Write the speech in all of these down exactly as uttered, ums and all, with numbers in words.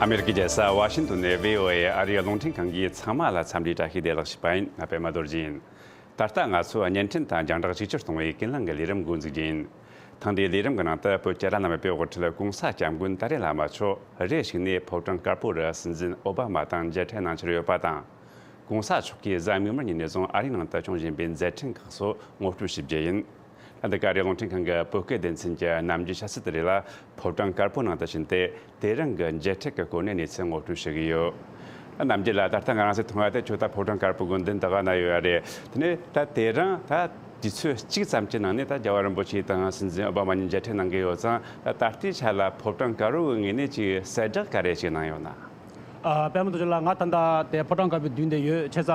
ཨ་མེ་རི་ཀའི་རྒྱལ་ས་ཝ་ཤིང་ཏོན་ནས་བྷི་ཨོ་ཨེ་ཨ་རིའི་རླུང་འཕྲིན་ཁང་གིས་ཚང་མ་ལ་འཚམས་འདྲིའི་བཀྲ་ཤིས་བདེ་ལེགས་ཞུས་པ་ཡིན། ང་པད་མ་རྡོ་རྗེ་ཡིན། ད་ལྟ་ང་ཚོ་བརྙན་འཕྲིན་དང་རྒྱང་བསྒྲགས་ཅིག་ཅར་གཏོང་བའི་ཀུན་གླེང་གི་ལས་རིམ་འགོ་འཛུགས་རྒྱུ་ཡིན། ཐེངས་འདིའི་ལས་རིམ་གྱི་ནང་དུ་བོད་རྒྱལ་བ་རིན་པོ་ཆེའི་དབུ་ཁྲིད་གོང་ས་སྐྱབས་མགོན་ཏཱ་ལའི་བླ་མ་མཆོག་རེ་ཞིག་ནས་ཕོ་བྲང་དཀར་པོ་རུ་སྲིད་འཛིན་ཨོ་བྷ་མ་དང་མཇལ་འཕྲད་གནང་འཆར་ཡོད་པ་དང་། གོང་ས་མཆོག་གིས་གཟའ་མིག་དམར་ཉིན་ནས་བཟུང་ཨ་རིའི་ནང་དུ་སྐྱོང་བཞིན་པའི་མཛད་འཕྲིན་ཁག་སོགས་ངོ་སྤྲོད་ཞུ་རྒྱུ་ཡིན། ད་འདི་ག་ཨ་རིའི་རླུང་འཕྲིན་ཁང་གི་བོད་སྐད་སྡེ་ཚན་གྱི་ནམ་རྒྱུན་ཆུ་ཚོད་དེ་རེ་ལ་ཕོ་བྲང་དཀར་པོའི་ནང་དུ་ཕྱིན་ཏེ། དེ་རིང་གི་མཇལ་འཕྲད་ཀྱི་གོ་གནས་གནས་ཚུལ་ངོ་སྤྲོད་ཞུ་གི་ཡོད། ད་ནམ་རྒྱུན་ལ་ད་ལྟ་ང་རང་ཚོས་མཐོང་བ་དེ་ཁྱོད་ད་ཕོ་བྲང་དཀར་པོའི་སྒོ་མདུན་དེ་ག་ན་ཡོད་རེད། དེ་ནས་ད་དེ་རིང་ད་དུས་ཚོད་གཅིག་ཙམ་གྱི་ནང་ནས་ད་རྒྱལ་བ་རིན་པོ་ཆེ་དང་སྲིད་འཛིན་ཨོ་བྷ་མ་གཉིས་མཇལ་འཕྲད་གནང་གི་ཡོད་ཙང་། ད་ད་ལྟའི་ཆ་ལ་ཕོ་བྲང་དཀར་པོའི་ངོས་ནས་ཅིག་གསལ་བསྒྲགས་ག་རེ་ཞིག་གནང་ཡོད་ན། ཨ། པད་མ་རྡོ་རྗེ་ལགས། ང་ད་ལྟ་དེ་ཕོ་བྲང་དཀར་པོའི་མདུན་དེ་ཡོད། བྱས་ཙང་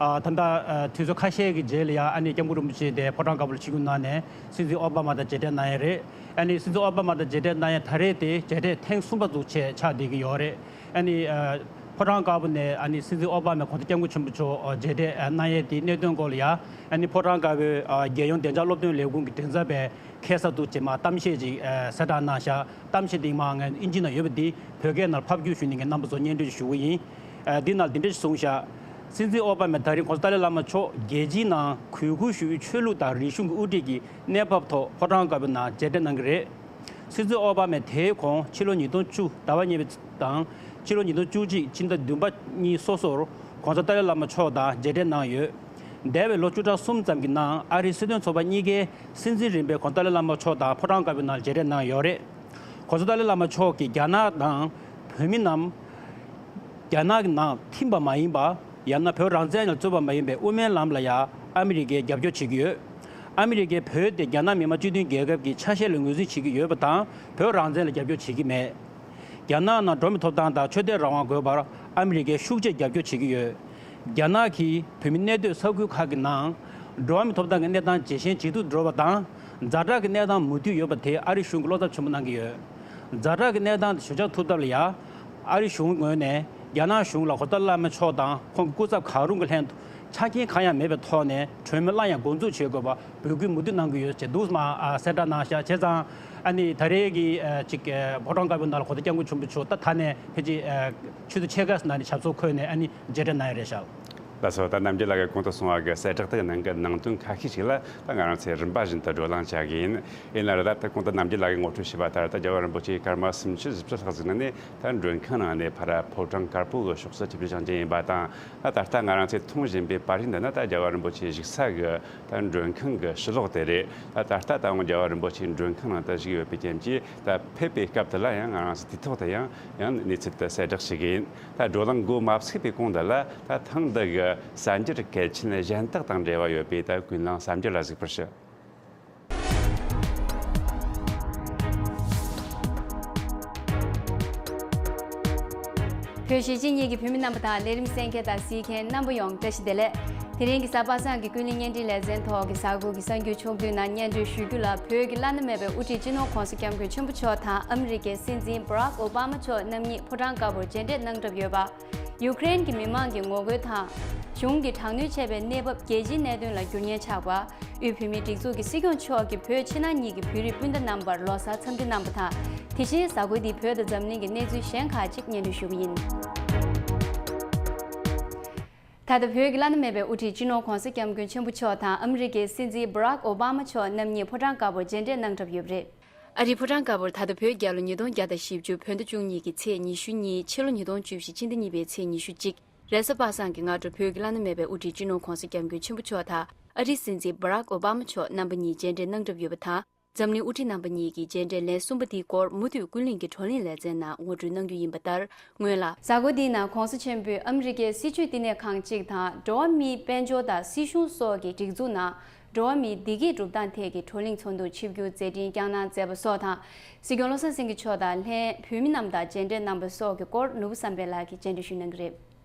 ཨ། ད་ལྟ་ཨ། དུས་ཚོད་ཁ་ཤས་ཀྱི་རྗེས་ལ་ཡ་ཨ་ནི་སྐྱབས་མགོན་རིན་པོ་ཆེ་དེ་ཕོ་བྲང་དཀར་པོ་ལ་ཆིབས་བསྒྱུར་གནང་ནས་སྲིད་འཛིན་ཨོ་བྷ་མ་དང་མཇལ་འཕྲད་གནང་ཡས་རེད། ཨ་ནི་སྲིད་འཛིན་ཨོ་བྷ་མ་དང་མཇལ་འཕྲད་གནང་ཡས་ད་རེས་དེ་མཇལ་འཕྲད་ཐེངས་གསུམ་པ་འདུག་བྱས་ཆགས་བསྡད་ཀྱི་ཡོད་རེད། ཨ་ནི་ཨ། ཕོ་བྲང་དཀར་པོ་ནས་ཨ་ནི་སྲིད་འཛིན་ཨོ་བྷ་མས་གོང་ས་སྐྱབས་མགོན་ཆེན་པོ་མཆོག་ཨ། མཇལ་འཕྲད་ཨ། གནང་ཡས་དེའི་གནད་དོན་སྐོར་ལ་ཡ་ཨ་ནི་ཕོ་བྲང་དཀར་པོའི་ཨ། རྒྱལ་ཡོངས་བདེ་འཇགས་སློབ་སྟོན་ལས་ཁུངས་ཀྱི་མགྲིན་ཚབ་པས་ཁ་སང་འདུག་བྱས་མར་གཏམ་བཤད་ཅིག་ཨ། གསལ་བསྒྲགས་གནང་ཤག་གཏམ་བཤད་དེ་མར་ངས་ཨིན་ཇི་ནང་ཡོད་པ་འདི་བོད་སྐད་ནང་ཕབ་བསྒྱུར་ཞུས་ནས་ངས་རྣམ་པ་ཚོར་སྙན་སྒྲོན་ཞུ་གི་ཡིན། ཨ། འདི་ནང་འདི་འདྲ་ཞིག་གསུངས་ཤག་སྲིད་འཛིན་ཨོ་བྷ་མས་ད་རིང་གོང་ས་ཏཱ་ལའི་བླ་མ་མཆོག་རྒྱལ་སྤྱིའི་ནང་གུས་བཀུར་ཞུ་བའི་ཆོས་ལུགས་དང་རིག་གཞུང་གི་དབུ་ཁྲིད་ཀྱི་གནས་བབ་ཐོག་ཕོ་བྲང་དཀར་པོའི་ནང་མཇལ་འཕྲད་གནང་གི་རེད། སྲིད་འཛིན་ཨོ་བྷ་མས་དེའི་གོང་ཕྱི་ལོ་ཉིས་སྟོང་བཅུ་ཟླ་བ་གཉིས་པ་དང་ཕྱི་ལོ་ཉིས་སྟོང་བཅུ་གཅིག་ཕྱི་ཟླ་བདུན་པ་གཉིས་སོ་སོར་གོང་ས་ཏཱ་ལའི་བླ་མ་མཆོག་དང་མཇལ་འཕྲད་གནང་ཡོད། འདས་པའི་ལོ་བཅུ་ཕྲག་གསུམ་ཙམ་གྱི་ནང་ཨ་རིའི་སྲིད་དོན་ཚོགས་པ་གཉིས་ཀའི་སྲིད་འཛིན་རིམ་པས་གོང་ས་ཏཱ་ལའི་བླ་མ་མཆོག་དང་ཕོ་བྲང་དཀར་པོའི་ནང་མཇལ་འཕྲད་གནང་ཡོད་རེད། གོང་ས་ཏཱ་ལའི་བླ་མ་མཆོག་གིས་རྒྱ་ནག་དང་བོད་མི་རྣམས་རྒྱ་ནག་གི་ནང་ཐིམ་པ་མ་ཡིན་པ། ཡང་ན་བོད་རང་བཙན་ལ་རྩོད་པ་མ་ཡིན་པའི་དབུ་མའི་ལམ་ལ་ཡང་ཨ་མི་རི་ཀས་རྒྱབ་སྐྱོར་བྱེད་ཀྱི་ཡོད། ཨ་མི་རི་ཀས་བོད་དེ་རྒྱ་ནག་མི་དམངས་སྤྱི་མཐུན་རྒྱལ་ཁབ་ཀྱི་ཆ་ཤས་ལ་ངོས་འཛིན་བྱེད་ཀྱི་ཡོད་པ་དང་། བོད་རང་བཙན་ལ་རྒྱབ་སྐྱོར་བྱེད་ཀྱི་མེད། རྒྱ་ནག་ནང་འགྲོ་བ་མིའི་ཐོབ་ཐང་དང་ཆོས་དད་རང་དབང་དགོས་པར་ཨ་མི་རི་ཀས་ཤུགས་ཆེ་རྒྱབ་སྐྱོར་བྱེད་ཀྱི་ཡོད། རྒྱ་ནག་གིས་བོད་མི་གནས་སྡོད་ས་ཁུལ་ཁག་གི་ནང་འགྲོ་བ་མིའི་ཐོབ་ཐང་གི་གནས་སྟངས་ཇེ་ཞན་ཇེ་སྡུག་འགྲོ་བ་དང་། ཛ་དྲག་གི་གནས་སྟངས་མུ་མཐུད་ཡོད་པ་དེ་ཨ་རི་གཞུང་གིས་བློ་འཚབ་ཆེན་པོ་གནང་གི་ཡོད། ཛ་དྲག་གི་གནས་སྟངས་དེ་ཞི་འཇགས་ཐུབ་ཐབས་ལ་ཡ། ཨ་རི་གཞུང་ངོས་ནས་རྒྱ་ནག་གཞུང་ལ་གོང་ས་ཏཱ་ལའི་བླ་མ་མཆོག་དང་ཁོང་གི་སྐུ་ཚབ་གང་རུང་གི་ལྷན་དུ་ཆ་རྐྱེན་གང་ཡང་མེད་པའི་ཐོག་ནས་གྲོས་མོལ་སླར་ཡང་འགོ་འཛུགས་བྱེད་དགོས་པ་འབོད་སྐུལ་མུ་མཐུད་གནང་གི་ཡོད་ཅེས་འདུག་སེ་མར་ཨ་གསལ་བསྒྲགས་གནང་ཤག་བྱས་ཙང་ཨ་ནི་ད་རེས་ཀྱི་ཨ་ཅིག་ཨ་ཕོ་བྲང་དཀར་པོའི་ནང་ལ་གོང་ས་སྐྱབས་མགོན་ཆེན་པོ་མཆོག་ད་ད་ནས་ཕལ་ཆེར་ཨ་ཆུ་ཚོད་ཕྱེད་ཀ་ཙམ་ནང་ནས་ཞབས་སོར་འཁོད་ནས་ཨ་ནི་མཇལ་འཕྲད་གནང་ཡ་རེད་ཤག་ལགས་སོ། ད་རྣམ་རྒྱལ་ལགས་ཀྱིས་གོང་དུ་གསུངས་པ་གི་གསལ་བསྒྲགས་དེའི་ནང་གི་ནང་དོན་ཁ་ཤས་ཤིག་ལ་ད་ང་རང་ཚོས་རིམ་པ་བཞིན་དུ་བགྲོ་གླེང་བྱ་གི་ཡིན། ཡིན་ན་ར་ད་ད་གོང་དུ་རྣམ་རྒྱལ་ལགས་ཀྱིས་ངོ་སྤྲོད་བྱས་པ་ལྟར། ད་རྒྱལ་བ་རིན་པོ་ཆེ་སྐར་མ་སུམ་ཅུ་བཞི་བཅུ་ལྷག་ཙམ་ནང་ནས་ད་མགྲོན་ཁང་ནང་ནས་ཕར་ཕོ་བྲང་དཀར་པོ་གི་ཕྱོགས་སུ་ཆིབས་བསྒྱུར་བྱུང་རྐྱེན་ཡིན་པ་དང་། ད་ད་ལྟ་ང་རང་ཚོས་མཐོང་བཞིན་པའི་པར་རིས་འདི་ནི་ད་རྒྱལ་བ་རིན་པོ་ཆེ་བཞུགས་ས་གི་ད་མགྲོན་ཁང་གི་ཕྱི་ལོགས་དེ་རེད། ད་ད་ལྟ་ད་རུང་རྒྱལ་བ་རིན་པོ་ཆེ་མགྲོན་ཁང་ནང་དུ་བཞུགས་ཡོད་པའི་རྐྱེན་གྱིས། ད་ཕེབས་པའི་སྐབས་དེ་ལ་ཡང་ང་རང་ཚོས་དུས་ཐོག་ཏུ་ཡང་ཡང་གནས་ཚུལ་དེ་གསལ་བསྒྲགས་བྱེད་ཀྱི་ཡིན། ད་བགྲོ་གླེང་འགོ་མ་ཚུགས་པའི་གོང་དེ་ལ། ད་ཐེངས་འདི་གི་གསར་འགྱུར་གལ་ཆེན་གཞན་དག་དང་འབྲེལ་བ་ཡོད་པའི་ད་ཀུན་གླེང་གསར་འགྱུར་ལ་གཟིགས་པར་ཞུ། བོད་གཞིས་བྱེས་གཉིས་ཀྱི་བོད་མི་རྣམ་པ་དང་ལས་རིམ་གསན་མཁན་དང་གཟིགས་མཁན་རྣམ་པ་ཡོངས་བཀྲ་ཤིས་བདེ་ལེགས། དེ་རིང་གི་གཟའ་པ་སངས་ཀྱི་ཀུན་གླེང་བརྙན་འཕྲིན་ལེ་ཚན་ཐོག་གི་གཟའ་འཁོར་གྱི་གསར་འགྱུར་ཕྱོགས་བསྡུས་ནང་སྙན་སྒྲོན་ཞུ་རྒྱུ་ལ། བོད་ཀྱི་བླ་ན་མེད་པའི་དབུ་ཁྲིད་སྤྱི་ནོར་༧གོང་ས་༧སྐྱབས་མགོན་ཆེན་པོ་མཆོག་དང་ཨ་མི་རི་ཀའི་སྲིད་འཛིན་བྷ་རག་ཨོ་བྷ་མ་མཆོག་རྣམ་གཉིས་ཕོ་བྲང་དཀར་པོར་མཇལ་འཕྲད་གནང་གྲབས་ཡོད་པ། ཡུ་ཀེ་རེན་གྱི་མི་མང་གི་ངོ་རྒོལ་དང་། གཞུང་གི་དྲག་གནོན་བྱས་པའི་གནས་བབ་རྒྱལ་སྤྱིའི་གནད་དོན་ལ་འགྱུར་ཉེན་ཆགས་པ། དབུས་བོད་མིའི་སྒྲིག་འཛུགས་ཀྱི་སྲིད་སྐྱོང་མཆོག་གིས་བོད་ཕྱི་ནང་གཉིས་ཀྱི་བོད་རིགས་སྤུན་ཟླ་རྣམ་པར་ལོ་གསར་འཚམས་འདྲི་གནང་བ་དང་། དེ་བཞིན་གཟའ་འཁོར་འདིའི་བོད་དང་འཛམ་གླིང་གི་གནས་ཚུལ་གཞན་ཁག་ཅིག་སྙན་སྒྲོན་ཞུ་གི་ཡིན། ད་ལྟ་བོད་ཀྱི་བླ་ན་མེད་པའི་དབུ་ཁྲིད་སྤྱི་ནོར་༧གོང་ས་༧སྐྱབས་མགོན་ཆེན་པོ་མཆོག་དང་ཨ་མི་རི་ཀའི་སྲིད་འཛིན་བྷ་རག་ཨོ་བྷ་མ་མཆོག་རྣམ་གཉིས་ཕོ་བྲང་དཀར་པོར་མཇལ་འཕྲད་གནང་གྲབས་ཡོད་པ་རེད། ཨ་རིའི་ཕོ་བྲང་དཀར་པོར་ད་ལྟ་བོད་རྒྱལ་ལོ་ཉིས་སྟོང་བརྒྱ་དང་བཞི་བཅུ་བོད་ཟླ་བཅུ་གཉིས་ཀྱི་ཚེས་ཉི་ཤུ་གཉིས། ཕྱི་ལོ་ཉིས་སྟོང་བཅུ་བཞི་ཕྱི་ཟླ་གཉིས་པའི་ཚེས་ཉི་ཤུ་གཅིག་རེས་གཟའ་པ་སངས་ཀྱི་སྔ་དྲོ་བོད་ཀྱི་བླ་ན་མེད་པའི་དབུ་ཁྲིད་སྤྱི་ནོར་༧གོང་ས་༧སྐྱབས་མགོན་ཆེན་པོ་མཆོག་དང་ཨ་རིའི་སྲིད་འཛིན་བྷ་རག་ཨོ་བྷ་མ་མཆོག་རྣམ་པ་གཉིས་མཇལ་འཕྲད་གནང་གྲབས་ཡོད་པ་དང་། འཛམ་གླིང་དབུ་ཁྲིད་རྣམ་པ་གཉིས་ཀྱི་མཇལ་འཕྲད་ལན་གསུམ་པ་དེའི་སྐོར་མུ་མཐུད་ཀུན་གླེང་གི་བགྲོ་གླེང་ལེ་ཚན་ནང་ངོ་སྤྲོད་གནང་རྒྱུ་ཡིན་པ་ལྟར། སྔོན་ལ། གཟའ་འཁོར་འདིའི་ནང་༧གོང་ས་ཆེན་པོས་ཨ་མི་རི་ཀའི་སྲིད་བྱུས་བསྟི་གནས་ཁང་གཅིག་དང་འགྲོ་བ་མིའི་དཔལ་འབྱོར་དང་སྲིད་གཞུང་སོགས་ཀྱི་སྒྲིག་འཛུགས་ནང་འགྲོ་བ་མིའི་བདེ་སྐྱིད་སྒྲུབ་སྟངས་ཐད་ཀྱི་བགྲོ་གླེང་ཚོགས་འདུར་ཆིབས་བསྒྱུར་མཛད་འཕྲིན་བསྐྱངས་གནང་མཛད་པ་སོགས་དང་། སྲིད་སྐྱོང་བློ་བཟང་སེང་གེ་མཆོག་དང་ལྷན་བོད་མི་རྣམས་དང་མཇལ་འཕྲད་གནང་བ་སོགས་ཀྱི་སྐོར་ནོར་བུ་བསམ་འཕེལ་ལགས་ཀྱིས་མཇལ་འཕྲད་ཞུ་གནང་གི་རེད།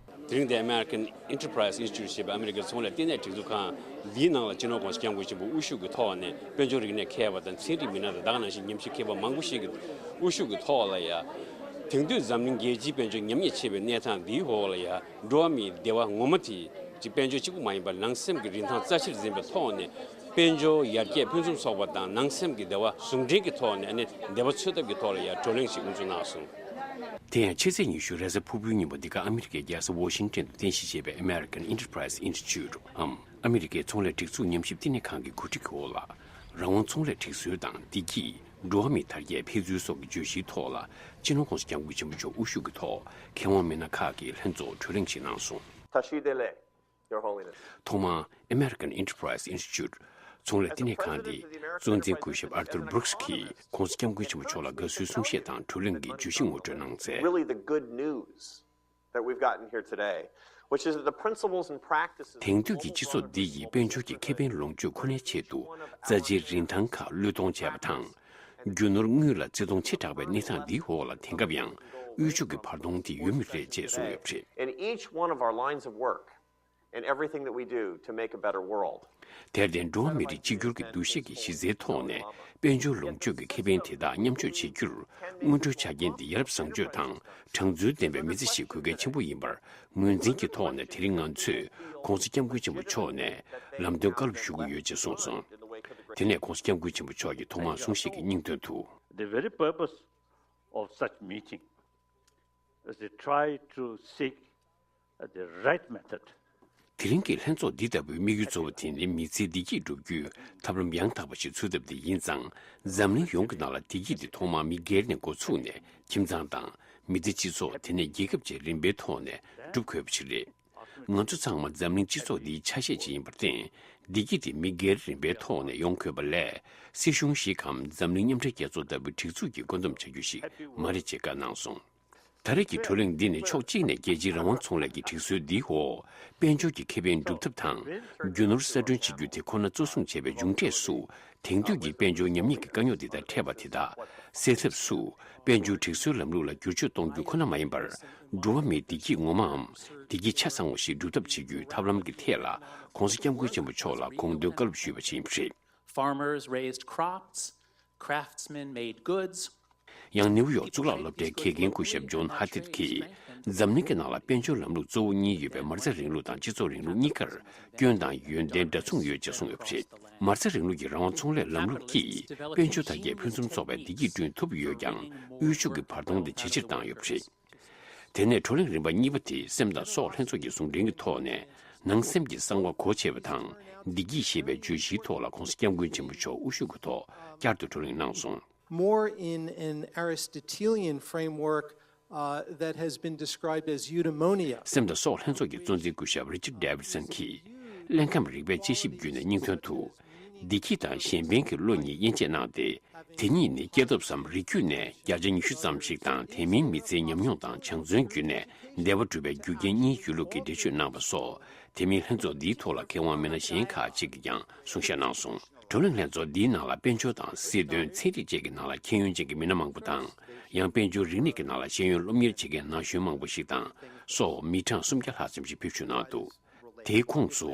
དེ་རིང་འདིར་American Enterprise Institute ཞེས་པའི་ཨ་མི་རི་ཀའི་ཚོང་ལས་ལྟེ་གནས་སྒྲིག་འཛུགས་ཁང་འདིའི་ནང་ལ་སྤྱི་ནོར་༧གོང་ས་༧སྐྱབས་མགོན་ཆེན་པོ་དབུ་བཞུགས་ཀྱི་ཐོག་ནས་དཔལ་འབྱོར་རིག་གནས་མཁས་པ་དང་ཚན་རིག་མི་སྣ་དང་ད་ག་ནང་བཞིན་ཉམས་ཞིབ་མཁས་པ་མང་པོ་ཞིག་གི་དབུ་བཞུགས་ཀྱི་ཐོག་ལ་ཡ། དེང་དུས་འཛམ་གླིང་རྒྱལ་སྤྱིའི་དཔལ་འབྱོར་ཉམས་ཉེས་ཆེ་བའི་གནས་སྟངས་འདིའི་འོག་ལ་ཡ། འགྲོ་བ་མིའི་བདེ་བ་ངོ་མ་དེ་ཅིག་དཔལ་འབྱོར་གཅིག་པུ་མ་ཡིན་པར་ནང་སེམས་ཀྱི་རིན་ཐང་རྩ་ཆེར་འཛིན་པའི་ཐོག་ནས། དཔལ་འབྱོར་ཡར་རྒྱས་ཕུན་སུམ་ཚོགས་པ་དང་ནང་སེམས་ཀྱི་བདེ་བ་ཟུང་འབྲེལ་གྱི་ཐོག་ནས་ཨ་ནི་བདེ་བ་འཚོལ་ཐབས་ཀྱི་ཐོག་ལ་ཡང་བགྲོ་གླེང་ཞིག་དབུ་འཛུགས་གནང་སོང་། དེ་ཡང་ཕྱི་ཚེས་ཉི་ཤུ་རེས་གཟའ་ཕུར་བུའི་ཉིན་མོ་འདི་ག་ཨ་མི་རི་ཀའི་རྒྱལ་ས་ཝོ་ཤིང་ཏན་དུ་རྟེན་གཞི་བྱས་པའི་American Enterprise Institute འམ་ཨ་མི་རི་ཀའི་ཚོང་ལས་སྒྲིག་འཛུགས་ཉམས་ཞིབ་བསྟི་གནས་ཁང་གི་གོ་སྒྲིག་གི་འོག་ལ། རང་དབང་ཚོང་ལས་སྒྲིག་སྲོལ་དང་བདེ་སྐྱིད། འགྲོ་བ་མིའི་དར་རྒྱས་འཕེལ་ཚུལ་སོགས་ཀྱི་བརྗོད་གཞིའི་ཐོག་ལ། སྤྱི་ནོར་༸གོང་ས་༸སྐྱབས་མགོན་ཆེན་པོ་མཆོག་དབུ་བཞུགས་ཀྱི་ཐོག་མཁས་དབང་མི་སྣ་ཁག་གིས་ལྷན་ཚོགས་གྲོས་གླེང་ཞིག་གནང་སོང་། Tashidele, Your Holiness. ཐོག་མར་American Enterprise Institute ཚོང་ལས་བསྟི་གནས་ཁང་དེ་གཙོ་འཛིན་སྐུ་ཞབས་Arthur Brooks གིས་༸གོང་ས་༸སྐྱབས་མགོན་ཆེན་པོ་མཆོག་ལ་དགའ་བསུའི་གསུང་བཤད་དང་གྲོས་གླེང་གི་བརྗོད་གཞི་ངོ་སྤྲོད་གནང་ཚེ། Really the good news that we've gotten here today, which is that the principles and practices དེང་དུས་ཀྱི་སྤྱི་ཚོགས་འདི་ཡི་དཔལ་འབྱོར་གྱི་ཁེ་ཕན་ལོངས་སྤྱོད་ཁོ་ནའི་ཆེད་དུ་རྩ་ཆེའི་རིན་ཐང་ཁག་བློས་གཏོང་བྱས་པ་དང་། རྒྱུ་ནོར་དངུལ་ལ་བརྩི་མཐོང་ཆེ་དྲགས་པའི་གནས་སྟངས་འདིའི་འོག་ལ་དེང་སྐབས་ཡང་དབུལ་ཕྱུག་གི་བར་སྟོང་དེ་ཡོད་མུས་རེད་ཅེས་གསུངས་ཡོད་པ་རེད། In each one of our lines of work, in everything that we do to make a better world. དེར་བརྟེན་འགྲོ་བ་མི་རིགས་གཅིག་གྱུར་གྱི་འདུ་ཤེས་ཀྱི་གཞི་རྩའི་ཐོག་ནས་དཔལ་འབྱོར་ལོངས་སྤྱོད་ཀྱི་ཁེ་ཕན་དེ་དག་མཉམ་སྤྱོད་བྱེད་རྒྱུར་སྔོན་འགྲོའི་ཆ་རྐྱེན་དེ་ཡ་རབས་བཟང་སྤྱོད་དང་གྲངས་ཚུལ་ལྡན་པའི་མི་ཚེ་ཞིག་དགོས་གལ་ཆེན་པོ་ཡིན་པར་ངོས་འཛིན་གྱི་ཐོག་ནས་དེ་རིང་ང་ཚོས་༸གོང་ས་༸སྐྱབས་མགོན་ཆེན་པོ་མཆོག་ནས་ལམ་སྟོན་བཀའ་སློབ་ཞུ་གི་ཡོད་ཅེས་གསུངས་སོང་། དེ་ནས་༸གོང་ས་༸སྐྱབས་མགོན་ཆེན་པོ་མཆོག་གིས་ཐོག་མར་གསུང་བཤད་ཀྱི་སྙིང་དོན་དུ། The very purpose of such meeting is to try to seek the right method. དེ་རིང་གི་ལྷན་ཚོགས་འདི་ལྟ་བུའི་དམིགས་ཡུལ་གཙོ་བོ་དེ་ནི་མི་ཚེའི་བདེ་སྐྱིད་བསྒྲུབ་རྒྱུའི་ཐབས་ལམ་ཡང་དག་པ་ཞིག་འཚོལ་ཐབས་དེ་ཡིན་ཙང་། འཛམ་གླིང་ཡོངས་ཀྱི་ནང་ལ་བདེ་སྐྱིད་དེ་ཐོག་མར་མི་སྒེར་ནས་འགོ་ཚུགས་ནས་ཁྱིམ་ཚང་དང་མི་སྡེ་སྤྱི་ཚོགས་དེ་ནས་རྒྱལ་ཁབ་བཅས་རིམ་པའི་ཐོག་ནས་སྒྲུབ་དགོས་པ་ཞིག་རེད། ང་ཚོ་ཚང་མ་འཛམ་གླིང་སྤྱི་ཚོགས་འདིའི་ཆ་ཤས་ཅིག་ཡིན་པར་བརྟེན། བདེ་སྐྱིད་དེ་མི་སྒེར་རིམ་པའི་ཐོག་ནས་ཡོང་དགོས་པ་ལས། སྲིད་གཞུང་ཞིག་གམ་འཛམ་གླིང་མཉམ་འབྲེལ་རྒྱལ་ཚོགས་ལྟ་བུའི་སྒྲིག་འཛུགས་ཀྱིས་བཀོད་འདོམས་བྱ་རྒྱུ་ཞིག་མ་རེད་ཅེས་བཀའ་གནང་སོང་། ད་རེས་ཀྱི་བགྲོ་གླེང་འདི་ནི་ཕྱོགས་གཅིག་ནས་རྒྱལ་སྤྱིའི་རང་དབང་ཚོང་ལས་ཀྱི་སྒྲིག་སྲོལ་འདིའི་འོག་དཔལ་འབྱོར་གྱི་ཁེ་ཕན་སྒྲུབ་ཐབས་དང་། རྒྱུ་ནོར་གསར་སྐྲུན་བྱེད་རྒྱུ་དེ་ཁོ་ན་གཙོ་བཟུང་བྱས་པའི་མཇུག་འབྲས་སུ། དེང་དུས་ཀྱི་དཔལ་འབྱོར་ཉམས་ཉེས་ཀྱི་དཀའ་རྙོག་འདི་དང་འཕྲད་པ་དེ་དག་སེལ་ཐབས་སུ། དཔལ་འབྱོར་སྒྲིག་སྲོལ་ལམ་ལུགས་ལ་བསྒྱུར་བཅོས་གཏོང་རྒྱུ་ཁོ་ན་མ་ཡིན་པར། འགྲོ་བ་མིའི་བདེ་སྐྱིད་ངོ་མའམ། བདེ་སྐྱིད་ཆ་ཚང་བ་ཞིག་སྒྲུབ་ཐབས་བྱེད་རྒྱུའི་ཐབས་ལམ་གྱི་ཐད་ལ་༸གོང་ས་༸སྐྱབས་མགོན་ཆེན་པོ་མཆོག་ལ་དགོངས་དོན་བཀའ་སློབ་ཞུས་པ་ཞིག་ཡིན་པ་རེད། Farmers raised crops, craftsmen made goods. ཡང་ནིའུ་ཡོག་གཙུག་ལག་སློབ་གྲྭའི་དགེ་རྒན་སྐུ་ཞབས་ཇོན་ཧ་ཐིད་ཀྱིས། འཛམ་གླིང་གི་ནང་ལ་དཔལ་འབྱོར་ལམ་ལུགས་གཙོ་བོ་གཉིས་ཡོད་པའི་མ་རྩ་རིང་ལུགས་དང་སྤྱི་ཚོགས་རིང་ལུགས་གཉིས་ཀར་སྐྱོན་དང་ཡོན་ཏན་འདྲ་མཚུངས་ཡོད་ཅེས་གསུངས་ཡོད་པ་རེད། མ་རྩ་རིང་ལུགས་ཀྱི་རང་དབང་ཚོང་ལས་ལམ་ལུགས་ཀྱིས་དཔལ་འབྱོར་དར་རྒྱས་ཕུན་སུམ་ཚོགས་པའི་བདེ་སྐྱིད་བསྐྲུན་ཐུབ་ཡོད་ཀྱང་། དབུལ་ཕྱུག་གི་བར་སྟོང་དེ་ཇེ་ཆེར་བཏང་ཡོད་པ་རེད། དེ་ནས་བགྲོ་གླེང་རིམ་པ་གཉིས་པ་དེ་སེམས་དང་སྲོག་ལྷན་ཚོགས་ཀྱི་ཟུང་འབྲེལ་གྱི་ཐོག་ནས། ནང་སེམས་ཀྱི་གསང་བ་སྒོ་ཕྱེ་བ་དང་། བདེ་སྐྱིད་ཞེས་པའི་བརྗོད་གཞིའི་ཐོག་ལ་༸གོང་ས་༸སྐྱབས་མགོན་ཆེན་པོ་མཆོག་དབུ་བཞུགས་ཀྱི་ཐོག་བསྐྱར་དུ་བགྲོ་གླེང་གནང་སོང་། More in an Aristotelian framework, uh, that has been described as eudaimonia. སེམས་དང་སྲོག་ལྷན་ཚོགས་ཀྱི་གཙོ་འཛིན་སྐུ་ཞབས་Richard Davidson གྱིས་ཀླད་ཁམས་རིག་པའི་དཔྱད་ཞིབ་བརྒྱུད་ནས་སྙིང་དོན་དུ། བདེ་སྐྱིད་དང་གཞན་ཕན་གྱི་བློ་གཉིས་དབྱེ་འབྱེད་གནང་སྟེ། དེ་གཉིས་ནི་སྐྱེས་སྟོབས་སམ་རིགས་རྒྱུད་ནས་བརྒྱ་ཆ་ཉི་ཤུ་ཙམ་ཞིག་དང་། དེ་མིན་མི་ཚེའི་ཉམས་མྱོང་དང་སྦྱང་བརྩོན་བརྒྱུད་ནས་བདེ་བ་སྒྲུབ་པའི་རྒྱུ་རྐྱེན་གཉིས་ཡོད་ལུགས་ཀྱི་འགྲེལ་བརྗོད་གནང་བ་སོགས། དེ་མིན་ལྷན་ཚོགས་འདིའི་ཐོག་ལ་མཁས་དབང་མི་སྣ་གཞན་ཁག་ཅིག་གིས་ཀྱང་གསུང་བཤད་གནང་སོང་། བགྲོ་གླེང་ལྷན་ཚོགས་འདིའི་ནང་ལ་དཔལ་འབྱོར་དང་སྲིད་དོན། ཚན་རིག་བཅས་ཀྱི་ནང་ལ་ཤེས་ཡོན་ཅན་གྱི་མི་སྣ་མང་པོ་དང་། ཡང་དཔལ་འབྱོར་རིག་གནས་ཀྱི་ནང་ལ་ཤེས་ཡོན་སློབ་གཉེར་བྱེད་མཁན་ན་གཞོན་མང་པོ་ཞིག་དང་སོགས་མི་གྲངས་སུམ་བརྒྱ་ལྷག་ཙམ་ཞིག་ཕེབས་ཞུགས་གནང་འདུག་དེའི་ཁོངས་སུ།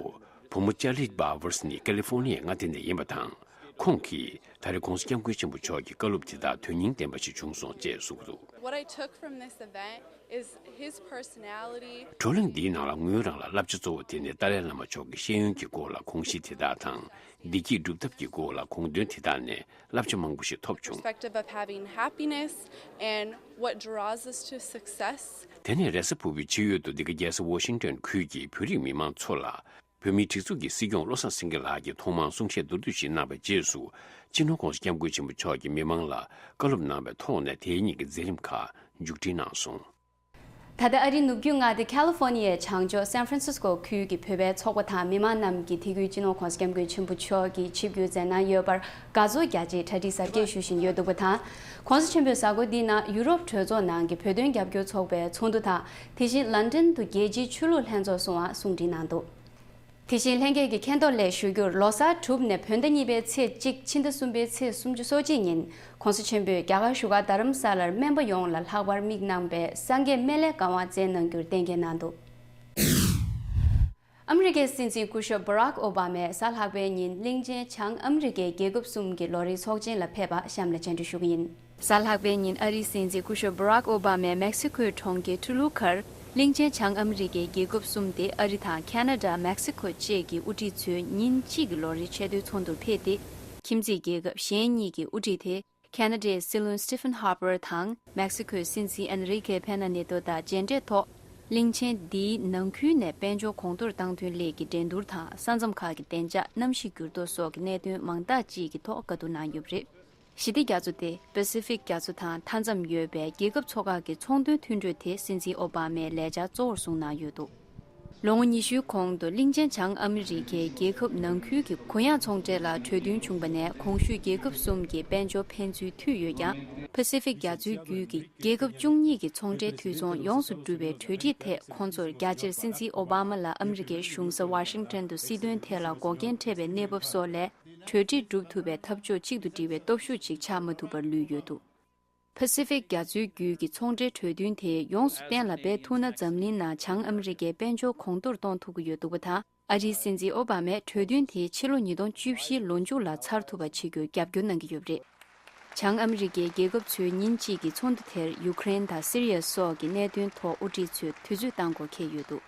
བུ་མོ་ཅར་ལི་བྷ་ཝར་སི་ནི་ཀ་ལི་ཧྥོ་ནི་ཡའི་མངའ་སྡེ་ནས་ཡིན་པ་དང་། ཁོང་གིས་ད་རེས་༸གོང་ས་༸སྐྱབས་མགོན་ཆེན་པོ་མཆོག་གི་བཀའ་སློབ་དེ་དག་དོན་སྙིང་ལྡན་པ་ཞིག་བྱུང་སོང་ཅེས་གསུངས་འདུག What I took from this event is his personality. བགྲོ་གླེང་འདིའི་ནང་ལ་ངོས་རང་ལ་བསླབ་བྱ་གཙོ་བོ་དེ་ནི་ཏཱ་ལའི་བླ་མ་མཆོག་གི་ཤེས་ཡོན་གྱི་སྐོར་ལ་དགོངས་གཞི་དེ་དག་དང་། བདེ་སྐྱིད་སྒྲུབ་ཐབས་ཀྱི་སྐོར་ལ་དགོངས་དོན་དེ་དག་ནས་བསླབ་བྱ་མང་པོ་ཞིག་ཐོབ་བྱུང་། Perspective of having happiness and what draws us to success. དེ་ནས་རེས་གཟའ་ཕུར་བུའི་ཕྱི་ཡུལ་དུ་འདི་ག་རྒྱལ་ས་ཝོ་ཤིང་ཏོན་ཁུལ་གྱི་བོད་རིགས་མི་མང་ཚོ་ལ། བོད་མིའི་སྒྲིག་འཛུགས་ཀྱི་སྲིད་སྐྱོང་བློ་བཟང་སེང་གེ་ལགས་ཀྱིས་ཐོག་མར་གསུང་བཤད་མདོར་བསྡུས་ཤིག་གནང་བའི་རྗེས་སུ། སྤྱི་ནོར་༸གོང་ས་༸སྐྱབས་མགོན་ཆེན་པོ་མཆོག་གིས་མི་མང་ལ་བཀའ་སློབ་གནང་བའི་ཐོག་ནས་དེའི་ཉིན་གྱི་མཛད་རིམ་ཁག་མཇུག་སྒྲིལ་གནང་སོང་། ད་ལྟ་ཨ་རིའི་ནུབ་རྒྱུད་མངའ་སྡེ་ཁ་ལི་ཧྥོ་ནི་ཡའི་བྱང་ཕྱོགས་སན་ཧྥ་རན་སིས་ཀོ་ཁུལ་གྱི་བོད་པའི་ཚོགས་པ་དང་མི་མང་རྣམས་ཀྱིས་དེ་ཁུལ་སྤྱི་ནོར་༸གོང་ས་༸སྐྱབས་མགོན་ཆེན་པོ་མཆོག་གི་ཆིབས་བསྒྱུར་མཛད་གནང་ཡོད་པར་དགའ་ཚོར་རྒྱ་ཆེའི་གྲ་སྒྲིག་གཟབ་རྒྱས་ཞུ་བཞིན་ཡོད་འདུག་པ་དང་། ༸གོང་ས་ཆེན་པོས་གཟའ་འཁོར་འདིའི་ནང་ཡུ་རོབ་གྲོས་ཚོགས་ནང་གི་བོད་དོན་རྒྱབ་སྐྱོར་ཚོགས་པའི་ཚོགས་འདུ་དང་། དེ་བཞིན་ལན་ཀྲན་དུ་རྒྱལ་སྤྱིའི་ཆོས་ལུགས་ལྷན་ཚོགས་སྲུང་བར་གསུང་འཕྲིན་གནང་འདུག་དེ་བཞིན་ལྷན་རྒྱས་ཀྱིས་མཁྱེན་རྟོགས་ལས་ཞུ་རྒྱུར་ལོ་གསར་གྲུབ་ནས་བོད་ཟླ་གཉིས་པའི་ཚེས་གཅིག་ཕྱི་ཟླ་གསུམ་པའི་ཚེས་སུམ་ཅུ་སོ་གཅིག་ཉིན་༸གོང་ས་ཆེན་པོས་རྒྱ་གར་བཞུགས་སྒར་རྡ་རམ་ས་ལར་སྨན་པ་ཡོངས་ལ་ལྷག་པར་དམིགས་གནང་བའི་སངས་རྒྱས་སྨན་བླའི་བཀའ་དབང་སྩལ་གནང་རྒྱུར་གཏན་འཁེལ་གནང་འདུག་ཨ་མི་རི་ཀའི་སྲིད་འཛིན་སྐུ་ཞབས་Barack Obama གཟའ་ལྷག་པའི་ཉིན་གླིང་ཆེན་བྱང་ཨ་མི་རི་ཀའི་རྒྱལ་ཁབ་གསུམ་གྱི་ལོ་རེའི་ཚོགས་ཆེན་ལ་ཕེབས་པ་གཤམ་ལ་སྙན་སྒྲོན་ཞུ་གི་ཡིན། གཟའ་ལྷག་པའི་ཉིན་ཨ་རིའི་སྲིད་འཛིན་སྐུ་ཞབས་Barack Obama མེག་སི་ཁོའི་གྲོང་ཁྱེར་ཐུ་ལུ་ཁར་གླིང་ཆེན་བྱང་ཨ་མི་རི་ཀའི་རྒྱལ་ཁབ་གསུམ་སྟེ་ཨ་རི་དང་ཁ་ན་ཌ། མེག་སི་ཁོ་བཅས་ཀྱི་དབུ་ཁྲིད་ཚོའི་ཉིན་གཅིག་གི་ལོ་རེའི་ཆེས་མཐོའི་ཚོགས་འདུར་ཕེབས་ཏེ། ཁྱིམ་མཚེས་རྒྱལ་ཁབ་གཞན་གཉིས་ཀྱི་དབུ་ཁྲིད་དེ་ ཁེ་ན་ཌའི་སྲིད་བློན་སི་ཊི་ཕན་ཧར་པར་དང་མེག་སི་ཁོའི་སྲིད་འཛིན་ཨན་རི་ཀེ་པེ་ན་ཉེ་ཏོ་དང་མཇལ་འཕྲད་ཐོག་གླིང་ཆེན་འདིའི་ནང་ཁུལ་ནས་དཔལ་འབྱོར་གོང་མཐོར་བཏང་དོན་སླད་ཀྱི་འགྲན་བསྡུར་དང་ས་མཚམས་ཁག་གི་བདེ་འཇགས་གནམ་གཤིས་འགྱུར་ལྡོག་སོགས་ཀྱི་གནད་དོན་མང་དག་ཅིག་གི་ཐོག་བཀའ་བསྡུར་གནང་ཡོད་པ་རེད། ཞི་བདེ་རྒྱ་མཚོ་དེ་པ་སི་ཕིག་རྒྱ་མཚོ་དང་མཐའ་མཚམས་ཡོད་པའི་རྒྱལ་ཁབ་ཚོ་ཁག་གི་ཚོང་དོན་མཐུན་གྲོས་དེ་སྲིད་འཛིན་ཨོ་བྷ་མས་ལས་འཆར་གཙོ་བོར་བཟུང་གནང་ཡོད་འདུག་ལོ་ངོ་ཉི་ཤུའི་གོང་དུ་གླིང་ཆེན་བྱང་ཨ་མི་རི་ཀའི་རྒྱལ་ཁབ་ནང་ཁུལ་གྱི་གུ་ཡངས་ཚོང་འབྲེལ་ལ་གྲོས་མཐུན་བྱུང་བ་ནས་གོང་ཞུས་རྒྱལ་ཁབ་གསུམ་གྱི་དཔལ་འབྱོར་ཕན་ཚུན་མཐུད་ཡོད་ཀྱང་། པ་སི་ཕིག་རྒྱ་མཚོའི་རྒྱུད་ཀྱི་རྒྱལ་ཁབ་བཅུ་གཉིས་ཀྱི་ཚོང་འབྲེལ་འཐུས་ཚང་ཡོངས་སུ་གྲུབ་པའི་གྲོས་འགྲིག་ཐད་ཁོང་ཚོར་རྒྱ་ཆེར་སྲིད་འཛིན་ཨོ་བྷ་མ་ལ་ཨ་མི་རི་ཀའི་གཞུང་ས་ཝ་ཤིང་ཊོན་དུ་སྲིད་དོན་ཐད་ལ་འགོག་རྐྱེན་འཕྲད་པའི་གནས་བབ་སོགས་ལས། གྲོས་འགྲིག་སྒྲུབ་ཐུབ་པའི་ཐབས་ཕྱོགས་གཅིག་ཏུ་སྒྲིལ་བའི་སྟོབས་ཤུགས་ཅིག་ཆགས་མ་ཐུབ་པར་ལུས་ཡོད་འདུག་པ་སི་ཕིག་རྒྱ་མཚོའི་རྒྱུད་ཀྱི་ཚོང་འབྲེལ་གྲོས་མཐུན་དེ་ཡོངས་སུ་གཏན་ལ་འབེབས་ཐུབ་ན་འཛམ་གླིང་ནང་བྱང་ཨ་མི་རི་ཀའི་དཔལ་འབྱོར་གོང་མཐོར་གཏོང་ཐུབ་ཀྱི་ཡོད་འདུག་པ་དང་། ཨ་རིའི་སྲིད་འཛིན་ཨོ་བྷ་མས་གྲོས་མཐུན་དེ་ཕྱི་ལོ་ཉིས་སྟོང་བཅུ་བཞིའི་ལོ་མཇུག་ལ་ཚར་ཐུབ་པ་བྱེད་རྒྱུར་རྒྱབ་སྐྱོར་གནང་གི་ཡོད་པ་རེད། བྱང་ཨ་མི་རི་ཀའི་རྒྱལ་ཁབ་ཚོས་ཉིན་གཅིག་གི་ཚོགས་འདུ་དེར་ཡུ་ཀེ་རེན་དང་སི་རི་ཡ་སོགས་ཀྱི་གནད་དོན་ཐོག་དབུ་ཁྲིད་ཚོས་དུས་ཚོད་བཏང་དགོས་འཁེལ་ཡོད་འདུག་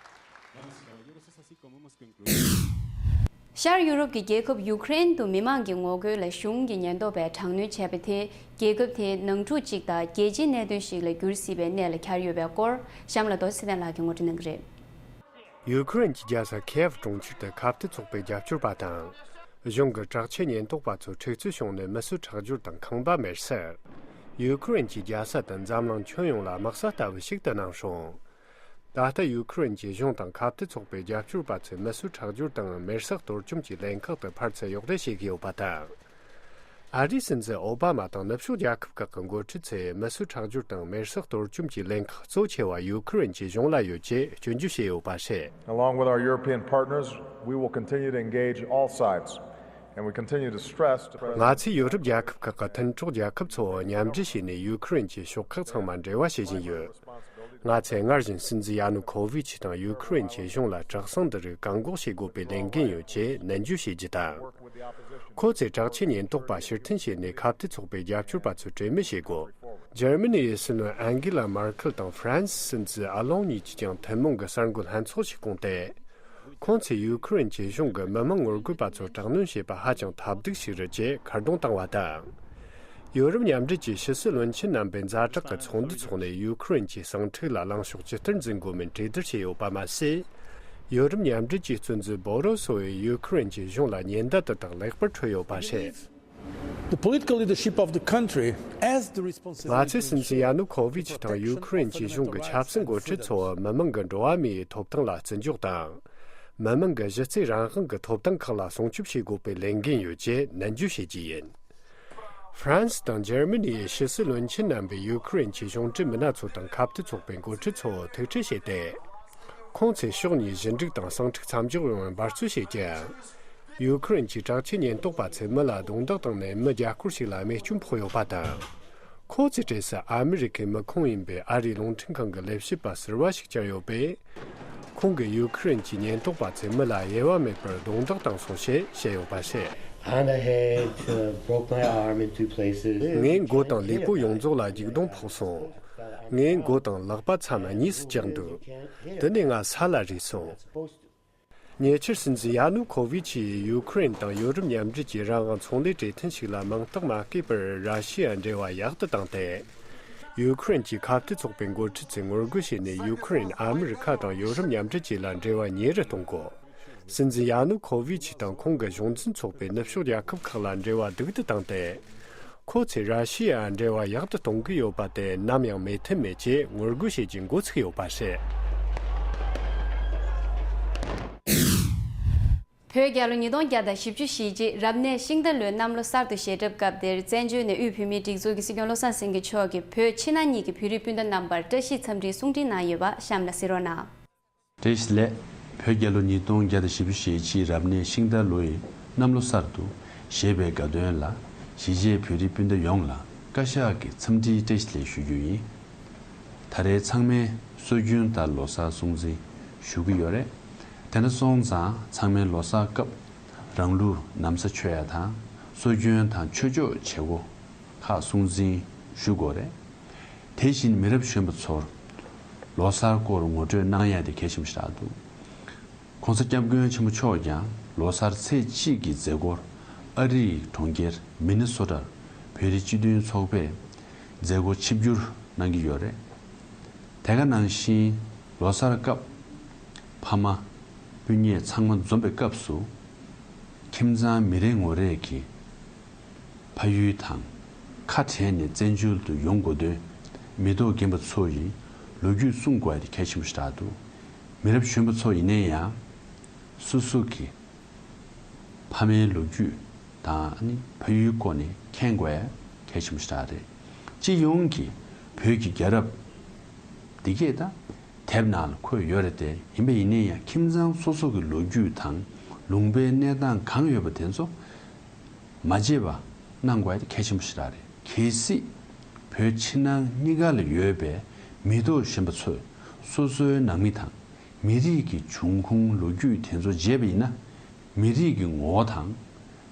ཤར་ཡུ་རོབ་ཀྱི་རྒྱལ་ཁབ་ཡུ་ཀེ་རེན་དུ་མི་མང་གི་ངོ་རྒོལ་ལ་གཞུང་གི་ཉེན་རྟོག་པས་དྲག་གནོན་བྱས་པ་དེ། རྒྱལ་ཁབ་དེའི་ནང་འཁྲུག་ཅིག་དང་རྒྱལ་སྤྱིའི་གནད་དོན་ཞིག་ལ་འགྱུར་སྲིད་པའི་གནས་ལ་གྱར་ཡོད་པའི་སྐོར། གཤམ་ལ་རྡོ་རྗེ་ཚེ་བརྟན་ལགས་ཀྱིས་ངོ་སྤྲོད་གནང་གི་རེད། ཡུ་ཀེ་རེན་གྱི་རྒྱལ་ས་ཁེ་ཡེབ་གྲོང་ཁྱེར་དུ་ཁ་གཏད་ཚོགས་པའི་རྒྱབ་སྐྱོར་པ་དང་། གཞུང་གི་དྲག་ཆས་ཉེན་རྟོག་པ་ཚོ་མཁྲེགས་འཚོལ་བྱུང་ནས་མི་གསོད་ཁྲག་སྦྱོར་དང་ཁང་པ་མེར་སྲེག་ཡུ་ཀེ་རེན་གྱི་རྒྱལ་ས་དང་འཛམ་གླིང་ཁྱོན་ཡོངས་ལ་དམག་ས་ལྟ་བུ་ཞིག་ཏུ་གནང་སོང་། ད་ལྟ་ཡུ་ཀེ་རེན་གྱི་གཞུང་དང་ཁ་གཏད་ཚོགས་པའི་རྒྱབ་སྐྱོར་པ་ཚོས་མི་གསོད་ཁྲག་སྦྱོར་དང་མེར་སྲེག་གཏོར་བཅོམ་གྱི་ལྷན་ཁག་ཏུ་ཕར་ཚུར་གཡོག་རེས་བྱེད་ཀྱི་ཡོད་པ་དང་། ཨ་རིའི་སྲིད་འཛིན་ཨོ་བྷ་མ་དང་ནུབ་ཕྱོགས་རྒྱལ་ཁབ་ཁག་གི་འགོ་ཁྲིད་ཚོས་མི་གསོད་ཁྲག་སྦྱོར་དང་མེར་སྲེག་གཏོར་བཅོམ་གྱི་ལྷན་ཁག་གཙོ་ཆེ་བ་ཡུ་ཀེ་རེན་གྱི་གཞུང་ལ་ཡོད་ཅེས་སྐྱོན་བརྗོད་བྱས་ཡོད་པ་རེད། Along with our European partners, we will continue to engage all sides, and we continue to stress to President ང་ཚོས་ཡོ་རོབ་རྒྱལ་ཁབ་ཁག་གི་མཐུན་གྲོགས་རྒྱལ་ཁབ་ཚོ་མཉམ་འབྲེལ་བྱས་ནས་ཡུ་ཀེ་རེན་གྱི་ཕྱོགས་ཁག་ཚང་མ་འབྲེལ་བ་བྱེད་བཞིན་ཡོད། ང་ཚོས་སྔར་བཞིན་སྲིད་འཛིན་ཡ་ནུ་ཁོ་ཝི་ཆི་དང་ཡུ་ཀེ་རེན་གྱི་གཞུང་ལ་དྲག་ཟིང་འདི་རིགས་བཀག་འགོག་བྱེད་དགོས་པའི་ལས་འགན་ཡོད་ཅེས་ནན་བརྗོད་བྱེད་རྒྱུ་དང་། ཁོ་ཚོས་དྲག་ཆས་ཉེན་རྟོག་པ་ཕྱིར་འཐེན་བྱས་ནས་ཁ་གཏད་ཚོགས་པའི་རྒྱབ་སྐྱོར་པ་ཚོ་གྲོས་མོལ་བྱེད་དགོས། འཇར་མ་ནིའི་སྲིད་བློན་ཨན་གི་ལ་མར་ཁེལ་དང་ཧྥ་རན་སིའི་སྲིད་འཛིན་ཨ་ལོང་གཉིས་ཀྱིས་ཀྱང་ཐུན་མོང་གི་གསར་འགོད་ལྷན་ཚོགས་ཤིག་བསྐོངས་ཏེ། ཁོང་ཚོས་ཡུ་ཁུ་རེན་གྱི་གཞུང་གིས་མི་མང་ངོ་རྒོལ་པ་ཚོར་དྲག་གནོན་བྱས་པ་ཧ་ཅང་ཐབས་སྡུག་ཞིག་རེད་ཅེས་ཁ་རྡུང་བཏང་བ་དང་། ཡོ་རོབ་མཉམ་འབྲེལ་གྱི་ཕྱི་སྲིད་བློན་ཆེན་རྣམ་པའི་ཛ་དྲག་གི་ཚོགས་འདུ་འཚོགས་ནས་ཡུ་ཁུ་རེན་གྱི་ཟིང་འཁྲུག་ལ་ལངས་ཕྱོགས་ཇི་ལྟར་འཛིན་དགོས་མིན་གྲོས་བསྡུར་བྱས་ཡོད་པ་མ་ཟད། ཡོ་རོབ་མཉམ་འབྲེལ་གྱི་གཙོ་འཛིན་བོ་རོ་སོ་ཡིས་ཡུ་ཁུ་རེན་གྱི་གཞུང་ལ་ཉེན་བརྡ་དེ་དག་ལེགས་པར་འཕྲོད་ཡོད་པ་རེད། The political leadership of the country has the responsibility ང་ཚོའི་སྲིད་འཛིན་ཡ་ནུ་ཁོ་ཝི་ཆི་དང་ཡུ་ཁུ་རེན་གྱི་གཞུང་གི་ཆབ་སྲིད་འགོ་ཁྲིད་ཚོ་མི་མང་གི་འགྲོ་བ་མིའི་ཐོབ་ཐང་ལ་བརྩི་འཇོག་དང་། མི་མང་གི་གཞི་རྩའི་རང་དབང་གི་ཐོབ་ཐང་ཁག་ལ་སྲུང་སྐྱོབ་བྱེད་དགོས་པའི་ལས་འགན་ཡོད་ཅེས་ནན་བརྗོད་བྱེད་རྒྱུ་ཡིན། ཧྥ་རན་སི་དང་འཇར་མ་ནིའི་ཕྱི་སྲིད་བློན་ཆེན་རྣམ་པས་ཡུ་ཁུ་རེན་གྱི་གཞུང་འབྲེལ་མི་སྣ་ཚོ་དང་ཁ་གཏད་ཚོགས་པའི་འགོ་ཁྲིད་ཚོ་ཐུག་འཕྲད་བྱས་ཏེ། ཁོང་ཚོས་ཕྱོགས་གཉིས་ཞི་འགྲིག་དང་ཟིང་འཁྲུག་མཚམས་འཇོག་ཡོང་བར་འབད་རྩོལ་བྱེད་ཀྱང་། ཡུ་ཁུ་རེན་གྱི་དྲག་ཆས་ཉེན་རྟོག་པ་ཚོས་མི་ལ་རྡུང་རྡེག་བཏང་ནས་མི་བརྒྱ་སྐོར་ཞིག་ལ་རྨས་སྐྱོན་ཕོག་ཡོད་པ་དང་། ཁོ་ཚོའི་གྲས་སུ་ཨ་མི་རི་ཁའི་མི་ཁོངས་ཡིན་པའི་ཨ་རིའི་རླུང་འཕྲིན་ཁང་གི་ལས་བྱེད་པ་ཟུར་བ་ཞིག་ཀྱང་ཡོད་པས། ཁོང་གིས་ཡུ་ཁུ་རེན་གྱི་ཉེན་རྟོག་པ་ཚོས་མི་ལ་དབྱེ་བ་མེད་པར་རྡུང་རྡེག་བཏང་སོང་ཞེས་བཤད་ཡོད་པ་རེད། And I had uh, broke my arm in two places. ངའི་མགོ་དང་ལུས་པོ་ཡོངས་རྫོགས་ལ་འཇིགས་སྡང་ཕོག་སོང་། ངའི་མགོ་དང་ལག་པ་མཚམས་གཉིས་སུ་བཅག་འདུག་དེ་ནས་ང་ས་ལ་རུལ་སོང་། ཉེ་ཆར་སྲིད་འཛིན་ཡ་ནུ་ཁོ་ཝི་ཆི་ཡིས་ཡུ་ཁུ་རེན་དང་ཡོ་རོབ་མཉམ་འབྲེལ་གྱི་རང་དབང་ཚོང་ལས་གྲོས་མཐུན་ཞིག་ལ་མིང་རྟགས་མ་བཀོད་པར་ར་ཤི་ཡ་འབྲེལ་བ་ཡག་ཏུ་བཏང་སྟེ། ཡུ་ཁུ་རེན་གྱི་ཁ་གཏད་ཚོགས་པའི་འགོ་ཁྲིད་ཚོས་ངོ་རྒོལ་བྱས་ནས་ཡུ་ཁུ་རེན་ཨ་མི་རི་ཁ་དང་ཡོ་རོབ་མཉམ་འབྲེལ་བཅས་ལ་འབྲེལ་བ་ཉེ་རུ་གཏོང་དགོས། སྲིད་འཛིན་ཡ་ནུ་ཁོ་ཝི་ཆི་དང་ཁོང་གི་གཞུང་འཛིན་ཚོགས་པས་ནུབ་ཕྱོགས་རྒྱལ་ཁབ་ཁག་ལ་འབྲེལ་བ་སྡུག་ཏུ་བཏང་སྟེ། ཁོ་ཚོས་ར་ཤི་ཡ་འབྲེལ་བ་ཡག་ཏུ་གཏོང་གི་ཡོད་པ་དེ་ནམ་ཡང་མེད་ཐབས་མེད་ཅེས་ངོ་རྒོལ་བྱེད་ཀྱི་འགོ་ཚུགས་ཡོད་པ་རེད། བོད་རྒྱལ་ལོ་ཉིས་སྟོང་བརྒྱ་དང་བཞི་བཅུ་ཞེ་གཅིག་རབ་གནས་ཤིང་རྟ་ལོའི་གནམ་ལོ་གསར་དུ་གཞས་གྲབས་སྐབས་དེར་བཙན་བྱོལ་ནས་དབུས་བོད་མིའི་སྒྲིག་འཛུགས་ཀྱི་སྲིད་སྐྱོང་བློ་བཟང་སེང་གེ་མཆོག་གིས་བོད་ཕྱི་ནང་གཉིས་ཀྱི་བོད་རིགས་སྤུན་ཟླ་རྣམ་པར་བཀྲ་ཤིས་འཚམས་འདྲིའི་གསུང་འཕྲིན་གནང་ཡོད་པ་གཤམ་ལ་གཟིགས་རོགས་གནང་། བཀྲ་ཤིས་བདེ་ལེགས། བོད་རྒྱལ་ལོ་ཉིས་སྟོང་བརྒྱ་དང་བཞི་བཅུ་ཞེ་གཅིག་རབ་གནས་ཤིང་རྟ་ལོའི་གནམ་ལོ་གསར་དུ་བཞད་པའི་དགའ་སྟོན་ལ་གཞིས་བྱེས་བོད་རིགས་སྤུན་ཟླ་ཡོངས་ལ་བཀའ་ཤག་གི་འཚམས་འདྲིའི་བཀྲ་ཤིས་བདེ་ལེགས་ཞུ་རྒྱུ་ཡིན། ད་རེས་ཚང་མས་སྲོལ་རྒྱུན་ལྟར་ལོ་གསར་སྲུང་བརྩི་ཞུ་གི་ཡོད་རེད། དེ་འདྲ་སོང་ཙང་ཚང་མས་ལོ་གསར་སྐབས་རང་ལུགས་ན་བཟའ་མཆོད་ཡ་དང་སྲོལ་རྒྱུན་དང་ཆོས་ཕྱོགས་བྱེད་སྒོ་ཁག་སྲུང་བརྩི་ཞུ་དགོས་རེད། དེ་བཞིན་མི་རབས་གཞོན་པ་ཚོར་ལོ་གསར་སྐོར་ངོ་སྤྲོད་གནང་ཡ་དེ་གལ་ཆེན་པོ་ཞིག་རེད་འདུག ༸གོང་ས་༸སྐྱབས་མགོན་ཆེན་པོ་མཆོག་ཀྱང་ལོ་གསར་ཚེས་གཅིག་གི་མཛད་སྒོར་ཨ་རིའི་གྲོང་ཁྱེར་མི་ནི་སོ་ཊར་བོད་ བོད་རིགས་སྤྱི་མཐུན་ཚོགས་པས་མཛད་སྒོ་ཆིབས་བསྒྱུར་གནང་གི་ཡོད་རེད། དེ་ག་ནང་བཞིན་ལོ་གསར་སྐབས་ཕ་མ་སྤུན་ཉེ་ཚང་མ་འཛོམས་པའི་སྐབས་སུ། ཁྱིམ་ཚང་མི་རེ་ངོ་རེ་གིས་ཕ་ཡུལ་དང་ཁ་བྲལ་ནས་བཙན་བྱོལ་དུ་ཡོང་དགོས་དོན་མི་ཐོག་རྒན་པ་ཚོ་ཡིས་ལོ་རྒྱུས་གསུང་དགོས་ཡ་དེ་གལ་ཆེན་པོ་ཞིག་རེད་འདུག་མི་རབས་གཞོན་པ་ཚོ་ཡིན་ན་ཡང་སོ་སོ་གི་ཕ་མའི་ལོ་རྒྱུས་དང་ནི་ཕ་ཡུལ་སྐོར་ནས་མཁྱེན་དགོས་ཡ་གལ་ཆེན་པོ་ཞིག་རེད། སྤྱི་ཡོངས་ཀྱི་བོད་ཀྱི་རྒྱལ་རབས་འདི་གས་ད་དེབ་ནང་ལ་འཁོད་ཡོད་རེད་དེ། ཡིན་པ་ཡིན་ན་ཡང་ཁྱིམ་ཚང་སོ་སོ་གི་ལོ་རྒྱུས་དང་ལུང་པའི་གནས་སྟངས་གང་ཡོད་པ་དེ་ཚོ་མ་བརྗེད་པ་གནང་དགོས་ཡ་དེ་གལ་ཆེན་པོ་ཞིག་རེད། གལ་སྲིད་བོད་ཕྱི་ནང་གཉིས་ཀ་ལ་ཡོད་པའི་མི་ཐོག་གཞོན་པ་ཚོས་སོ་སོའི་ནང་མི་དང་མི་རིགས་ཀྱི་འབྱུང་ཁུངས་ལོ་རྒྱུས་དེ་ཚོ་བརྗེད་པ་ཡིན་ན། མི་རིགས་ཀྱི་ངོ་བོ་དང་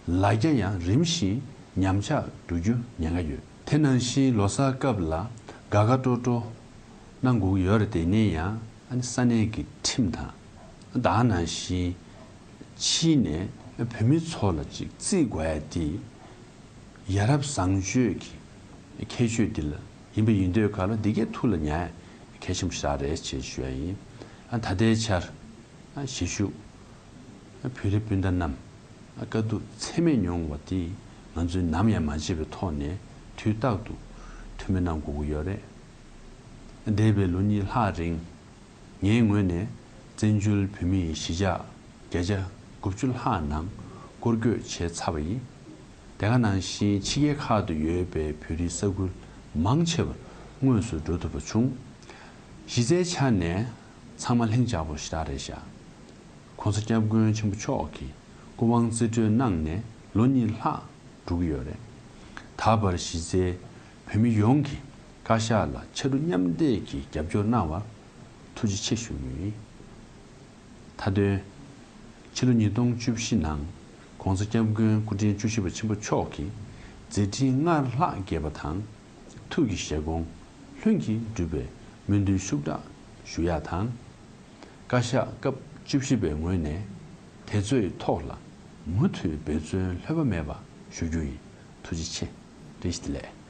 ལ་རྒྱ་ཡང་རིམ་བཞིན་ཉམས་ཆག་འགྲོ་རྒྱུ་ཉེན་ཁ་ཡོད། དེ་ནང་བཞིན་ལོ་གསར་སྐབས་ལ་དགའ་དགའ་སྤྲོ་སྤྲོ་གནང་དགོས་ཀྱི་ཡོད་རེད་དེ། ཡིན་ན་ཡང་ཨ་ནི་ས་གནས་ཀྱི་ཁྲིམས་དང་ད་ག་ནང་བཞིན་ཕྱི་ནས་བོད་མི་ཚོ་ལ་ཅིག་བརྩི་དགོས་ཡ་དེ། ཡ་རབས་བཟང་སྤྱོད་ཀྱི་ཁྱད་ཆོས་འདི་ལ་ཡིན་པ་ཡིན་དུས་ག་ལ་འདི་གའི་ཐུགས་ལ་ཉར་གལ་ཆེན་པོ་ཞིག་རེད་ཅེས་ཞུ་ཡ་ཡིན། ཨ་ད་ལྟའི་ཆར་ཨ་གཞིས་བཞུགས་ཨ་བོད་རིགས་སྤུན་ཟླ་རྣམས་ཨ་དཀའ་སྡུག་ཚད་མེད་མྱོང་བ་འདི་ང་ཚོས་ནམ་ཡང་མ་བརྗེད་པའི་ཐོག་ནས་དུས་རྟག་ཏུ་ཐུགས་སྨོན་གནང་དགོས་ཀྱི་ཡོད་རེད། འདས་པའི་ལོ་གཉིས་ལྷག་རིང་། ངའི་ངོས་ནས་བཙན་བྱོལ་བོད་མིའི་གཞིས་ཆགས་བརྒྱ་ཆ་དགུ་བཅུ་ལྷག་ནང་སྐོར་སྐྱོད་བྱས་ཚར་བ་ཡིན། དེ་ག་ནང་བཞིན་ཕྱི་རྒྱལ་ཁག་ཏུ་ཡོད་པའི་བོད་རིགས་ས་ཁུལ་མང་ཆེ་བར་དངོས་སུ་འགྲོ་ཐུབ་པ་བྱུང་། གཞི་རྩའི་ཆ་ནས་ཚང་མ་ལྷིང་འཇགས་པོ་ཞེ་དྲག་རེད་ཤག ༸གོང་ས་སྐྱབས་མགོན་ཆེན་པོ་མཆོག་གིས་སྐུ་དབང་རྩིས་སྤྲོད་གནང་ནས་ལོ་གཉིས་ལྷག་འགྲོ་གི་ཡོད་རེད། ད་བར་གཞི་རྩའི་བོད་མི་ཡོངས་ཀྱིས་བཀའ་ཤག་ལ་ཕྱར་གྲུ་མཉམ་འདེགས་ཀྱི་རྒྱབ་སྐྱོར་གནང་བར་ཐུགས་རྗེ་ཆེ་ཞུ་གི་ཡིན། མཐའ་དོན། ཕྱི་ལོ་ཉིས་སྟོང་བཅུ་བཞི་ནང་༸གོང་ས་༸སྐྱབས་མགོན་སྐུ་ཕྲེང་བཅུ་བཞི་པ་ཆེན་པོ་མཆོག་གིས་མཛད་འཕྲིན་སྔར་ལྷག་རྒྱས་པ་དང་། ཐུགས་ཀྱི་བཞེད་དགོངས་ལྷུན་གྱིས་གྲུབ་པའི་སྨོན་འདུན་ཤུགས་དྲག་ཞུ་ཡག་དང་། བཀའ་ཤག་སྐབས་བཅུ་བཞི་པའི་ངོས་ནས་དེ་ཚོའི་ཐོག་ལ་མུ་མཐུད་འབད་བརྩོན་ལྷོད་པ་མེད་པ་ཞུ་རྒྱུ་ཡིན། ཐུགས་རྗེ་ཆེ། བཀྲ་ཤིས་བདེ་ལེགས།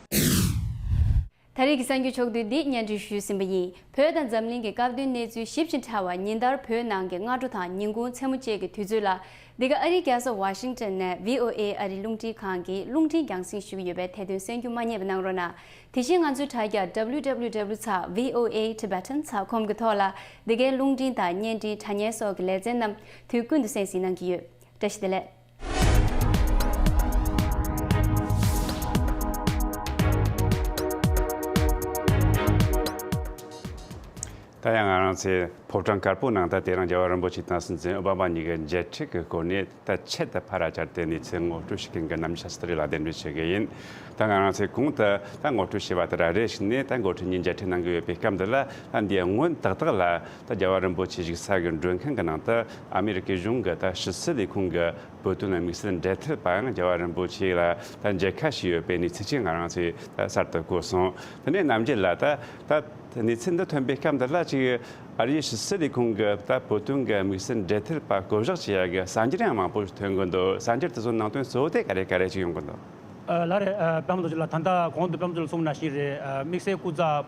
ད་རེས་ཀྱི་གསར་འགྱུར་ཕྱོགས་བསྡུས་འདི་སྙན་སྒྲོན་ཞུས་ཟིན་པ་ཡིན། བོད་དང་འཛམ་གླིང་གི་སྐབས་བསྟུན་གནས་ཚུལ་ཞིབ་ཅིང་ཕྲ་བ་ཉིན་ལྟར་བོད་ནང་གི་སྔ་དྲོ་དང་ཉིན་གུང་མཚན་མོ་བཅས་ཀྱི་དུས་ཚོད་ལ། འདི་ག་ཨ་རིའི་རྒྱལ་ས་ཝ་ཤིང་ཏོན་ནས་བྷི་ཨོ་ཨེ་ཨ་རིའི་རླུང་འཕྲིན་ཁང་གི་རླུང་འཕྲིན་རྒྱང་སྲིང་ཞུ་གི་ཡོད་པས་དེ་དོན་གསན་རྒྱུ་མ་བསྙེལ་བ་གནང་རོགས་གནང་། དེ་བཞིན་ང་ཚོའི་དྲ་རྒྱ་W W W ཚེག་V O A Tibetan ཚེག་ཁོམ་གྱི་ཐོག་ལ་འདི་གའི་རླུང་འཕྲིན་དང་བརྙན་འཕྲིན་དྲ་བརྙན་སོགས་ཀྱི་ལེ་ཚན་རྣམས་དུས་ཀུན་ཏུ་གསན་གཟིགས་གནང་གི་ཡོད། བཀྲ་ཤིས་བདེ་ལེགས། ད་ཡང་ང་རང་ཚོའི་ཕོ་བྲང་དཀར་པོའི་ནང་ད་དེ་རིང་རྒྱལ་བ་རིན་པོ་ཆེ་དང་སྲིད་འཛིན་ཨོ་བྷ་མ་གཉིས་ཀྱི་མཇལ་འཕྲད་ཀྱི་སྐོར་ནས་ད་ཆེད་དུ་ཕར་ར་བཅར་ཏེ་གནས་ཚུལ་ངོ་སྤྲོད་བྱེད་མཁན་གྱི་རྣམ་ཤེས་སི་ཏི་རི་ལ་གདན་འདྲེན་བྱེད་ཀྱི་ཡིན། ད་ང་རང་ཚོས་གོང་དུ་ད་ངོ་སྤྲོད་བྱས་པ་དེ་ར་རེ་ཞིག་ནས་ད་འགོ་ཁྲིད་གཉིས་མཇལ་འཕྲད་གནང་གི་ཡོད་པའི་སྐབས་འདི་ལ། ད་འདིའི་སྔོན་ཏག་ཏག་ལ་ད་རྒྱལ་བ་རིན་པོ་ཆེ་བཞུགས་ས་གི་མགྲོན་ཁང་གི་ནང་དུ་ཨ་མི་རི་ཀའི་གཞུང་གི་ད་ཕྱི་སྲིད་ལས་ཁུངས་ཀྱི་བོད་དོན་དམིགས་བསལ་འབྲེལ་མཐུད་པ་ཡང་རྒྱལ་བ་རིན་པོ་ཆེ་ལ་ད་མཇལ་ཁ་ཞུས་ཡོད་པའི་གནས་ཚུལ་ཅིག་ང་རང་ཚོས་ད་གསར་དུ་གོ་སོང་། དེ་ནས་རྣམ་རྒྱལ་ལགས། ད་ད་གནས་ཚུལ་འདི་ཐོན་པའི་སྐབས་འདི་ལ་ཅིག་ཨ་རིའི་ཕྱི་སྲིད་ལས་ཁུངས་ཀྱི་ད་བོད་དོན་གྱི་དམིགས་བསལ་འབྲེལ་མཐུད་པ་བསྐོ་གཞག་བྱེད་ཡ་གི་གསར་འགྱུར་ཡང་མང་པོ་ཐོན་གི་འདུག་གསར་འགྱུར་དེ་ཚོ་ནང་དོན་གཙོ་བོ་དེ་ག་རེ་ག་རེ་ཅིག་ཡོང་གི་འདུག་ཨ་ལགས་རེད། ཨ་པདྨ་རྡོ་རྗེ་ལགས། ད་ལྟ་གོང་དུ་པདྨ་རྡོ་རྗེ་ལགས་གསུངས་པ་ནང་བཞིན་རེད། ཨ་དམིགས་བསལ་སྐུ་ཚབ།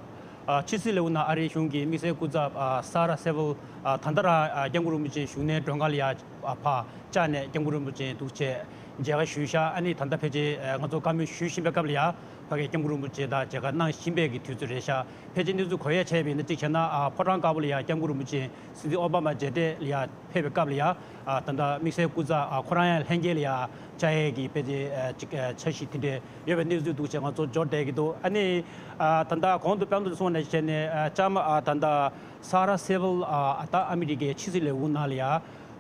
ཨ་ཕྱི་སྲིད་ལས་ཁུངས་ནང་ཨ་རིའི་གཞུང་གི་དམིགས་བསལ་སྐུ་ཚབ་ཨ་ས་ར་སེ་ཝལ། ཨ་ད་ལྟ་རང་ཨ་སྐྱབས་མགོན་རིན་པོ་ཆེ་བཞུགས་གནས་མགྲོན་ཁང་ལ་ཡ་ཨ་ཕར་བཅར་ནས་སྐྱབས་མགོན་རིན་པོ་ཆེ་འདུག་བྱས་མཇལ་ཁ་ཞུས་ཤག་ཨ་ནི་ད་ལྟ་ཕལ་ཆེར་ཨ་ང་ཚོ་བཀའ་མོལ་ཞུ་བཞིན་པའི་སྐབས་ལ་ཡ་ཕ་གིར་སྐྱབས་མགོན་རིན་པོ་ཆེ་དང་མཇལ་ཁ་གནང་བཞིན་པའི་གི་དུས་ཚོད་རེད་ཤག་ཕལ་ཆེར་གནས་ཚུལ་གོ་ཡ་བྱས་པ་ཡིན་ན་གཅིག་བྱས་ན་ཨ་ཕོ་བྲང་དཀར་པོ་ལ་ཡ་སྐྱབས་མགོན་རིན་པོ་ཆེ་སྲིད་འཛིན་ཨོ་བྷ་མ་མཇལ་འཕྲད་ལ་ཡ་ཕེབས་པའི་སྐབས་ལ་ཡ། ཨ་ད་ལྟ་དམིགས་བསལ་སྐུ་ཚབ་ཨ་ཁོ་རང་ཡང་ལྷན་རྒྱས་ལ་ཡ་བཅར་ཡས་ཀྱི་དཔེ་དེ་ཨ་ཅིག་ཨ་འཆར་གཞི་དེ་འདྲས་ཡོད་པའི་གནས་ཚུལ་འདུག་བྱས་ང་ཚོ་འབྱོར་བསྡད་ཀྱི་འདུག་ཨ་ནི་ཨ་ད་ལྟ་གོང་དུ་པདྨ་རྡོ་རྗེ་གསུངས་པ་ནང་བཞིན་བྱས་ནས་ཨ་བཅའ་མར་ཨ་ད་ལྟ་ས་ར་སེ་ཝལ་ཨ་ད་ཨ་མི་རི་ཀའི་ཕྱི་སྲིད་ལས་ཁུངས་ནང་ལ་ཡ་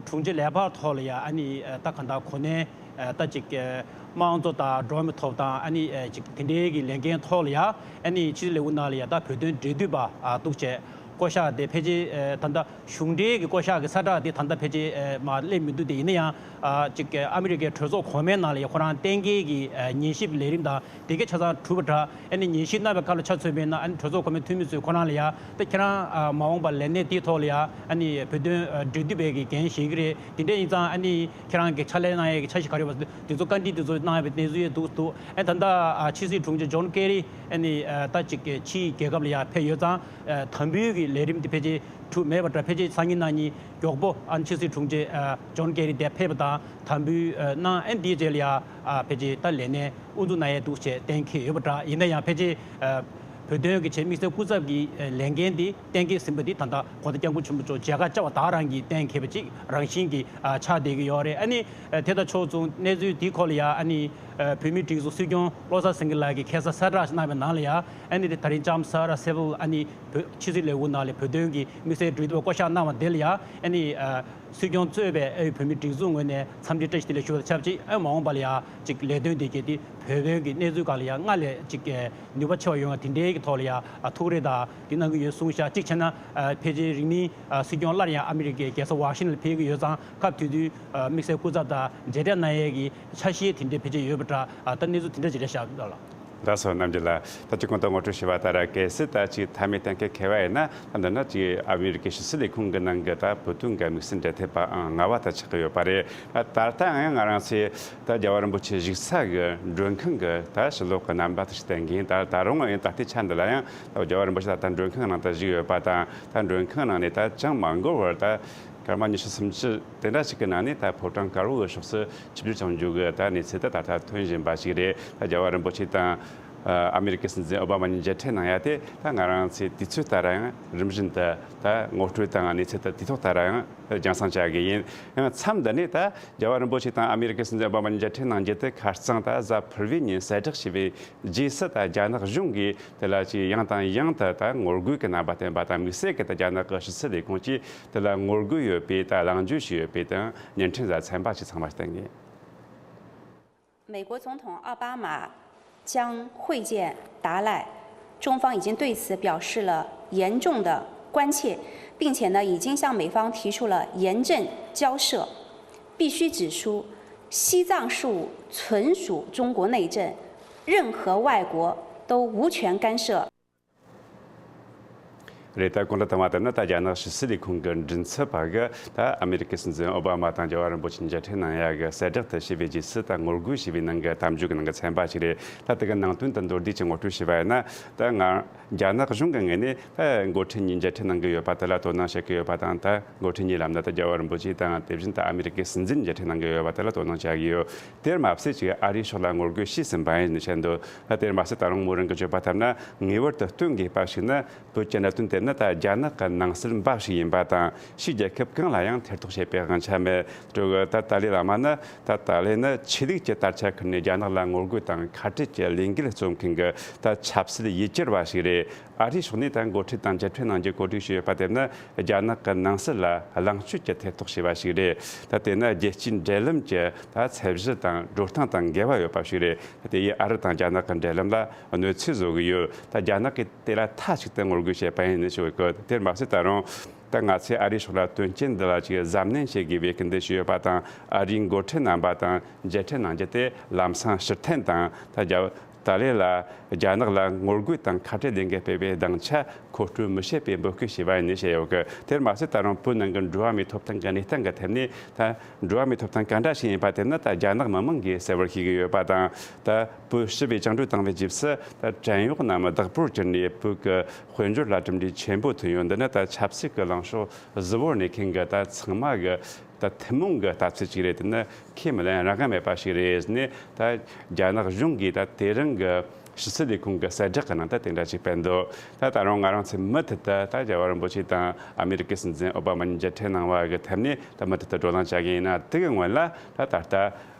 དྲུང་ཆེ་ལས་འཕར་ཐོག་ལ་ཡ་ཨ་ནི་ཨ་ད་ག་ད་གོ་གནས་ཨ་ད་ཅིག་ཨ་དམངས་གཙོ་དང་འགྲོ་བ་མིའི་ཐོབ་ཐང་ཨ་ནི་ཨ་ཅིག་དེ་འདྲའི་གི་ལས་འགན་ཐོག་ལ་ཡ་ཨ་ནི་ཕྱི་སྲིད་ལས་ཁུངས་ནང་ལ་ཡ་ད་བོད་དོན་འབྲེལ་མཐུད་པ་ཨ་འདུག་བྱས། བསྐོ་གཞག་དེ་ཕལ་ཆེར་ཨ་ད་ལྟ་གཞུང་འབྲེལ་གྱི་བསྐོ་གཞག་གི་ས་བསྒྲགས་དེ་ད་ལྟ་ཕལ་ཆེར་ཨ་མར་སླེབས་མི་འདུག་དེ་ཡིན་ན་ཡང་ཨ་ཅིག་ཨ་མི་རི་ཀའི་གྲོས་ཚོགས་གོང་མའི་ནང་ལ་ཡང་ཁོ་རང་གཏན་འཁེལ་གྱི་ཨ་ཉན་ཞིབ་ལས་རིམ་དང་དེ་གའི་ཆ་ཚང་གྲུབ་པ་འདྲ། ཨ་ནི་ཉན་ཞིབ་གནང་བའི་སྐབས་ལ་ཆ་མཚོན་པ་ཡིན་ན་ཨ་ནི་གྲོས་ཚོགས་གོང་མའི་འཐུས་མི་ཚོས་ཁོ་རང་ལ་ཡང་ད་ཁྱེད་རང་ཨ་མ་འོངས་པར་ལས་གནས་དེའི་ཐོག་ལ་ཡང་ཨ་ནི་བོད་དོན་ཨ་འབྲེལ་མཐུད་པའི་གི་འགན་བཞེས་ཀྱི་རེད། དེ་འདྲ་ཡིན་ཙང་ཨ་ནི་ཁྱེད་རང་གི་ཕྱག་ལས་གནང་ཡས་ཀྱི་འཆར་གཞི་ག་རེ་ཡོད་པ་དེ་ཚོ་བཀའ་འདྲི་དེ་ཚོ་གནང་ཡས་པའི་གནས་ཚུལ་ཡང་འདུག་འདུག་ཨ་ད་ལྟ་ཨ་ཕྱི་སྲིད་དྲུང་ཆེ་ཇོན་ཀེ་རི་ཨ་ནི་ཨ་ད་ཅིག་ཕྱིའི་རྒྱལ་ཁབ་ལ་ཡང་ཕེབས་ཡོད་ཙང་ཨ་དམ་འབུལ་གྱི་ལས་རིམ་དེ་ཕལ་ཆེར་གྲུབ་མེད་པ་འདྲ། ཕལ་ཆེར་སང་ཉིན་གནངས་ཉིན་མགྱོགས་པོ་ཨ་ཕྱི་སྲིད་དྲུང་ཆེ་ཨ་ཇོན་ཀེ་རི་དེ་ཕེབས་པ་དང་དམ་འབུལ་ཨ་གནང་། ཨ་ནི་དེའི་རྗེས་ལ་ཡང་ཨ་ཕལ་ཆེར་ད་ལས་གནས་དབུ་འཛུགས་གནང་ཡས་འདུག་ཅེས་གཏན་འཁེལ་ཡོད་པ་འདྲ། ཡིན་ན་ཡང་ཕལ་ཆེར་ཨ་བོད་དོན་གྱི་ཆེད་དམིགས་བསལ་སྐུ་ཚབ་ཀྱི་ཨ་ལས་འགན་དེ་གཏན་འཁེལ་ཟིན་པ་དེ་ད་ལྟ་གོང་ས་སྐྱབས་མགོན་ཆེན་པོ་མཆོག་མཇལ་ཁ་བཅར་བ་དག་རང་གིས་གཏན་འཁེལ་བ་ཅིག་རང་བཞིན་གྱིས་ཨ་ཆགས་བསྡད་ཀྱི་ཡོད་རེད། ཨ་ནི་ཨ་དེ་དང་ཕྱོགས་མཚུངས་གནས་ཚུལ་དེའི་སྐོར་ལ་ཡང་ཨ་ནི་ཨ་བོད་མིའི་སྒྲིག་འཛུགས་སྲིད་སྐྱོང་བློ་བཟང་སེང་གེ་ལགས་ཀྱིས་ཁ་སང་གསལ་བསྒྲགས་ཤིག་གནང་བའི་ནང་ལ་ཡང་ཨ་ནི་དེ་ད་རིང་ལྕམ་སཱ་ར་སེ་ཝལ་ཨ་ནི་བོད་ཕྱི་སྲིད་ལས་ཁུངས་ནང་ལ་བོད་དོན་གྱི་དམིགས་བསལ་འབྲེལ་མཐུད་པ་བསྐོ་གཞག་གནང་བ་དེ་ལ་ཡང་ཨ་ནི་ཨ་སྲིད་སྐྱོང་གཙོས་པའི་ཨ་བོད་མིའི་སྒྲིག་འཛུགས་ངོས་ནས་འཚམས་འདྲི་བཀྲ་ཤིས་བདེ་ལེགས་ཞུ་བ་དང་ཆབས་ཅིག་ཨ་མ་འོངས་པ་ལ་ཡང་ཅིག་ལས་དོན་དེ་གལ་ཏེ་བོད་དོན་གྱི་གནས་ཚུལ་སྒང་ལ་ཡང་སྔར་ལས་ཅིག་ནུས་པ་ཆེ་བ་ཡོང་བ་དེ་འདྲའི་གི་ཐོག་ལ་ཡང་ཨ་ཐུགས་རེ་དང་དེ་གནང་གི་ཡོད་གསུངས་ཤག་གཅིག་བྱས་ན་ཨ་ཕལ་ཆེར་རིང་མིན་ཨ་སྲིད་སྐྱོང་སླར་ཡང་ཨ་མི་རི་ཀའི་རྒྱལ་ས་ཝ་ཤིང་ཊོན་ལ་ཕེབས་ཀྱི་ཡོད་ཙང་སྐབས་དེ་དུས་ཨ་དམིགས་བསལ་སྐུ་ཚབ་དང་མཇལ་འཕྲད་གནང་ཡས་ཀྱི་ཆ་ཤས་དེ་འདྲའི་ཕལ་ཆེར་ཡོད་པ་འདྲ། ཨ་ད་གནས་ཚུལ་དེ་འདྲ་ཅིག་རེད་ཤག་ལགས། ལགས་སོ། རྣམ་རྒྱལ་ལགས། ད་ཅི་གོང་དུ་ངོ་སྤྲོད་ཞུས་པ་ལྟར་གལ་སྲིད་ད་ཅིག་མཐའ་མའི་གཏན་འཁེལ་འཁེལ་བ་ཡིན་ན་ད་འདི་ན་ཅིག་ཨ་མི་རི་ཀའི་ཕྱི་སྲིད་ལས་ཁུངས་ཀྱི་ནང་གི་ད་བོད་དོན་གྱི་དམིགས་བསལ་འབྲེལ་མཐུད་པའང་ལྔ་བ་ད་ཆགས་ཀྱི་ཡོད་པ་རེད། ད་ད་ལྟའང་ང་རང་ཚོས་ད་རྒྱལ་བ་རིན་པོ་ཆེ་བཞུགས་ས་གི་མགྲོན་ཁང་གི་ད་ཕྱི་ལོགས་ཀྱི་རྣམ་པ་དེ་ཞིག་བསྟན་གྱིན། ད་ད་རུང་ཡང་ད་ལྟའི་ཆ་འདི་ལ་ཡང་ད་རྒྱལ་བ་རིན་པོ་ཆེ་ད་ལྟ་མགྲོན་ཁང་ནང་ད་བཞུགས་ཡོད་པ་དང་། ད་མགྲོན་ཁང་ནང་ནས་ད་ཅང་མ་འགོར་བར་ད་སྐར་མ་ཉི་ཤུ་སུམ་ཅུ་དེ་འདྲ་ཞིག་གི་ནང་ནས་ད་ཕོ་བྲང་དཀར་པོ་གི་ཕྱོགས་སུ་ཆིབས་བསྒྱུར་བྱུང་རྒྱུ་གི་ད་གནས་ཚུལ་ད་ད་ལྟ་ཐོན་བཞིན་པ་ཞིག་རེད། ད་རྒྱལ་བ་རིན་པོ་ཆེ་དང་ཨ་མེ་རི་ཀའི་སྲིད་འཛིན་ཨོ་བྷ་མ་གཉིས་མཇལ་འཕྲད་གནང་ཡ་དེ་ད་ང་རང་ཚོའི་དུས་ཚོད་ལྟར་ཡང་རིམ་བཞིན་དུ་ད་ངོ་སྤྲོད་དང་གནས་ཚུལ་ད་དུས་ཐོག་ལྟར་ཡང་རྒྱང་སྲིང་བྱ་གི་ཡིན། ཡང་མཚམས་འདི་ནས་ད་རྒྱལ་བ་རིན་པོ་ཆེ་དང་ཨ་མེ་རི་ཀའི་སྲིད་འཛིན་ཨོ་བྷ་མ་གཉིས་མཇལ་འཕྲད་གནང་རྒྱུ་དེ་ཁ་རྩང་ད་གཟའ་ཕུར་བུའི་ཉིན་གསལ་བསྒྲགས་བྱས་པའི་རྗེས་སུ་ད་རྒྱ་ནག་གཞུང་གིས་དེ་ལ་ཅིག་ཡང་དང་ཡང་དུ་ད་ངོ་རྒོལ་གྱི་རྣམ་པ་བསྟན་པ་དང་། དམིགས་བསལ་གྱི་ད་རྒྱ་ནག་གི་ཕྱི་སྲིད་ལས་ཁུངས་ཀྱིས་དེ་ལ་ངོ་རྒོལ་ཡོད་པའི་ད་གླེང་བརྗོད་བྱས་ཡོད་པའི་དང་བརྙན་འཕྲིན་གསར་ཚན་པ་ཞིག་ཚང་མ་བསྟན་གྱིན། 美国总统奥巴马将会见达赖，中方已经对此表示了严重的关切，并且呢，已经向美方提出了严正交涉。必须指出，西藏事务纯属中国内政，任何外国都无权干涉。 རེད། ད་གོང་དུ་བཏང་བ་ལྟར་ན་ད་རྒྱ་ནག་ཕྱི་སྲིད་ལས་ཁུངས་ཀྱི་མགྲིན་ཚབ་པ་གིས་ད་ཨ་མེ་རི་ཀའི་སྲིད་འཛིན་ཨོ་བྷ་མ་དང་རྒྱལ་བ་རིན་པོ་ཆེ་མཇལ་འཕྲད་གནང་ཡ་གི་གསལ་བསྒྲགས་དེ་བྱས་པའི་རྗེས་སུ་ད་ངོ་རྒོལ་བྱས་པའི་ནང་གི་གཏམ་བརྗོད་ཀྱི་ནང་གི་ཚན་པ་ཞིག་རེད། ད་དེ་གི་ནང་དོན་དེ་མདོར་བསྡུས་ཀྱི་ངོ་སྤྲོད་བྱས་པ་ཡིན་ན། ད་ང་རྒྱ་ནག་གཞུང་གི་ངོས་ནས་ད་འགོ་ཁྲིད་གཉིས་མཇལ་འཕྲད་གནང་གི་ཡོད་པ་དེ་ལ་དོ་སྣང་བྱེད་ཀྱི་ཡོད་པ་དང་། ད་འགོ་ཁྲིད་གཉིས་ལམ་ན་ད་རྒྱལ་བ་རིན་པོ་ཆེ་དང་དེ་བཞིན་ད་ཨ་མེ་རི་ཀའི་སྲིད་འཛིན་མཇལ་འཕྲད་གནང་གི་ཡོད་པ་དེ་ལ་དོ་སྣང་བྱ་གི་ཡོད། དེར་མ་ཟད་ཅིག་ཨ་རིའི་ཕྱོགས་ལ་ངོ་རྒོལ་བྱས་ཟིན་པ་ཡིན་ནི་བཤད་འདུག་ད་དེར་མ་ཟད་ད་རུང་མོ་རང་གིས་བརྗོད་པ་ལྟར་ན། ངེས་པར་དུ་སྟོན་དགོས་པ་ཞིག་ནི། བོད་ཀྱི་གནད་དོན་དེ་ནི་ད་རྒྱ་ནག་གི་ནང་སྲིད་འབའ་ཞིག་ཡིན་པ་དང་། ཕྱིའི་རྒྱལ་ཁབ་གང་ལ་ཡང་ཐེ་གཏོགས་བྱེད་པའི་དབང་ཆ་མེད། སྤྲོ་གི་ད་ཏཱ་ལའི་བླ་མ་ནི། ད་ཏཱ་ལའི་ནི་ཆོས་ལུགས་ཀྱི་དར་ཆ་ཁུར་ནས་རྒྱ་ནག་ལ་ངོ་རྒོལ་དང་ཁ་བྲལ་གྱི་ལས་འགུལ་རྩོམ་མཁན་གྱི་ད་ཆབ་སྲིད་ཡུལ་གྱར་བ་ཞིག་རེད། ཨ་རིའི་ཕྱོགས་ནས་ད་འགོ་ཁྲིད་དང་མཇལ་འཕྲད་གནང་རྒྱུ་གོ་སྒྲིག་བྱས་ཡོད་པ་དེ་ནི། རྒྱ་ནག་གི་ནང་སྲིད་ལ་ལངས་སྤྱོད་ཀྱི་ཐེ་གཏོགས་བྱས་པ་ཞིག་རེད། ད་དེ་ནི་རྒྱལ་སྤྱིའི་འབྲེལ་ལམ་གྱི་ད་ཚད་གཞི་དང་འགྲོ་སྟངས་དང་འགལ་བ་ཡོད་པ་ཞིག་རེད། ད་དེ་ཡིས་ཨ་རི་དང་རྒྱ་ནག་གི་འབྲེལ་ལམ་ལ་གནོད་འཚེ་བཟོ་གི་ཡོད། ད་རྒྱ་ནག་གིས་དེ་ལ་མཐའ་གཅིག་ཏུ་ངོ་རྒོལ་བྱས་པ་ཡིན་ནི་ཞུ་གི་ཡོད། དེར་མ་ཟད་ད་རུང་ད་ང་ཚོས་ཨ་རིའི་ཕྱོགས་ལ་དོན་རྐྱེན་འདི་ལ་ཅིག་གཟབ་ནན་བྱེད་དགོས་པའི་སྐུལ་འདེད་ཞུས་ཡོད་པ་དང་། ཨ་རིའི་འགོ་ཁྲིད་རྣམ་པ་དང་མཇལ་འཕྲད་གནང་རྒྱུ་དེ་ལམ་སང་ཕྱིར་འཐེན་དང་། ད་རྒྱ་ཏཱ་ལའི་ལ་རྒྱ་ནག་ལ་ངོ་རྒོལ་དང་ཁ་བྲལ་ལས་འགུལ་སྤེལ་བའི་སྡིངས་ཆ་མཁོ་སྤྲོད་མི་བྱེད་པའི་འབོད་སྐུལ་བྱས་པ་ཡིན་ནི་བཤད་ཡོད་གི། དེར་མ་ཟད་ད་རུང་བོད་ནང་གི་འགྲོ་བ་མིའི་ཐོབ་ཐང་གི་གནས་སྟངས་ཀྱི་ཐད་ནས། ད་འགྲོ་བ་མིའི་ཐོབ་ཐང་ག་འདྲ་ཞིག་ཡིན་པ་དེ་ནི་ད་རྒྱ་ནག་མི་མང་གིས་གསལ་བོར་ཤེས་ཀྱི་ཡོད་པ་དང་། ད་བོད་ཞི་བས་བཅིངས་འགྲོལ་བཏང་བའི་རྗེས་སུ། ད་བྲན་གཡོག་རྣམས་བདག་པོར་གྱུར་ནས་བོད་ཀྱི་དཔལ་འབྱོར་ལ་གྲུབ་འབྲས་ཆེན་པོ་ཐོན་ཡོད། འདི་ནི་ད་ཆབ་སྲིད་ཀྱི་ལངས་ཕྱོགས་གཟུ་བོར་གནས་མཁན་གྱི་ད་ཚང་མ་གི་ད་ཐུན་མོང་གི་ལྟ་ཚུལ་ཅིག་རེད། དེ་ནི་ཁས་མི་ལེན་རང་དབང་མེད་པ་ཞིག་རེད་ནས། ད་རྒྱ་ནག་གཞུང་གིས་ད་དེ་རིང་གི་ཕྱི་སྲིད་ལས་ཁུངས་ཀྱི་གསལ་བསྒྲགས་ཀྱི་ནང་ད་དེ་འདྲ་ཞིག་སྤེལ་འདུག་ད་ད་རུང་ང་རང་ཚོས་མུ་མཐུད་དུ་ད་རྒྱལ་བ་རིན་པོ་ཆེ་དང་ཨ་མེ་རི་ཀའི་སྲིད་འཛིན་ཨོ་བྷ་མ་གཉིས་མཇལ་འཕྲད་གནང་བ་གི་ཐད་ནས་ད་མུ་མཐུད་དུ་བགྲོ་གླེང་བྱ་གི་ཡིན་ན། དེ་གི་སྔོན་ལ་ད་ད་ལྟ་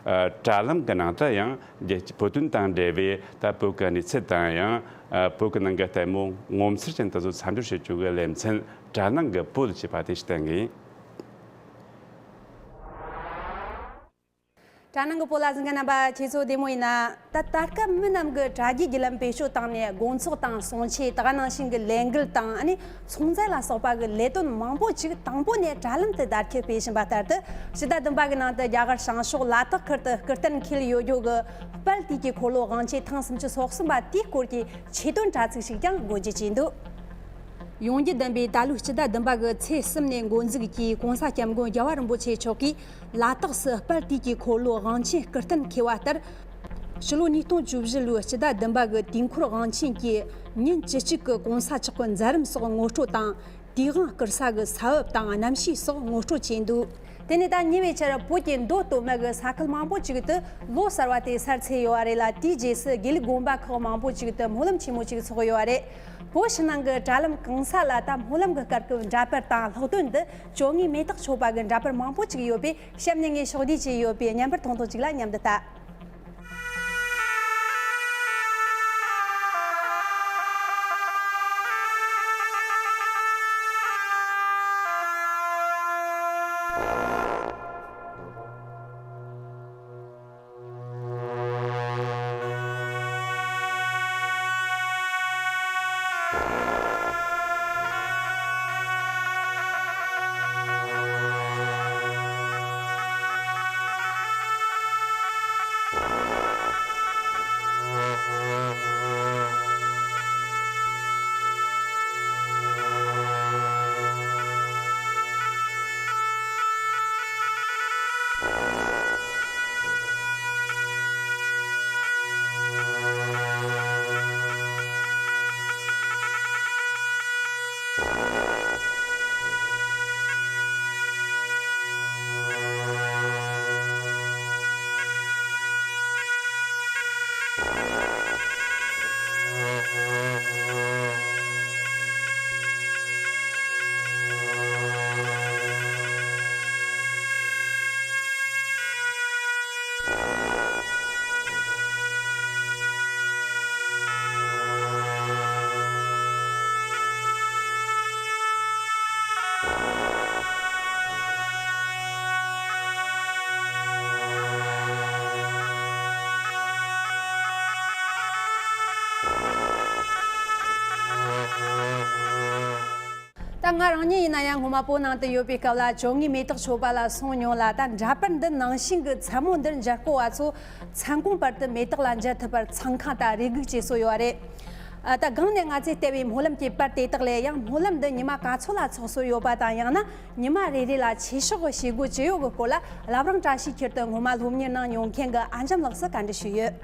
དྲ་ལམ་གྱི་ནང་དུ་ཡང་རྒྱལ་སྤྱི་བོད་དོན་དང་འབྲེལ་བའི་ད་བོད་ཀྱི་གནས་ཚུལ་དང་། ཡང་བོད་ཀྱི་ནང་གི་ལྟད་མོ་ངོ་མཚར་ཅན་དེ་ཚོ་མཚམས་སྦྱོར་བྱེད་རྒྱུ་གི་ལེ་ཚན་དྲ་ནང་གི་བོད་ཅེས་པ་དེ་ཞིག་བསྟན་གི་ཡིན། དྲ་ནང་གི་བོད་ལ་གཟིགས་མཁན་རྣམ་པ་ཁྱེད་ཚོ་བདེ་མོ་ཡིན་ན། ད་ད་སྐབས་མི་རྣམས་ཀྱིས་དྲ་རྒྱའི་བརྒྱུད་ལམ་བེད་སྤྱོད་བཏང་ནས་དགོང་ཚོགས་དང་གསུང་ཆོས། ད་ག་ནང་བཞིན་གྱི་ལས་འགུལ་དང་ཨ་ནི་ཚོང་རྫས་ལ་སོགས་པ་གི་ལས་དོན་མང་པོ་ཅིག་དང་པོ་ནས་དྲ་ལམ་དུ་བརྡ་ཁྱབ་སྤེལ་བཞིན་པ་ལྟར་དུ། ཕྱི་ཟླ་བདུན་པ་གི་ནང་དུ་རྒྱ་གར་བྱང་ཕྱོགས་ལ་དྭགས་ཁུལ་དུ་སྐུ་རྟེན་འཁེལ་ཡོད་རྒྱུ་གི་དཔལ་དུས་ཀྱི་འཁོར་ལོ་དབང་ཆེན་ཐེངས་སུམ་ཅུ་སོ་གསུམ་པ་དེའི་སྐོར་གྱི་ཆེད་དོན་དྲ་ཚིགས་ཤིག་ཀྱང་འགོད་རྒྱུ་བྱས་འདུག་ཡོངས་རྒྱུ་ལྡན་པའི་ད་ལོའི་སྤྱི་ཟླ་བདུན་པ་གི་ཚེས་གསུམ་ནས་འགོ་འཛུགས་ཀྱིས་༸གོང་ས་༸སྐྱབས་མགོན་རྒྱལ་བ་རིན་པོ་ཆེ་མཆོག་གིས་ལ་དྭགས་སུ་དཔལ་དུས་ཀྱི་འཁོར་ལོ་དབང་ཆེན་སྐུ་རྟེན་འཁེལ་བ་ལྟར། ཕྱི་ལོ་ཉིས་སྟོང་བཅུ་བཞི་ལོའི་སྤྱི་ཟླ་བདུན་པ་གི་དུས་འཁོར་དབང་ཆེན་གྱི་ཉིན་བཅུ་གཅིག་གི་༸གོང་ས་མཆོག་གི་མཛད་རིམ་སོགས་ངོ་སྤྲོད་དང་། དུས་དབང་བསྐུར་ས་གི་ས་བབ་དང་གནམ་གཤིས་སོགས་ངོ་སྤྲོད་བྱས་འདུག་དེ་ནས་ད་ཉེ་བའི་ཆར་བོད་ཀྱི་མདོ་སྟོད་སྨད་ཀྱི་ས་ཁུལ་མང་པོ་ཅིག་ཏུ་ལོ་གསར་བ་དེ་སར་ཚེས་ཡོད་པ་རེད་ལ། དེའི་རྗེས་སུ་དགེ་ལུགས་དགོན་པ་ཁག་མང་པོ་ཅིག་ཏུ་སྨོན་ལམ་ཆེན་མོ་ཅིག་ཚོགས་ཡོད་པ་རེད། བོད་ཕྱི་ནང་གི་དྲ་ལམ་གང་ས་ལ་ད་སྨོན་ལམ་གྱི་སྐབས་ཀྱི་འདྲ་པར་དང་ལྷག་དོན་དུ་བཅོ་ལྔའི་མེ་སྟག་མཆོད་པ་གི་འདྲ་པར་མང་པོ་ཅིག་ཡོད་པས། གཤམ་ནས་ངས་ཕྱོགས་བསྡུས་བྱས་ཡོད་པས་མཉམ་པར་མཐོང་ཐོག་ཅིག་ལ་མཉམ་དུ་ལྟ། ད་ང་རང་ཉིད་ཡིན་ན་ཡང་སྔོན་མ་བོད་ནང་དུ་ཡོད་པའི་སྐབས་ལ་བཅོ་ལྔའི་མེ་ཏོག་མཆོད་པ་ལ་སོང་མྱོང་ལ། ད་འདྲ་པར་འདི་ནང་བཞིན་གྱི་མཚན་མོ་འདིར་མཇལ་སྐོར་བ་ཚོ་མཚན་གུང་བར་དུ་མེ་ཏོག་ལ་མཇལ་ཐུབ་པར་འཚང་ཁ་དང་རེ་སྒུག་བྱེད་སྲོལ་ཡོད་པ་རེད། ཨ། ད་སྒང་ནས་ང་ཚོས་བལྟས་པའི་སྨོན་ལམ་གྱི་པར་དེ་དག་ལས་ཡང་སྨོན་ལམ་འདི་ཉི་མ་ག་ཚོད་ལ་ཚོགས་སྲོལ་ཡོད་པ་དང་། ཡང་ན་ཉི་མ་རེ་རེ་ལ་ཆོས་ཕྱོགས་ཀྱི་བྱེད་སྒོ་ཅི་ཡོད་ཀྱི་སྐོར་ལ་བླ་བྲང་བཀྲ་ཤིས་འཁྱིལ་དུ་སྔོན་མ་སློབ་གཉེར་གནང་མྱོང་མཁན་གྱི་ཨ་འཇམ་ལགས་སུ་བཀའ་འདྲི་ཞུས་ཡོད།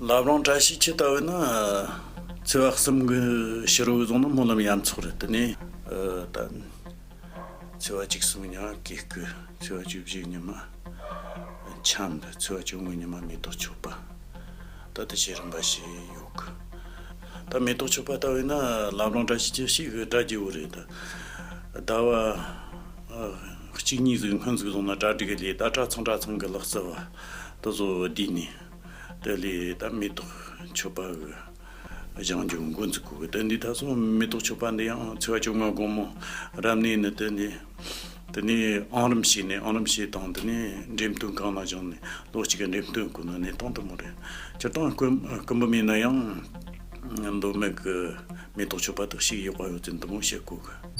བླ་བྲང་བཀྲ་ཤིས་འཁྱིལ་ལྟ་བུ་ན་ཚེས་པ་གསུམ་གྱི་ཕྱི་དྲོ་བཟུང་ན་སྨོན་ལམ་ཡར་འཚོགས་རེད། དེ་ནས་ཨ་ད་ཚེས་པ་བཅུ་གསུམ་ཉི་མ་གུས་སྐུ། ཚེས་པ་བཅུ་བཞི་ཉི་མ་འཆམ། ཚེས་པ་བཅོ་ལྔ་ཉི་མ་མེ་ཏོག་མཆོད་པ། ད་ལྟ་བཤད་རིམ་པ་བྱས་ཡོད་གི། ད་མེ་ཏོག་མཆོད་པ་ལྟ་བས་ན་བླ་བྲང་བཀྲ་ཤིས་འཁྱིལ་ཞིག་གི་གྲ་རྒྱས་པོ་རེད། ད་ཟླ་བ་ཨ་གཅིག་གཉིས་ཟིག་སྔོན་ཟིག་སོང་ན་གྲ་སྒྲིག་གི་ལས། ད་གྲྭ་ཚང་གྲྭ་ཚང་གི་ལག་རྩལ་བ་དེ་ཚོ་བསྡུས་ནས་དེ་ལས་ད་མེ་ཏོག་མཆོད་པ་གི་བཞེངས་རྒྱུ་འགོ་འཛུགས་དགོས་གི། དེ་འདི་ད་སོ་མེ་ཏོག་མཆོད་པ་འདི་ཡང་ཚེས་པ་བཅོ་ལྔ་དགོང་མོ་རབ་གནས་ནས་དེ་འདི། དེ་ནས་ཨང་རིམ་བྱས་ནས། ཨང་རིམ་བྱས་དང་། དེ་ནས་འགྲེམས་སྟོན་སྒང་ལ་བཞག་ནས་ལོ་གཅིག་གི་འགྲེམས་སྟོན་དགོས་ན་གནས་སྟངས་དེ་མོ་རེད། སྤྱིར་བཏང་སྐུ་སྐུ་འབུམ་ཡིན་ན་ཡང་མདོ་སྨད་ཀྱི་མེ་ཏོག་མཆོད་པ་དག་ཞིག་ཡག་པ་ཡོད་ཚུལ་འདི་མོ་བཤད་དགོས་གི།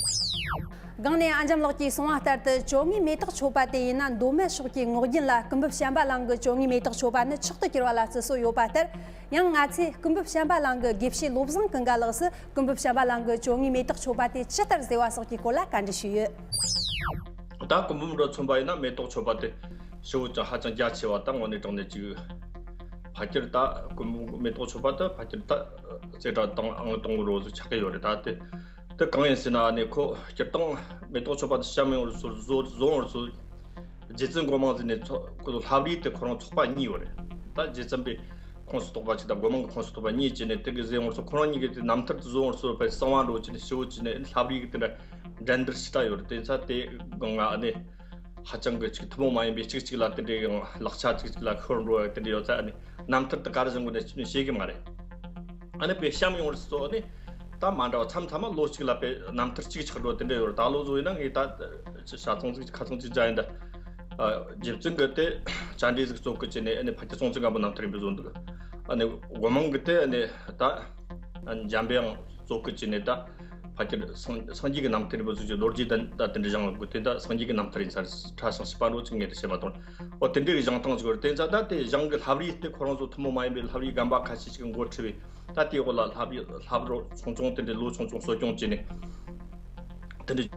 སྒང་ནས་ཨ་འཇམ་ལགས་ཀྱིས་གསུངས་པ་ལྟར་དུ་བཅོ་ལྔའི་མེ་ཏོག་མཆོད་པ་དེ་ཡིན་ན་མདོ་སྨད་ཕྱོགས་ཀྱི་ངོགས་རྒྱུན་ལ་སྐུ་འབུམ་བྱམས་པ་གླིང་གི་བཅོ་ལྔའི་མེ་ཏོག་མཆོད་པ་ནི་མཆོག་ཏུ་གྱུར་པ་ལ་བརྩི་སྲོལ་ཡོད་པ་ལྟར། ཡང་ང་ཚོས་སྐུ་འབུམ་བྱམས་པ་གླིང་གི་དགེ་བཤེས་བློ་བཟང་ཀུན་དགའ་ལགས་སུ་སྐུ་འབུམ་བྱམས་པ་གླིང་གི་བཅོ་ལྔའི་མེ་ཏོག་མཆོད་པ་དེ་ཇི་ལྟར་མཛད་པ་སོགས་ཀྱི་སྐོར་ལ་བཀའ་འདྲི་ཞུས་ཡོད། ད་སྐུ་འབུམ་རུ་མཚོན་པ་ཡིན་ན་མེ་ཏོག་མཆོད་པ་དེ་ཞེ་པོ་ཅིག་ཧ་ཅང་རྒྱ་ཆེ་བ། ད་དངོས་གནས་དྲང་གནས་ཅིག་ཕལ་ཆེར་ད་སྐུ་འབུམ་མེ་ཏོག་མཆོད་པ་དེ་ཕལ་ཆེར་ད་རྩེ་གྲ་དང་ཨང་དང་པོ་རུ་ཆགས་ཀྱི་ཡོད་རེད། ད་དེ་དེ་གང་ཡིན་ཟེར་ན་ནི་ཁོ་སྤྱིར་བཏང་མེ་ཏོག་མཆོད་པ་དེ་བཤམས་ཡོང་བར་ཚུར་བཟོ་བཟོ་ཡོང་བར་ཚུར། རྗེ་བཙུན་སྒོ་མང་ཟེར་ནས་ཚོ་ཁོ་ཚོ་ལྷ་བྲིས་དེ་ཁོ་རང་ཚོགས་པ་གཉིས་ཡོད་རེད། ད་རྗེ་བཙུན་པའི་ཁོངས་སུ་གཏོགས་པ་གཅིག་དང་སྒོ་མང་གི་ཁོངས་སུ་གཏོགས་པ་གཉིས་བྱས་ནས་དེ་གི་ཟེར་ཡོང་བར་ཚོ་ཁོ་རང་གཉིས་ཀྱི་དེ་རྣམ་ཐར་དུ་བཟོ་ཡོང་བར་ཚོ་བས་གསང་བ་འགྲོ་བྱས་ནས་ཞེ་པོ་བྱས་ནས་ལྷ་བྲིས་ཀྱི་དེ་འདྲ་འགྲན་བསྡུར་ཞེ་དྲག་ཡོད་རེད། དེ་ཚ་དེ་སྒང་ང་ཨ་ནི་ཧ་ཅང་གི་ཅིག་ཐུན་མོང་མ་ཡིན་པའི་གཅིག་གཅིག་ལ་དེ་འདྲའི་ཡང་ལག་ཆ་གཅིག་གཅིག་ལ་ཤོར་འགྲོ་བ་དེ་འདྲ་ཡོད་ཚ། ཨ་ནི་རྣམ་ཐར་དུ་ག་རེ་བཟང་གི་ནས་ཅི་ནས་ཤེས་གི་མ་རེད། ཨ་ནི་དཔེ་བཤམས་ཡོང་བར་སོགས་ནི་ད་མ་འདྲ་བ་མཚམས་མཚམས་མ་ལོ་གཅིག་ལ་དཔེ་རྣམ་ཐར་གཅིག་ཆགས་འགྲོ་དེ་འདྲ་ཡོད་རེད། ད་ལོ་ཚོ་ཡིན་ན་ངས་ད་ཆ་ཚང་གཅིག་ཁ་ཚང་གཅིག་བྱ་ཡིན་ད་ རྗེ་བཙུན་གྱི་དེ་བཅར་འདྲི་ཟིག་གཙོ་སྐུལ་བྱས་ནས་ཨ་ནི་ཕལ་ཆེར་སྲོང་བཙན་སྒམ་པོ་རྣམ་ཐར་རིམ་པ་བཟོ་འདུག་ཨ་ནི་སྒོ་མང་གི་དེ་ཨ་ནི་ད་འཇམ་དཔལ་དབྱངས་གཙོ་སྐུལ་བྱས་ནས་ད་ཕལ་ཆེར་སངས་སངས་རྒྱས་ཀྱི་རྣམ་ཐར་རིམ་པ་བཟོ་རྒྱུ་ལོ་རྒྱུས་ད་ད་དེ་འདྲ་བཞེངས་ལ་དགོས། དེ་ད་སངས་རྒྱས་ཀྱི་རྣམ་ཐར་ཡིན་ས་རེད། ཕྲ་ཞིང་ཞིབ་པ་འགྲོ་ཅིག་ངས་དེ་བཤད་མ་ཐུབ། འོ་དེ་འདྲའི་བཞེངས་སྟངས་ཅིག་ཡོད་རེད། དེ་ཚ་ད་དེ་བཞེངས་གི་ལྷ་རིས་དེ་ཁོ་རང་ཚོ་ཐུན་མོང་མ་ཡིན་པའི་ལྷ་རིས་རྒན་པ་ཁ་ཤས་ཤིག་གིས་འགོ་ཁྲིད་པའི། ད་དེའི་འོག་ལ་ལྷ་བི་ལྷ་རོ་ཆུང་ཆུང་དེ་འདྲའི་ལོ་ཆུང་ཆུང་གསོ་སྐྱོང་བྱས་ནས་དེ་འདྲའི།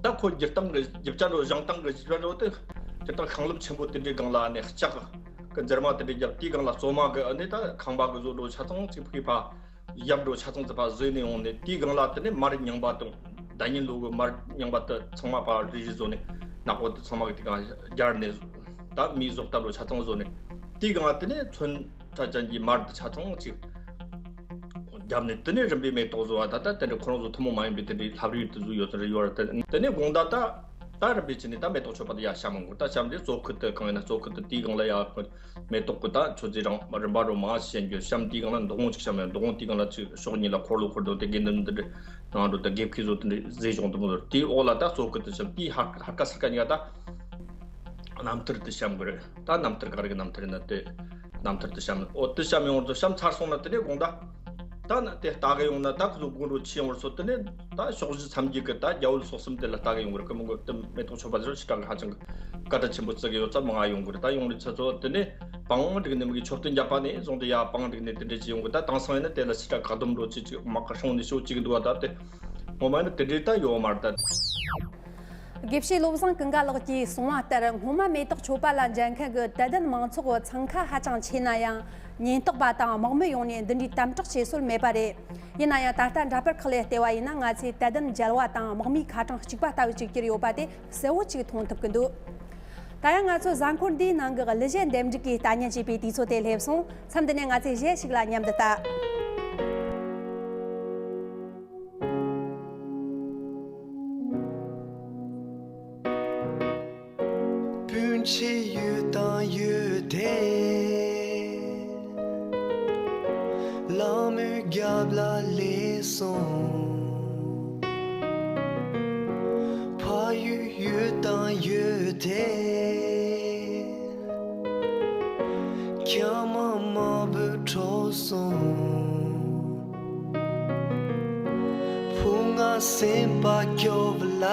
ད་ཁོ་རྒྱུ་སྟངས་གི་རྒྱུ་ཆ་འགྲོ་བཞེངས་སྟངས་གི་རྒྱུ་ཆ་འགྲོ་དེ་རྒྱུ་སྟངས་ཤིང་ལེབ་ཆེན་པོ་དེ་འདྲའི་སྒང་ལ་ནས་ལྕགས་གི་འཛེར་མ་དེ་འདྲའི་བརྒྱབ། དེའི་སྒང་ལ་བཙོ་མ་གི་ཨ་ནི་ད་ཁང་པ་གི་བཟོ་འགྲོ་ཆ་ཚང་གཅིག་ཕུག་ཕ་ཡབ་འགྲོ་ཆ་ཚང་ཙི་ཕ་བཟོས་ནས་ཡོང་ནས། དེའི་སྒང་ལ་དེ་ནས་མར་རྙིང་པ་དང་ཟླ་ཉིན་ལོ་གི་མར་རྙིང་པ་དེ་ཚང་མ་ཕ་རིལ་རིལ་བཟོ་ནས་ནག་པོ་དེ་ཚང་མ་གི་དེ་སྒང་སྦྱར་ནས་ད་མིའི་བཟོ་ལྟ་འགྲོ་ཆ་ཚང་བཟོ་ནས། དེའི་སྒང་དེ་ནས་ཚོན། ཁྲ་ཅན་གྱི་མར་འདི་ཆ་ཚང་གཅིག་བརྒྱབ་ནས། དེ་ནས་རིམ་པས་མེ་ཏོག་བཟོ་བ། ད་ལྟ་དེ་འདྲ་ཁོ་རང་ཚོ་ཐུན་མོང་མ་ཡིན་པའི་དེ་འདྲའི་ལྷ་བྲིས་དེ་བཟོས་ཡོད་ཚོད་རེ་ཡོད་རེད། དེ་ནས་དགོང་དག་ད་ད་རིམ་པས་བྱས་ནས་ད་མེ་ཏོག་མཆོད་པ་དེ་ཡར་བཤམས་ཡོང་གི། ད་བཤམས་དེ་གཙོ་ཁུལ་དུ་གང་ཡིན་ན་གཙོ་ཁུལ་དུ་དེའི་སྒང་ལ་ཡར་མེ་ཏོག་གི་ད་མཆོད་རྫས་རང་རིམ་པ་རུ་མ་བཤམས་རྒྱུ། བཤམས་དེའི་སྒང་ལ་འདུ་ཁང་ཅིག་བཤམས་ཡོད། འདུ་ཁང་དེའི་སྒང་ལ་ཅིག་ཕྱོགས་གཉིས་ལ་འཁོར་ལོ་འཁོར་དང་དེ་དགེ་འདུན་འདི་འདྲ་ནང་འགྲོ་དང་དགེ་བཤེས་ཚོ་དེ་འདྲ་མཛེས་ལྗོངས་དུ་མོ་དེའི་འོག་ལ་ད་གཙོ་ཁུལ་དུ་བཤམས། དེའི་ཧར་ཧར་ཀ་ཚུར་ཀ་གཉིས་ཀ་ད། རྣམ་ཐར་དུ་བཤམས་དགོས་རེད། ད་རྣམ་ཐར་ག་རེ་གི་རྣམ་ཐར་ཡིན་ན་དེ་རྣམ་ཐར་དུ་བཤམས། འོ་དེ་བཤམས་ཡོང་བར་དུ་བཤམས་ཚར་སོང་ན་དེ་ནས་དགོང་དག་ད་ན་དེ་ལྟ་གི་ཡོང་ན་ད་ཁོ་ཚོ་དགོང་དྲོ་ཕྱི་ཡོང་བར་སོ་དེ་ནས་ད་ཕྱོགས་བཞི་མཚམས་བརྒྱད་ཀྱི་ད་རྒྱ་བོད་སོག་གསུམ་དེ་ལ་ལྟ་གི་ཡོང་གི་རེད། ཀི་མོ་གི་དེ་མེ་ཏོག་མཆོད་པ་ཟེར་ཞེ་དྲག་གི་ཧ་ཅང་གི་སྐད་གྲགས་ཆེན་པོ་བརྩི་གི་ཡོད་ཙང་མང་ང་ཡོང་གི་རེད། ད་ཡོང་རེད་ཚ་ཚོ་དེ་ནས་པང་བསྒྲིགས་ནས་མི་གི་མཆོད་རྟེན་བརྒྱབ་པ་ནས་བཟུང་སྟེ་ཡ་པང་བསྒྲིགས་ནས་དེ་འདྲས་ཅིག་ཡོང་གི། ད་དེང་སང་ཡིན་ན་དེ་ལ་ཞེ་དྲག་བཀག་སྡོམ་འགྲོ་ཅིག་ཅིག་མ་ག་སྲུང་ནས་ཤོག་ཅིག་འདུག་བ། ད་དེ་ངོ་མ་ཡིན་ན་དེ་འདྲས་ད་ཡོད་མ་རེད་ད། དགེ་བཤེས་བློ་བཟང་ཀུན་དགའ་ལགས་ཀྱིས་གསུངས་པ་ལྟར། སྔོན་མ་མེ་ཏོག་མཆོད་པ་ལ་མཇལ་མཁན་གྱི་དད་ལྡན་མང་ཚོགས་འཚང་ཁ་ཧ་ཅང་ཆེ་ན་ཡང་། ཉེན་རྟོག་པ་དང་དམག་མི་ཡོང་ནས་འདི་འདྲའི་དམ་དྲག་བྱེད་སྲོལ་མེད་པ་རེད། ཡིན་ན་ཡང་ད་ལྟ་འདྲ་པར་ཁག་ལ་བལྟས་པ་ཡིན་ན། ང་ཚོས་དད་ལྡན་མཇལ་བ་དང་དམག་མིའི་ཁ་གྲངས་གཅིག་པ་ལྟ་བུ་ཅིག་གྱུར་ཡོད་པ་དེ་གསལ་བོ་ཅིག་མཐོང་ཐུབ་ཀྱི་འདུག་ད་ཡང་ང་ཚོ་གཟའ་འཁོར་འདིའི་ནང་གི་གླུ་གཞས་འདེམས་སྒྲིག་གིས་ལྟ་ཉན་བྱས་པའི་དུས་ཚོད་དེ་སླེབས་སོང་། མཚམས་འདི་ནས་ང་ཚོས་གཞས་ཤིག་ལ་མཉམ་དུ་ལྟ། སྤུན་མཆེད་ཡོད་དང་ཡོད་དེ། ལ་མོའི་རྒྱབ་ལ་སླེབས་སོང་། ཕ་ཡུལ་ཡོད་དང་ཡོད་དེ། ཁྱམས་དམར་པོ་འཕྲོག་སོང་། བུ་ང་སེམས་པ་སྐྱོ་བ་ལ།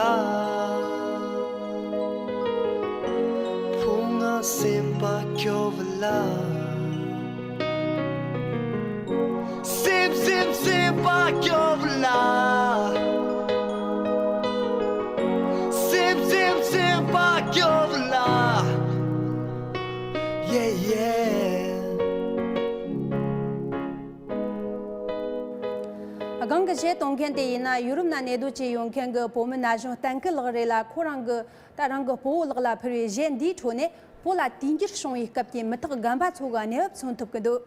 བུ་ང་སེམས་པ་སྐྱོ་བ་ལ། སེམས་སེམས་སེམས་པ་སྐྱོ་བ་ལ། སེམས་སེམས་སེམས་པ་སྐྱོ་བ་ལ། Yeah, yeah. སྒང་གི་གཞས་གཏོང་མཁན་དེ་ཡིན་ན་ཡུ་རོབ་ན་གནས་སྡོད་བྱས་ཡོད་མཁན་གྱི་བོད་མི་ན་གཞོན་གཏན་སྐུལ་ལགས་རེད་ལ། ཁོ་རང་གི་ད་རང་གི་སྤོ་བོ་ལགས་ལ་ཕུལ་བའི་གཞས་འདིའི་ཁྲོད་ནས་བོད་ལ་དུས་འགྱུར་བྱུང་བའི་སྐབས་ཀྱི་མི་ཐག་རྒན་པ་ཚོ་གི་གནས་བབ་མཚོན་ཐུབ་ཀྱི་འདུག་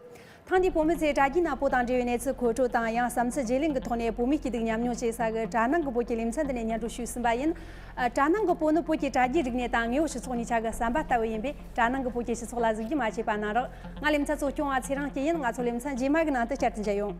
ཐེངས་འདིའི་བོད་མི་ཚོས་དྲ་རྒྱའི་ནང་བོད་དང་འབྲེལ་བའི་གནས་ཚུལ་མཁོ་སྤྲོད་དང་། ཡང་བསམ་ཚུལ་བརྗེ་ལེན་གྱི་ཐོག་ནས་བོད་མིའི་སྐྱིད་སྡུག་མཉམ་མྱོང་བྱེད་ས་གི་དྲ་ནང་གི་བོད་ཀྱི་ལེ་ཚན་འདི་ནས་སྙན་སྒྲོན་ཞུས་ཟིན་པ་ཡིན། ཨ། དྲ་ནང་གི་བོད་ནི་བོད་ཀྱི་དྲ་རྒྱའི་རིག་གནས་དང་དངོས་པོའི་སྤྱི་ཚོགས་གཉིས་ཆ་གི་ཟམ་པ་ལྟ་བུ་ཡིན་པས། དྲ་ནང་གི་བོད་ཀྱི་སྤྱི་ཚོགས་ལ་གཟིགས་རྒྱུ་མ་བརྗེད་པ་གནང་རོགས། ང་ལེ་ཚན་གཙོ་སྐྱོང་བ་ཚེ་རིང་སྐྱིད་ཡིན། ང་ཚོ་ལེ་ཚན་རྗེས་མ་གི་ནང་དུ་བསྐྱར་དུ་མཇལ་ཡོང་།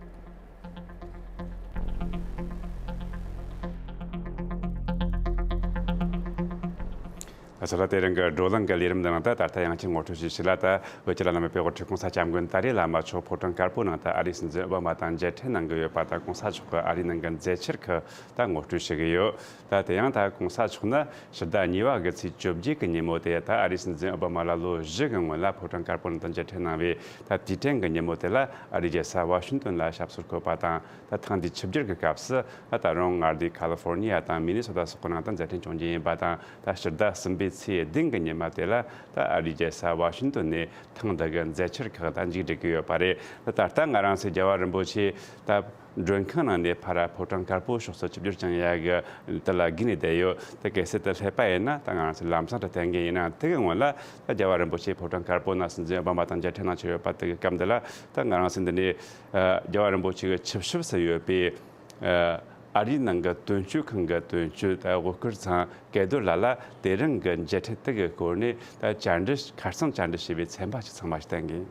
ད་ཆ་ལ་དེ་རིང་གི་བགྲོ་གླེང་གི་ལས་རིམ་འདི་ནང་ད་ད་ལྟ་ཡང་ཁྱེད་ངོ་སྤྲོད་ཞུས་ཤིག་ལ། ད་བོད་ཀྱི་བླ་ན་མེད་པའི་དབུ་ཁྲིད་གོང་ས་སྐྱབས་མགོན་ཏཱ་ལའི་བླ་མ་མཆོག་ཕོ་བྲང་དཀར་པོའི་ནང་ད་ཨ་རིའི་སྲིད་འཛིན་ཨོ་བྷ་མ་དང་མཇལ་འཕྲད་གནང་གི་ཡོད་པ་དང་། གོང་ས་མཆོག་གི་ཨ་རིའི་ནང་གི་མཛད་འཆར་ཁག་ད་ངོ་སྤྲོད་ཞུ་གི་ཡོད། ད་དེ་ཡང་ད་གོང་ས་མཆོག་ནི་ཕྱི་ཟླ་གཉིས་པ་གི་ཚེས་བཅོ་བརྒྱད་གི་ཉིན་མོ་དེ་ད་ཨ་རིའི་སྲིད་འཛིན་ཨོ་བྷ་མ་ལ་ལོ་བཞི་གི་སྔོན་ལ་ཕོ་བྲང་དཀར་པོ་ནང་དུ་མཇལ་འཕྲད་གནང་བའི་ད་དུས་དྲན་གི་ཉིན་མོ་དེ་ལ་ཨ་རིའི་རྒྱལ་ས་ཝ་ཤིང་ཏོན་ལ་ཞབས་སོར་འཁོད་པ་དང་། ད་ཐེངས་འདིའི་ཆིབས་བསྒྱུར་གི་སྐབས་སུ་ད་ད་རུང་མངའ་སྡེ་ཁ་ལི་ཧྥོར་ནི་ཡ་དང་མི་ནི་སོ་ད་སོགས་ཀྱི་ནང་དུ་མཛད་འཕྲིན་སྐྱོང་རྒྱུ་ཡིན་པ་དང་། ད་ཕྱི་ཟླ་གསུམ་པའི་ཚེས་བདུན་གི་ཉིན་མ་དེ་ལ་ད་ཨ་རིའི་རྒྱལ་ས་ཝ་ཤིང་ཏོན་ནས་ཐེངས་འདི་གི་མཛད་འཆར་ཁག་ད་མཇུག་སྒྲིལ་གི་ཡོད་པ་རེད། ད་ད་ལྟ་ང་རང་ཚོའི་རྒྱལ་བ་རིན་པོ་ཆེ་ད་མགྲོན་ཁང་ནང་ནས་ཕར་ཕོ་བྲང་དཀར་པོའི་ཕྱོགས་སུ་ཆིབས་བསྒྱུར་བསྐྱངས་ཡག་གི་དེ་ལ་བསྒུགས་ནས་བསྡད་ཡོད། ད་གལ་སྲིད་དེ་སླེབས་པ་ཡིན་ན་ད་ང་རང་ཚོས་ལམ་སང་དུ་བསྟན་གྱི་ཡིན། ན་དེ་གི་སྔོན་ལ་ད་རྒྱལ་བ་རིན་པོ་ཆེ་ཕོ་བྲང་དཀར་པོ་ནང་སྲིད་འཛིན་ཨོ་བྷ་མ་དང་མཇལ་འཕྲད་གནང་ཆོག་ཡོད་པ་དེ་གི་སྐབས་འདི་ལ་ད་ང་རང་ཚོས་འདི་ནས་ཨ་རྒྱལ་བ་རིན་པོ་ཆེ་གི་ཆིབས་ཞབས་སུ་ཡོད་པའི་ཨ་ཨ་རིའི་ནང་གི་དོན་གཅོད་ཁང་གི་དོན་གཅོད་ད་དབུ་སྐོར་ཚང་སྐལ་རྡོར་ལགས་ལ་དེ་རིང་གི་མཇལ་འཕྲད་དེ་གི་སྐོར་ནས་ད་བཅར་འདྲི་ཁ་སང་བཅར་འདྲི་བྱས་པའི་ཚན་པ་ཞིག་ཚང་མ་ཞིག་བསྟན་གྱི་ཡིན།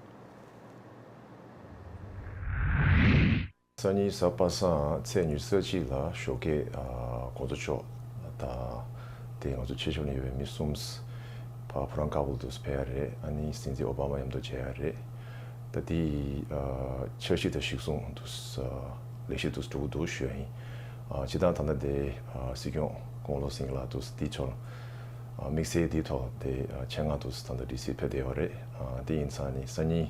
སང་ཉིན་གཟའ་པ་སངས་ཚེས་ཉི་ཤུ་རྩ་གཅིག་ལ་ཞོགས་ཀས་ཨ་གོང་ས་མཆོག་དང་དེ་ང་ཚོ་ཕྱི་ཕྱོགས་ནས་ཡོད་པའི་མི་གསུམ་ ཕོ་བྲང་དཀར་པོ་དུ་ཕེབས་ཡ་རེད། ཨ་ནི་སྲིད་འཛིན་ཨོ་བྷ་མ་མཉམ་དུ་མཇལ་ཡ་རེད། ད་དེ་འཆར་གཞི་དང་གཞི་བཟུང་དུ་ལེགས་ཤོས་དུ་འགྲོ་གི་འདུག་ཞུ་ཡ་ཡིན། སྤྱིར་བཏང་ད་ལྟ་དེ་སྲིད་སྐྱོང་སྐུ་ངོ་བློ་སེང་ལགས་དུ་དེའི་ཕྱོགས་དམིགས་བསལ་དེའི་ཐོག་དེ་ཆེད་མངགས་དུ་ད་ལྟ་ཌི་སི་ཕེབས་བསྡད་ཡོད་རེད། དེ་ཡིན་ཙང་ནི་སང་ཉིན་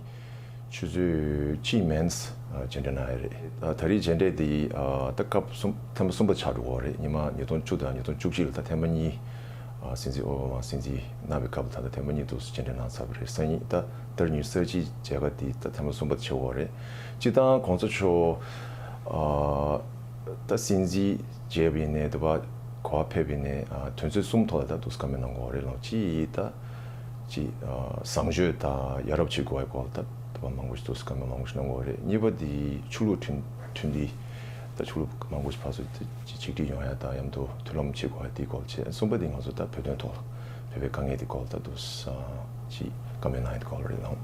ཆུ་ཚོད་གཅིག་མིན་མཇལ་འཕྲད་གནང་ཡ་རེད། ད་རེས་མཇལ་འཕྲད་འདི་ད་སྐབས་གསུམ་ཐེངས་མ་གསུམ་པ་ཆགས་འགྲོ་གི་རེད། ཉི་མ་ཉིས་སྟོང་བཅུ་དང་ཉིས་སྟོང་བཅུ་གཅིག་ལ་ད་ཐེངས་མ་གཉིས་སྲིད་འཛིན་ཨོ་བྷ་མ་སྲིད་འཛིན་གནང་བའི་སྐབས་ལ་ད་ལྟ་ཐེངས་མ་གཉིས་འདུག་མཇལ་འཕྲད་གནང་ཚར་བ་རེད། སང་ཉིན་ད་ཟླ་ཉི་ཤུ་རྩ་གཅིག་མཇལ་ཁ་འདི་ད་ཐེངས་མ་གསུམ་པ་ཆགས་འགྲོ་གི་རེད། སྤྱིར་བཏང་གོང་ས་མཆོག་ད་སྲིད་འཛིན་མཇལ་བ་ཡིན་ནའི་དེ་བ་གོ་བ་ཕེབས་པ་ཡིན་ནའི་དོན་ཚན་གསུམ་ཐོག་ལ་ད་འདུག་བཀའ་མོལ་གནང་གི་ཡོད་རེད། ལགས་གཅིག་ད་ཅིག་བཟང་སྤྱོད་དང་ཡ་རབས་ཅིག་དགོས་པའི་སྐོར་ལ་ད་དེ་བ་མང་པོ་ཞིག་འདུག་བཀའ་མོལ་མང་པོ་ཞིག་གནང་གི་ཡོད་རེད། གཉིས་པ་འདི་ཆོས་ལུགས་མཐུན་མཐུན་སྒྲིལ་ད་ཆོས་ལུགས་མང་པོ་ཞིག་ཕར་ཚུར་ཆིག་སྒྲིལ་ཡོང་ཡ་དང་མཉམ་དུ་མཐུན་ལམ་བྱེད་དགོས་ཡ་དེའི་སྐོར་བྱས། གསུམ་པ་འདི་ང་ཚོ་ད་བོད་དོན་ཐོག་ལ་བོད་པའི་དཀའ་ངལ་དེའི་སྐོར་ལ་ད་འདུག་ཅིག་བཀའ་མོལ་གནང་ཡ་དེའི་སྐོར་ལ་རེད་ལགས།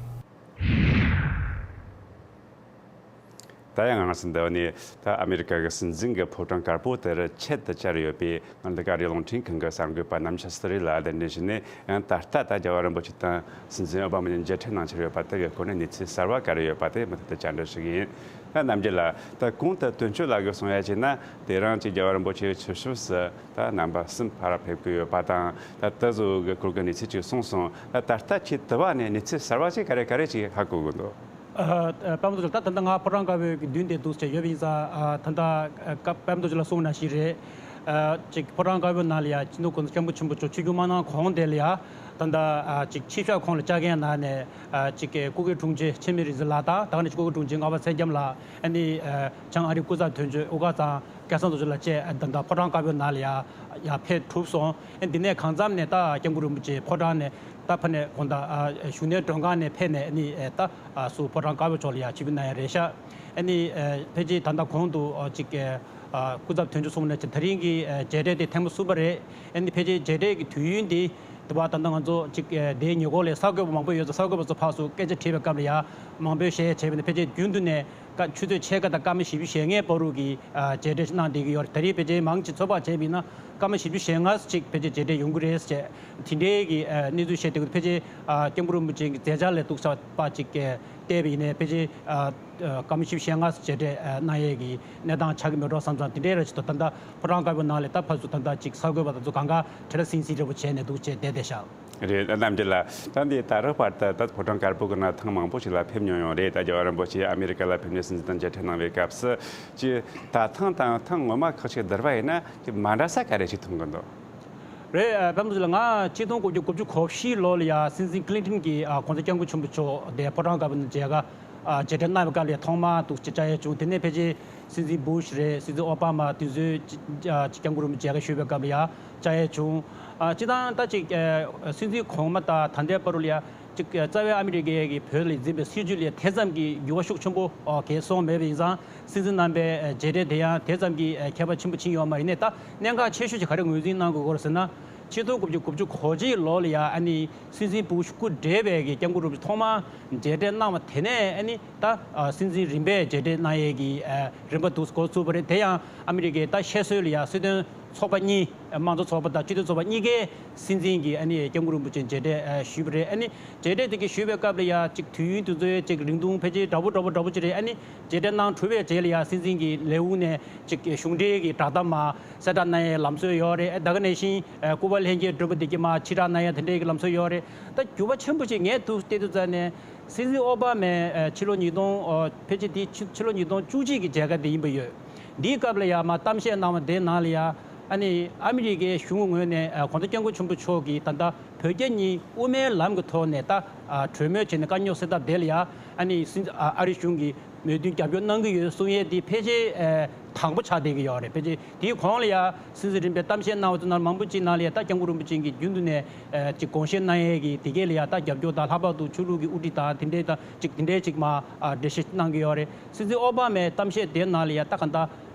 ད་ཡང་ང་ཚོ་འདི་ནས་ད་ཨ་མེ་རི་ཀ་གི་སྲིད་འཛིན་གྱི་ཕོ་བྲང་དཀར་པོ་དེར་ཆེད་དུ་བཅར་ཡོད་པའི་ང་འདི་ག་རེ་རླུང་འཕྲིན་ཁང་གི་གསར་འགོད་པ་རྣམ་ཆ་སི་རི་ལ་གདན་འདྲེན་ཞུས་ནས། ཡང་ད་ལྟ་ད་རྒྱལ་བ་རིན་པོ་ཆེ་དང་སྲིད་འཛིན་ཨོ་བྷ་མ་གཉིས་མཇལ་འཕྲད་གནང་འཆར་ཡོད་པ་དེ་གི་སྐོར་ནས་གནས་ཚུལ་གསར་བ་ག་རེ་ཡོད་པ་དེ་མུ་མཐུད་དུ་བཅར་འདྲི་ཞུ་གི་ཡིན། ད་རྣམ་རྒྱལ་ལགས། ད་གོང་དུ་དོན་གཅོད་ལགས་ཀྱིས་གསུང་ཡ་བྱས་ན། དེ་རིང་ཅིག་རྒྱལ་བ་རིན་པོ་ཆེ་ཆུ་ཤུར་སུ་ད་རྣམ་པ་གསུམ་ཕར་ཕེབས་ཀྱི་ཡོད་པ་དང་། ད་ད་གཟོད་ཀྱི་སྐོར་གྱི་གནས་ཚུལ་ཅིག་གསུངས་སོང་། ད་ད་ལྟ་ཁྱེད་དུ་བ་ནས་གནས་ཚུལ་གསར་བ་ཅིག་ག་རེ་ག་རེ་ཅིག་ཧ་གོ་གི་འདུག་ཨ། ཨ། པདྨ་རྡོ་རྗེ་ལགས། ད་ད་ལྟ་ང་ཕོ་བྲང་དཀར་པོའི་གི་མདུན་དེ་འདུག་བྱས་ཡོད་པ་ཡིན་ཙང་། ཨ། ད་ལྟ་པདྨ་རྡོ་རྗེ་ལགས་གསུངས་ནང་བཞིན་རེད། ཨ། ཅིག་ཕོ་བྲང་དཀར་པོའི་ནང་ལ་ཡ་སྤྱི་ནོར་གོང་ས་སྐྱབས་མགོན་ཆེན་པོ་མཆོག་ཆིབས་བསྒྱུར་མ་གནང་གོང་དེ་ལ་ཡ། ད་ལྟ་ཨ་ཅིག་ཆིབས་ཞབས་ཁོངས་ལ་བཅར་མཁན་ནང་ནས་ཨ་ཅིག་གི་སྐུ་སྒེར་དྲུང་ཆེ་འཆི་མེད་རིག་འཛིན་ལགས་དང་། ད་ག་ནང་བཞིན་སྐུ་སྒེར་དྲུང་ཆེ་ལྔ་པ་ཚེ་རྒྱམ་ལགས། ཨ་ནི་ཨ་བྱང་ཨ་རིའི་སྐུ་ཚབ་དོན་གཅོད་དབུ་དཀར་ཚང་སྐལ་བཟང་རྡོ་རྗེ་ལགས་བཅས་ད་ལྟ་ཕོ་བྲང་དཀར་པོའི་ནང་ལ་ཡ་ཡར་ཕེབས་གྲུབ་སོང་། ཨ། འདི་ནས་གང་འཚམ་ནས་ད་སྐྱབས་མགོན་རིན་པོ་ཆེ་ཕོ་བྲང་ནས་ད་ཕ་ནས་དགོང་དག་ཨ་བཞུགས་གནས་མགྲོན་ཁང་ནས་ཕེབས་ནས། ཨ་ནི་ཨ་ད་ཨ་སུ་ཕོ་བྲང་དཀར་པོའི་ཕྱོགས་ལ་ཡ་ཆིབས་བསྒྱུར་གནང་ཡ་རེད་ཤག་ཨ་ནི་ཨ་ཕལ་ཆེར་ད་ལྟ་གོང་དུ་ཨ་ཅིག་ཨ་སྐུ་ཚབ་དོན་གཅོད་གསུངས་ནང་བཞིན་ད་རིང་གི་ཨ་མཇལ་འཕྲད་དེ་ཐེངས་མ་གསུམ་པ་རེད། ཨ་ནི་ཕལ་ཆེར་མཇལ་འཕྲད་ཀྱི་དུས་ཡུན་དེ་དེ་བ་ད་ལྟ་ང་ཚོ་ཅིག་ཨ་དེའི་ཉེ་འཁོར་ལ་གསར་འགོད་པ་མང་པོ་ཡོད་ཙང་། གསར་འགོད་པ་ཚོ་ཕར་ཚུར་སྐད་ཆ་དྲིས་པའི་སྐབས་ལ་ཡ་མང་པོས་བཤད་བྱས་པ་ཡིན་ན། ཕལ་ཆེར་རྒྱུན་དུ་ནས་སྐ་ཆུ་ཚོད་ཕྱེད་ཀ་དང་སྐར་མ་བཞི་བཅུ་ཞེ་ལྔའི་བར་དུ་གི་ཨ་མཇལ་འཕྲད་ཞིག་གནང་བསྡད་ཀྱི་ཡོད་རེད། ད་རེས་ཕལ་ཆེར་མང་ཆེ་ཚོད་དཔག་བྱས་པ་ཡིན་ན་སྐར་མ་བཞི་བཅུ་ཞེ་ལྔ་ཅིག་ཕལ་ཆེར་མཇལ་འཕྲད་ཡོང་གི་རེད་ཟེར། དེ་འདྲའི་གི་ཨ་གནས་ཚུལ་བཤད་བསྡད་ཀྱི་འདུག་ཕལ་ཆེར་ཨ་སྐྱབས་མགོན་རིན་པོ་ཆེ་གི་མཛད་འཆར་ལ་ཐུག་ས་པ་ཅིག་གི་བལྟས་པ་ཡིན་ནའི། ཕལ་ཆེར་ཨ་ཨ་སྐར་མ་བཞི་བཅུ་ཞེ་ལྔ་ཙམ་མཇལ་འཕྲད་ཨ་གནང་ཡས་ཀྱི་གནས་སྟངས་ཆགས་ཀྱི་མེད་འགྲོ་བསམ་ཙང་། དེ་འདྲའི་ར་ཅིག་ཏུ་ད་ལྟ་ཕོ་བྲང་དཀར་པོའི་ནང་ལ་ད་ཕར་ཚུར་ད་ལྟ་ཅིག་གསར་འགོད་པ་དང་ཚོ་གང་ག་བྲེལ་ཟིང་ཟིང་འདྲ་པོ་བྱས་ནས་འདུག་བྱས་བསྡད་བསྡད་ཤག་རེད། རྣམ་རྒྱལ་ལགས། ད་འདི་ད་རག་བར་དུ་ད་ཕོ་བྲང་དཀར་པོ་གི་ནང་ཐེངས་མང་པོ་ཞིག་ལ་ཕེབས་མྱོང་ཡོད་རེད། ད་རྒྱལ་བ་རིན་པོ་ཆེ་ཨ་མེ་རི་ཀ་ལ་ཕེབས་ནས་སྲིད་འཛིན་དང་མཇལ་འཕྲད་གནང་བའི་སྐབས་སུ་ཅིག་ད་ཐེངས་དང་ཐེངས་སྔོན་མ་ཁག་ཅིག་བསྡུར་བ་ཡིན་ན་ཅིག་མ་འདྲ་ས་ག་རེ་ཞིག་མཐོང་གི་འདུག་རེད། ཨ། པདྨ་རྡོ་རྗེ་ལགས། ང་ཆིག་སྟོང་དགུ་བརྒྱ་དགུ་བཅུ་གོ་བཞི་ལོ་ལ་ཡ་སྲིད་འཛིན་ཀི་ལིན་ཊོན་གྱིས་ཨ་གོང་ས་སྐྱབས་མགོན་ཆེན་པོ་མཆོག་དེ་ཕོ་བྲང་དཀར་པོ་ནས་མཇལ་ཁ་ཨ་མཇལ་འཕྲད་གནང་བའི་སྐབས་ལ་ཡ་ཐོག་མར་འདུག་བྱས་བཅར་ཡས་བྱུང་། དེ་ནས་ཕལ་ཆེར་སྲིད་འཛིན་བུ་ཤི་རེད། སྲིད་འཛིན་ཨོ་བྷ་མ། དེ་ཚོའི་ཅིག་ཨ་ཅིག་སྐྱབས་མགོན་རིན་པོ་ཆེ་མཇལ་ཁ་ཞུ་བའི་སྐབས་ལ་ཡ་བཅར་ཡས་བྱུང་། ཨ། སྤྱིར་བཏང་ད་ཅིག་ཨ་སྲིད་འཛིན་གོང་མ་དང་ད་ལྟའི་བར་དུ་ལ་ཡ་ཅིག་ཨ་རྩ་བའི་ཨ་མི་རི་ཀའི་གི་བོད་ལ་འཛིན་པའི་སྲིད་བྱུས་ལ་ཡ་དེ་ཙམ་གྱི་འགྱུར་བ་ཤུགས་ཆེན་པོ་ཨ་གང་ཡང་སོང་མེད་པ་ཡིན་ཙང་། སྲིད་འཛིན་རྣམ་པའི་ཨ་མཇལ་འཕྲད་དེ་ཡང་དེ་ཙམ་གྱི་ཨ་ཁྱད་པར་ཆེན་པོ་ཕྱིན་ཡོད་མ་རེད། ཡིན་ནའི་ད་གནད་འགག་ཆེ་ཤོས་ཅིག་ག་རེ་ངོས་འཛིན་གནང་དགོས་ཀྱི་ཡོད་རེད་ཟེར་ན། ཆིག་སྟོང་དགུ་བརྒྱ་དགུ་བཅུ་གོ་གཅིག་ལོ་ལ་ཡ་ཨ་ནི་སྲིད་འཛིན་བུ་ཤི་སྐུ་བགྲེས་པའི་གི་སྐྱབས་མགོན་རིན་པོ་ཆེ་ཐོག་མར་མཇལ་འཕྲད་གནང་བ་དེ་ནས་ཨ་ནི་ད་ཨ་སྲིད་འཛིན་རིམ་པས་མཇལ་འཕྲད་གནང་ཡས་ཀྱི་ཨ་རིམ་པ་འདུག་འགོ་ཚུགས་པ་རེད། དེ་ཡང་ཨ་མི་རི་ཀའི་ད་བཤད་སྲོལ་ལ་ཡ་སྲིད་དོན་ཚོགས་པ་གཉིས། དམངས་གཙོ་ཚོགས་པ་དང་སྤྱི་མཐུན་ཚོགས་པ་གཉིས་ཀའི་སྲིད་འཛིན་གྱིས་ཨ་ནི་སྐྱབས་མགོན་རིན་པོ་ཆེ་མཇལ་འཕྲད་ཨ་ཞུས་པ་རེད། ཨ་ནི་མཇལ་འཕྲད་དེ་གི་ཞུས་པའི་སྐབས་ལ་ཡ་ཅིག་དུས་ཡུན་དེ་ཚོའི་ཅིག་རིང་ཐུང་ཕལ་ཆེར་འདྲ་པོ་འདྲ་པོ་འདྲ་པོ་ཅིག་རེད། ཨ་ནི་མཇལ་འཕྲད་གནང་གྲུབ་པའི་རྗེས་ལ་ཡ་སྲིད་འཛིན་གྱི་ལས་ཁུངས་ནས་ཅིག་གཞུང་འབྲེལ་གྱི་བསྒྲགས་གཏམ་མར་གསལ་བསྒྲགས་གནང་ཡའི་ལམ་སྲོལ་ཡོད་རེད། ད་ག་ནང་བཞིན་ཨ་སྐུ་པར་ལྷན་རྒྱས་མགྲོན་པོ་དེ་གི་མར་ཕྱི་བསྒྲགས་གནང་ཡ་དེ་འདྲའི་གི་ལམ་སྲོལ་ཡོད་རེད། ད་འགྱུར་བ་ཆེན་པོ་ཅིག་ངས་འདུག་བལྟས་དུས་ཙ་ནས། སྲིད་འཛིན་ཨོ་བྷ་མས་ཨ་ཕྱི་ལོ་ཉིས་སྟོང་ཨ་ཕལ་ཆེར་དེ་ཕྱི་ཕྱི་ལོ་ཉིས་སྟོང་བཅུ་གཅིག་གི་མཇལ་ཁ་དེ་ཡིན་པ་ཡོད། འདིའི་སྐབས་ལ་ཡ་མར་གཏམ་བཤད་གནང་བ་དེའི་ནང་ལ་ཡ། ཨ་ནི་ཨ་མི་རི་ཀའི་གཞུང་གི་ངོས་ནས་ཨ་གོང་ས་སྐྱབས་མགོན་ཆེན་པོ་མཆོག་གིས་ད་ལྟ་བོད་རྒྱ་གཉིས་དབུ་མའི་ལམ་གྱི་ཐོག་ནས་ད་ཨ་གྲོས་མོལ་བྱས་ནས་དཀའ་རྙོག་སེལ་ཐབས་དེ་ལ་ཡ། ཨ་ནི་སྲིད་ཨ་ཨ་རི་གཞུང་གིས་མོས་མཐུན་རྒྱབ་སྐྱོར་གནང་གི་ཡོད་གསུང་ཡས་དེ་ཕལ་ཆེར་ཨ་དང་པོ་ཆགས་བསྡད་ཀྱི་ཡོད་རེད། ཕལ་ཆེར་དེའི་གོང་ལ་ཡ་སྲིད་འཛིན་རིམ་པས་གཏམ་བཤད་གནང་བ་ཚོ་ནང་མང་པོ་ཅིག་ནང་ལ་ཡ་ད་སྐྱབས་མགོན་རིན་པོ་ཆེ་གིས་རྒྱུན་དུ་ནས་ཨ་ཅིག་དགོངས་བཞེས་གནང་ཡས་ཀྱི་དེ་གས་ལ་ཡ་ད་རྒྱབ་སྐྱོར་དང་། ལྷག་པར་དུ་ཆོས་ལུགས་ཀྱི་དབུ་ཁྲིད་དང་དེ་འདྲའི་ད་ཅིག་དེ་འདྲའི་ཅིག་མར་ཨ་འགྲེལ་བཤད་གནང་གི་ཡོད་རེད། སྲིད་འཛིན་ཨོ་བྷ་མའི་གཏམ་བཤད་དེའི་ནང་ལ་ཡ་ད་གང་ལྟར་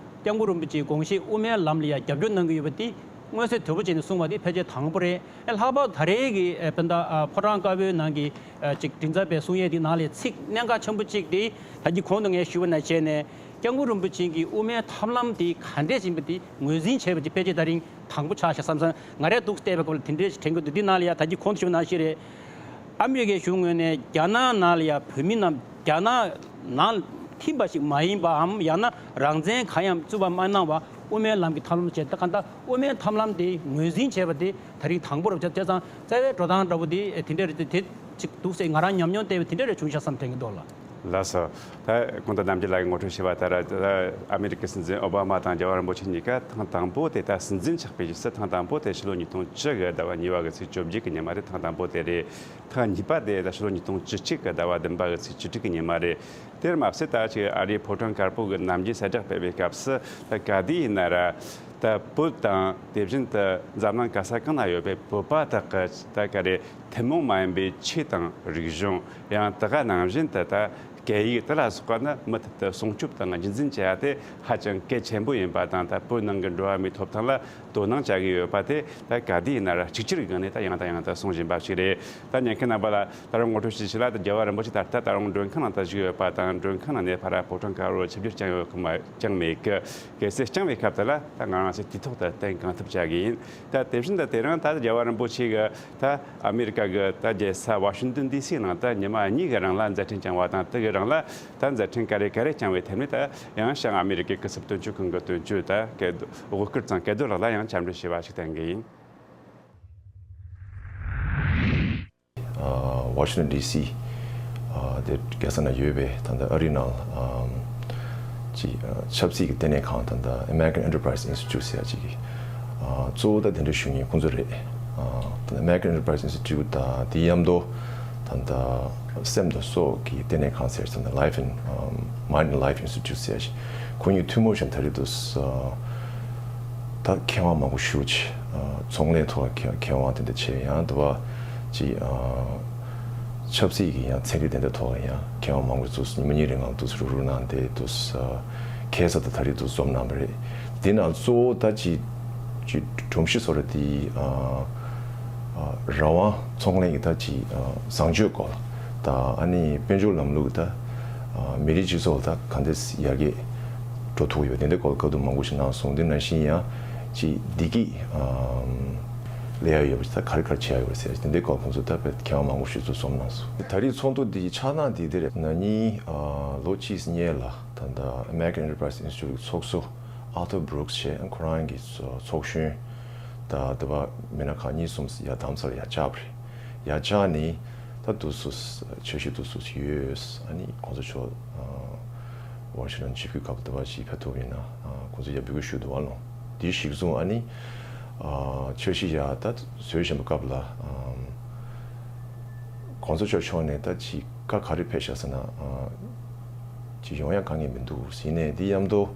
སྐྱབས་མགོན་རིན་པོ་ཆེའི་དགོངས་བཞེད་དབུ་མའི་ལམ་ལ་ཡ་རྒྱབ་སྐྱོར་གནང་གི་ཡོད་པ་དེ་མངོན་གསལ་དོད་པོ་བྱས་ནས་གསུངས་པ་དེ་ཕལ་ཆེར་དང་པོ་རེད། ཨ་ལྷག་པར་དུ་ད་རེས་ཀྱི་ཨ་དཔེར་ན་ཨ་ཕོ་བྲང་དཀར་པོའི་ནང་གི་ཨ་ཅིག་མགྲིན་ཚབ་པས་གསུང་ཡས་དེའི་ནང་ལ་ཚིག་གནད་འགག་ཆེན་པོ་གཅིག་དེ་ད་གིན་གོང་དུ་ངས་ཞུས་པ་ནང་བྱས་ནས། སྐྱབས་མགོན་རིན་པོ་ཆེ་གིས་དབུ་མའི་ཐབས་ལམ་དེ་ག་འདྲས་ཡིན་པ་དེ་ངོས་འཛིན་བྱས་པ་དེ་ཕལ་ཆེར་ད་རིང་དང་པོ་ཆགས་ཤག་བསམ་སོང་། ང་རས་འདུག་བལྟས་པའི་སྐབས་ལ་དེ་འདྲས་ཤིག་དྲན་གྱི་འདུག་འདི་ནང་ལ་ཡ་ད་གིན་གོང་དུ་ཞུས་པ་ནང་བཞིན་རེད། ཨ་མི་རི་ཀའི་གཞུང་ངོས་ནས་རྒྱ་ནག་ནང་ལ་ཡ་བོད་མི་རྣམས་རྒྱ་ནག་ནང་ཐིམ་པ་ཞིག་མ་ཡིན་པའམ་ཡང་ན་རང་བཙན་གང་ཡང་བཙུགས་པ་མ་གནང་བར་དབུ་མའི་ལམ་གྱི་ཐབས་ལམ་བྱས། ད་གང་ལྟར་དབུ་མའི་ཐབས་ལམ་དེ་ངོས་འཛིན་བྱས་པ་དེ་ད་རིང་དང་པོ་རེད། བྱས་ཙང་རྩ་བའི་འགྲོ་སྟངས་འདྲ་བོ་དེ་དེ་འདྲས་རེད། དེ་གཅིག་འདུག་ཟེར་ང་རང་ཉམས་མྱོང་བལྟས་པ་དེ་འདྲས་རེ་བྱུང་ཤག་བསམ་དྲན་གྱི་འདུག་ལགས། ལགས་སོ། ད་གོང་དུ་རྣམ་རྒྱལ་ལགས་ཀྱིས་ངོ་སྤྲོད་བྱས་པ་ལྟར། ད་ཨ་མི་རི་ཀའི་སྲིད་འཛིན་ཨོ་བྷ་མ་དང་རྒྱལ་བ་རིན་པོ་ཆེ་གཉིས་ཀ་ཐེངས་དང་པོ་དེ་ད་སྲིད་འཛིན་ཆགས་པའི་རྗེས་སུ་ཐེངས་དང་པོ་དེ་ཕྱི་ལོ་ཉིས་སྟོང་བཅུ་གི་ཟླ་བ་གཉིས་པ་གི་ཚེས་བཅོ་བརྒྱད་ཀྱི་ཉི་མ་རེད། ཐེངས་དང་པོ་དེ་རེད། ཐེངས་གཉིས་པ་དེ་ད་ཕྱི་ལོ་ཉིས་སྟོང་བཅུ་གཅིག་གི་ཟླ་བ་བདུན་པ་གི་ཚེས་བཅུ་དྲུག་གི་ཉི་མ་རེད། དེར་མ་ཟད་ད་ཅིག་ཨ་རིའི་ཕོ་བྲང་དཀར་པོ་གི་གནམ་གྱི་གསལ་བསྒྲགས་སྤེལ་བའི་སྐབས་སུ། ད་ག་དུས་ཡིན་ན་ར་ད་བོད་དང་དེ་བཞིན་དུ་འཛམ་གླིང་ག་ས་གང་ན་ཡོད་པའི་བོད་པ་དག་གི་ད་ག་རེ་ཐུན་མོང་མ་ཡིན་པའི་ཆོས་དང་རིག་གཞུང་། ཡང་དེ་ག་ནང་བཞིན་དུ་ད་སྐད་ཡིག་དེ་ལ་སོགས་པ་ནི་མུ་མཐུད་དུ་སྲུང་སྐྱོབ་དང་རྒྱུན་འཛིན་བྱེད་ཡ་དེ་ཧ་ཅང་གལ་ཆེན་པོ་ཡིན་པ་དང་། ད་བོད་ནང་གི་འགྲོ་བ་མིའི་ཐོབ་ཐང་ལ་དོ་སྣང་བྱ་གི་ཡོད་པ་དེ་ད་ག་དུས་ཡིན་ན་ར་གཅིག་གྱུར་གྱི་སྒང་ནས་ད་ཡང་དང་ཡང་དུ་གསུང་བཞིན་པ་ཞིག་རེད། ད་ཉན་མཁན་རྣམ་པ་ལ་ད་རུང་ངོ་སྤྲོད་ཞུ་ཆེད་ལ། ད་རྒྱལ་བ་རིན་པོ་ཆེ་ད་ལྟ་ད་རུང་མགྲོན་ཁང་ནང་དུ་བཞུགས་ཡོད་པ་དང་། མགྲོན་ཁང་ནང་ནས་ཕར་ཕོ་བྲང་དཀར་པོར་ཆིབས་བསྒྱུར་བསྐྱངས་ཡོད་གི་མ་བསྐྱངས་མེད་གི། གལ་སྲིད་བསྐྱངས་པའི་སྐབས་དེ་ལ་ད་ང་རང་ཚོས་དུས་ཐོག་ཏུ་བསྟན་གང་ཐུབ་བྱ་གི་ཡིན། ད་དེ་བཞིན་དུ་དེ་རིང་ད་རྒྱལ་བ་རིན་པོ་ཆེ་གི་ད་ཨ་མི་རི་ཀ་གི་ད་རྒྱལ་ས་ཝ་ཤིང་ཏོན་ཌི་སི་ནང་ད་ཉི་མ་གཉིས་ཀྱི་རིང་ལ་མཛད་འཕྲིན་བསྐྱངས་པ་དང་། དེ་གི་རིང་ལ་ད་མཛད་འཕྲིན་ག་རེ་ག་རེ་བསྐྱངས་པའི་ཐད་ནས་ད་ཡང་བྱང་ཨ་མི་རི་ཀའི་སྐུ་ཚབ་དོན་གཅོད་ཁང་གི་དོན་གཅོད་ད་སྐལ་རྡོ་དབུ་སྐུར་ཚང་སྐལ་རྡོར་ལགས་ལ་ཡང་བཅར་འདྲི་ཞུ་བ་ཞིག་གཏང་གི་ཡིན། ཝ་ཤིང་ཏོན་ཌི་སི་དེ་རྒྱལ་ས་ན་ཡོད་པའི་ད་ལྟ་ཨ་རི་ནང་ཅིག་ཆབ་སྲིད་ཀྱི་ལྟེ་གནས་ཁང་ད་ལྟ་American Enterprise Institute ཟེར་ཡ་ཅིག་གི་གཙོ་བོ་ད་དེ་འདྲ་ཞུ་མཁན་ཁོང་ཚོ་རེད། ད་ལྟ་American Enterprise Institute ད་དེའི་མཉམ་དུ་ད་ལྟ་སེམས་དང་སྲོག་གི་ལྟེ་གནས་ཁང་ཟེར། ད་ལྟ་Life and Mind and Life Institute ཟེར་ཡ་ཅིག་ཁོང་གཉིས་ཐུན་མོང་བཞིན་ད་རེས་དུས་ད་མཁས་དབང་མང་པོ་ཞེ་པོ་ཅིག་ཚོང་ལས་ཐོག་མཁས་དབང་དེ་འདྲ་བྱས། ཡང་དུ་བ་ཅིག་ཆབ་སྲིད་ཀྱི་ཡང་ཚན་རིག་དེ་འདྲ་ཐོག་ལ་ཡང་མཁས་དབང་མང་པོ་ཚོ་ཉི་མ་གཉིས་རིང་ལ་དུས་རུག་རུག་གནང་སྟེ་དུས་ཁ་སང་ད་ད་རེས་དུས་འཛོམས་གནང་བ་རེད། དེ་ནང་གཙོ་བོ་ད་ཅིག་ཅིག་སྒྲོམ་གཞི་བཟོ་ར་དེ་རང་དབང་ཚོང་ལས་ཀྱི་ད་ཅིག་བཟང་སྤྱོད་སྐོར་ད་ཨ་ནི་དཔལ་འབྱོར་ལམ་ལུགས་ད་མི་རིགས་སྤྱི་ཚོགས་ད་གང་འདྲ་ཡར་རྒྱས་འགྲོ་ཐུབ་ཡོད། དེ་འདྲའི་སྐོར་བཀའ་བསྡུར་མང་པོ་ཞིག་གནང་སོང་། དེ་ནང་བཞིན་ཡང་ཅིག་བདེ་སྐྱིད་ཨམ་ལས་ཡ་ཡོད་པ་ཞིག་ད་ག་རེ་ག་རེ་བྱེད་ཡ་ཡོད་རེད་ཟེར་དེ་འདྲའི་སྐོར་ཁོང་ཚོ་ད་དཔེ་མཁས་དབང་མང་པོ་ཞིག་ཚུར་འཛོམས་གནང་སོང་། ད་རེས་ཚོགས་འདུ་འདི་ཆགས་སྟངས་འདི་འདི་རེད། ན་ནིང་ཨ་ལོ་གཅིག་སྔོན་ལ་ད་ལྟ་American Enterprise Institute གི་ཚོགས་གཙོ་Arthur Brooks བྱས། ཁོ་རང་གི་ཚོགས་གཞོན་ད་ལྟ་བ་མི་སྣ་ཁག་གཉིས་གསུམ་ཡར་རྡ་རམ་ས་ལ་ཡར་བཅར་བ་རེད། ཡར་བཅར་ནས་ད་དུ་སུ་འཆར་གཞི་དུ་སུ་ཡོད། ཨ་ནི་གོང་ས་མཆོག་ཨ་ཝ་ཤིང་ཊོན་ཆིབས་བསྒྱུར་སྐབས་ལ་ད་བ་ཞིག་ཕེབས་ཐུབ་ཡིན་ན་ཨ་གོང་ས་ཡར་འབོད་སྐུལ་ཞུས་འདུག་བ་ལོང་། དེ་གཞིར་བཟུང་ཨ་ནི་ཨ་འཆར་གཞི་ཡར་ད་བཟོས་བཞིན་པའི་སྐབས་ལ་ཨམ་གོང་ས་མཆོག་མཆོག་ནས་ད་ཅིག་བཀའ་ག་རེ་ཕེབས་ཤག་ཟེར་ན་ཨ་ཅིག་ཡོང་ཡ་དཀའ་ངལ་མི་འདུག་ཟེར་ནས། དེ་མཉམ་དུ་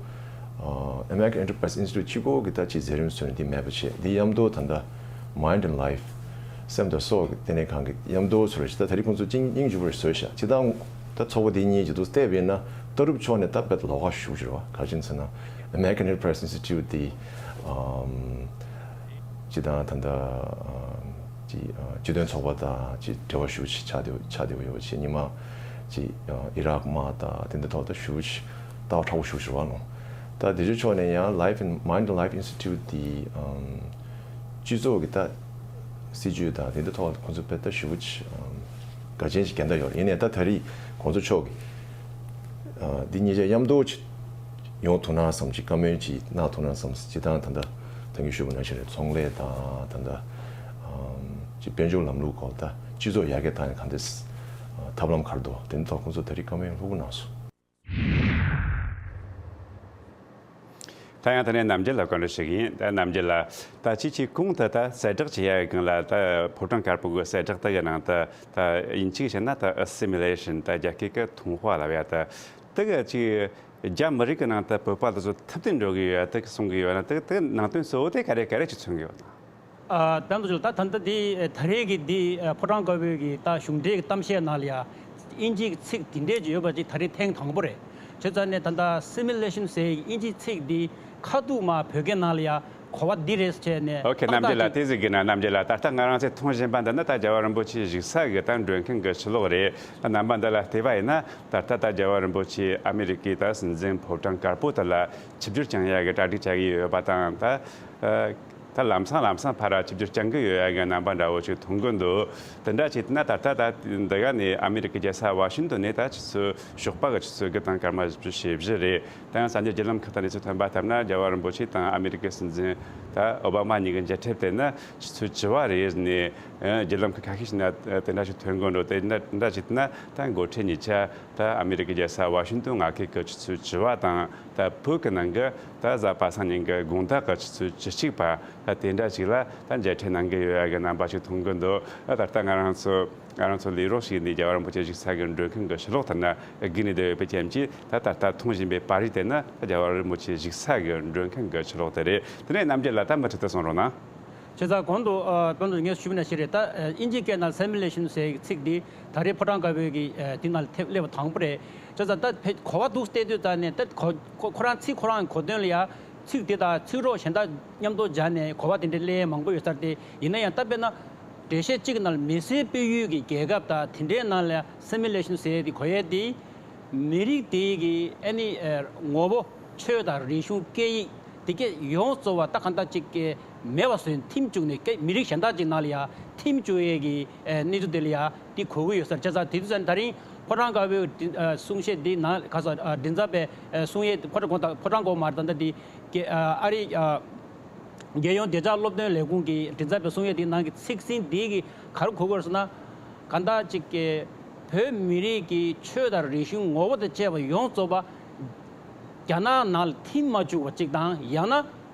ཨ་American Enterprise Institute གཅིག་པོ་གི་ད་ཅིག་མཛད་རིམ་བཟོས་ནས་དེ་མེད་པ་བྱས། དེ་མཉམ་དུ་ད་ལྟ་Mind and Life སེམས་དང་སྲོག་གི་ལྟེ་གནས་ཁང་གི་མཉམ་དུ་ཚུར་ཞིག་ད་ད་རེས་ཁོང་ཚོ་ཅིག་སྙིང་རྗེ་པོ་ཞིག་བཟོས་ཤག་སྤྱིར་བཏང་ད་ཚོགས་པ་དེ་གཉིས་ཀྱི་འདུག་བལྟས་པ་ཡིན་ན་ལྟ་གྲུབ་ཕྱོགས་ནས་ད་དཔེ་ལོགས་ཀ་ཞེ་པོ་ཅིག་རེད་བ། ག་རེ་ཟེར་ན་American Enterprise Institute དེ་ཨམ་སྤྱིར་བཏང་ད་ལྟ་ཨམ་ཅིག་ཨ་སྤྱི་དོན་ཚོགས་པ་དང་ཅིག་འབྲེལ་བ་ཞེ་པོ་ཅིག་ཆགས་བསྡད་ཆགས་བསྡད་པ་ཡོད་པ་བྱས། ཉི་མ་ཅིག་ཨ་ཨི་རག་དམག་དང་དེ་འདྲ་ཐོག་ད་ཞེ་པོ་ཅིག་ལྟ་བ་མཁྲེགས་པོ་ཞེ་པོ་ཅིག་རེད་བ་ལོང་། ད་དེ་ཚོའི་ཕྱོགས་ནས་ཡང་Life and Mind and Life Institute དེ་ཨམ་སྤྱི་ཚོགས་ཀྱི་ད་སྲིད་ཇུས་དང་དེ་འདྲ་ཐོག་ཁོང་ཚོ་དཔེ་ད་ཞེ་པོ་ཅིག་ཨམ་དགའ་ཆེན་ཞིག་རྒྱན་ད་ཡོད་རེད། ཡིན་ནའི་ད་ད་རེས་གོང་ས་མཆོག་གིས་ཨ་འདི་གཉིས་ཆ་མཉམ་དུ་ཅིག་ཡོང་ཐུབ་ན་བསམ་ཅིག་བཀའ་མོལ་ཅིག་གནང་ཐུབ་ན་བསམ། སྤྱིར་བཏང་ད་ལྟ་ད་གིན་ཞུས་པ་ནང་བཞིན་རེད། ཚོང་ལས་དང་ད་ལྟ་ཨམ་ཅིག་དཔལ་འབྱོར་ལམ་ལུགས་སྐོར་ད་སྤྱི་ཚོགས་ཡར་རྒྱས་བཏང་ཡ་གང་འདྲས་ཨ་ཐབས་ལམ་ག་རེ་འདུག་དེ་འདྲ་ཐོག་ཁོང་ཚོ་ད་རེས་བཀའ་མོལ་ལྷུག་པོ་གནང་སོང་། ད་ཡང་དེ་ནས་རྣམ་རྒྱལ་ལ་བཀའ་འདྲི་ཞུ་གི་ཡིན། ད་རྣམ་རྒྱལ་ལགས། ད་ཅིག་ཅིག་གོང་དུ་ད་གསལ་བསྒྲགས་བྱེད་ཡ་གི་སྒང་ལ་ད་ཕོ་བྲང་དཀར་པོ་གི་གསལ་བསྒྲགས་དེ་གི་ནང་དུ་ད་དབྱིན་ཇིས་བཤད་ན་ད་Assimilation ད་རྒྱ་སྐད་ཀྱི་同化ལབ་ཡ་ད་དེ་གི་ཅིག་རྒྱ་མི་རིགས་ཀྱི་ནང་དུ་བོད་པ་དེ་ཚོ་ཐུབ་བསྟན་འགྲོ་གི་ཡོད་ཡ་དེ་གི་གསུང་གི་ཡོད་ན་དེ་དེ་ནང་དོན་གཙོ་བོ་དེ་ག་རེ་ག་རེ་ཅིག་མཚོན་གི་ཡོད་ན། ཨ་ད་ལྟ་ད་ད་ལྟ་འདི་ད་རེས་ཀྱི་འདི་ཕོ་བྲང་དཀར་པོའི་གི་ད་གཞུང་འབྲེལ་གྱི་གཏམ་བཤད་ནང་ལ་ཡ་དབྱིན་ཇིའི་གི་ཚིག་འདི་འདྲས་ཅིག་ཡོད་པ་ཅིག་ད་རེས་ཐེངས་དང་པོ་རེད། བྱས་ཙང་ནས་ད་ལྟ་Assimilation ཟེར་དབྱིན་ཇིའི་ཚིག་འདི་ཁ་ཐུག་མ་བོད་སྐད་ནང་ལ་ཡ་ གོ་བ་འདི་རེད་བྱས་ནས། ཨོ་ཁེ། རྣམ་རྒྱལ་ལགས། དེ་ཟིག་གི་ན། རྣམ་རྒྱལ་ལགས། ད་ལྟ་ང་རང་ཚོས་མཐོང་བཞིན་པ་འདི་ནི་ད་རྒྱལ་བ་རིན་པོ་ཆེའི་བཞུགས་ས་གི་ད་མགྲོན་ཁང་གི་ཕྱི་ལོགས་རེད། ད་རྣམ་པ་འདི་ལ་བལྟས་པ་ཡིན་ན། ད་ལྟ་ད་རྒྱལ་བ་རིན་པོ་ཆེ་ཨ་མི་རི་ཀའི་ད་སྲིད་འཛིན་ཕོ་བྲང་དཀར་པོ་དེ་ལ་ཆིབས་བསྒྱུར་བསྐྱངས་ཡ་གི་གྲ་སྒྲིག་བྱ་གི་ཡོད་པ་དང་། ད་ད་ལམ་སང་ལམ་སང་ཕར་ར་ཆིབས་བསྒྱུར་བསྐྱངས་གི་ཡོད་ཡ་གི་རྣམ་པ་འདྲ་བོ་ཞིག་མཐོང་གི་འདུག་དེ་འདྲ་བྱས་ན། ད་ལྟ་ད་འདི་ག་ནས་ཨ་མི་རི་ཀའི་རྒྱལ་ས་ཝ་ཤིང་ཏོན་ནས་ད་ཆུ་ཚོད། ཞོགས་པ་གི་ཆུ་ཚོད་དགུ་དང་སྐར་མ་བཞི་བཅུ་ཞེ་བཞི་རེད། དེ་ཡང་གསར་འགྱུར་བརྒྱུད་ལམ་ཁག་དང་གནས་ཚུལ་ཐོན་པ་ལྟར་ན། རྒྱལ་བ་རིན་པོ་ཆེ་དང་ཨ་མི་རི་ཀའི་སྲིད་འཛིན་ད་ཨོ་བྷ་མ་གཉིས་ཀྱི་མཇལ་འཕྲད་དེ་ནི་ཆུ་ཚོད་བཅུ་པ་རེད་ནས། ཨ། བརྒྱུད་ལམ་ཁག་ཁ་ཤས་ཤིག་ན་དེ་འདྲ་ཞིག་ཐོན་གི་འདུག་དེ་འདྲ་འདྲ་ཞིག་ན། ད་འགོ་ཁྲིད་གཉིས་ཆ་ད་ཨ་མི་རི་ཀའི་རྒྱལ་ས་ཝ་ཤིང་ཏོན་མངའ་སྡེ་གི་ཆུ་ཚོད་བཅུ་པ་དང་། ད་བོད་ཀྱི་ནང་གི་ད་གཟའ་པ་སངས་ཉིན་གྱི་དགོང་དག་གི་ཆུ་ཚོད་བཅུ་གཅིག་པ། ད་དེ་འདྲ་ཞིག་ལ་ད་མཇལ་འཕྲད་གནང་གི་ཡོད་ཡ་གི་རྣམ་པ་ཞིག་མཐོང་གི་འདུག་ད་ལྟ་ང་རང་ཚོ་ང་རང་ཚོ་ལས་རོགས་ཤིག་ཡིན་དུས་རྒྱལ་བ་རིན་པོ་ཆེ་བཞུགས་ས་གི་མགྲོན་ཁང་གི་ཕྱི་ལོགས་དེ་ན་བསྒུགས་ནས་བསྡད་ཡོད་པའི་རྐྱེན་གྱིས། ད་ད་ལྟ་མཐོང་བཞིན་པའི་པར་རིས་དེ་ནི་རྒྱལ་བ་རིན་པོ་ཆེ་བཞུགས་ས་གི་མགྲོན་ཁང་གི་ཕྱི་ལོགས་དེ་རེད། དེ་ནས་རྣམ་རྒྱལ་ལགས། ད་མུ་མཐུད་དུ་གསུང་རོགས་གནང་། བྱས་ཙང་གོང་དུ་ཨ་དཔོན་དུ་ངས་ཞུས་པ་ནང་བཞིན་རེད། ད་ཨ་དབྱིན་ཇིའི་སྐད་ནང་སེ་མི་ལེ་ཤན་ཟེར་ཡག་ཚིག་འདི་ད་རེས་ཕོ་བྲང་དཀར་པོའི་གི་ཨ་དེ་ནང་ལ་ཐེབས་སླེབས་པ་དང་པོ་རེད། བྱས་ཙང་ད་ཕལ་གོ་བ་འདུག་བལྟས་དུས་ཙམ་ནས། ད་གོ་ཁོ་ཁོ་རང་ཚིག་ཁོ་རང་གི་གོ་དོན་ལ་ཡ། ཚིག་དེ་དང་ཚིག་རོ་གཞན་དག་མཉམ་དུ་སྦྱར་ནས་གོ་བ་དེ་འདྲ་སླེབས་མང་པོ་ཡོད་ས་རེད། དེ་ཡིན་ན་ཡང་ད་དཔེར་ན་འགྲེལ་བཤད་གཅིག་གི་ནང་ལ་མི་སེར་སྤེལ་ཡུལ་གྱི་རྒྱལ་ཁབ་དང་དེ་འདྲའི་ནང་ལ་སེ་མི་ལེ་ཤན་ཟེར་ཡས་དེ་གོ་ཡས་དེ། མི་རིགས་དེ་གི་ཨ་ནི་ཨ་ངོ་བོ། ཆོས་དང་རིག་གཞུང་། སྐད་ཡིག་དེ་གས་ཡོངས་རྫོགས་པ་ད་གང་ལྟར་ཅིག་གི་མེད་པ་བཟོས་ནས་འཐིམ་བཅུག་ནས། སྐད་མི་རིགས་གཞན་དག་ཅིག་ནང་ལ་ཡ་འཐིམ་བཅུག་ཡས་ཀྱི་ཨ་གནས་ཚུལ་དེ་ལ་ཡ་དེ་གོ་གི་ཡོད་ས་རེད། བྱས་ཙང་དེ་དུས་ཙམ་ད་རིང་ཕོ་བྲང་དཀར་པོའི་འདི་ཨ་གསུང་བཤད་འདི་ནང་ག་ས་ཨ་མགྲིན་ཚབ་པའི་ཨ་གསུང་ཡས། ཕོ་བྲང་གོང་དང་ཕོ་བྲང་གོང་མ་རེད། ད་ལྟ་འདི་གི་ཨ་ཨ་རི་ཨ་རྒྱལ་ཡོངས་བདེ་འཇགས་སློབ་སྟོན་ལས་ཁུངས་ཀྱི་མགྲིན་ཚབ་པའི་གསུང་ཡས་འདི་ནང་གི་ཚིག་ཟིན་འདི་གི་ག་རེ་གོ་གི་ཡོད་ཟེར་ན། གང་ལྟར་ཅིག་གི་བོད་མི་རིགས་ཀྱི་ཆོས་དང་རིག་གཞུང་ངོ་བོ་དང་བཅས་པ་ཡོངས་རྫོགས་པ་རྒྱ་ནག་ནང་ལ་འཐིམ་མ་བཅུག་པ་ཅིག་དང་། ཡང་ན་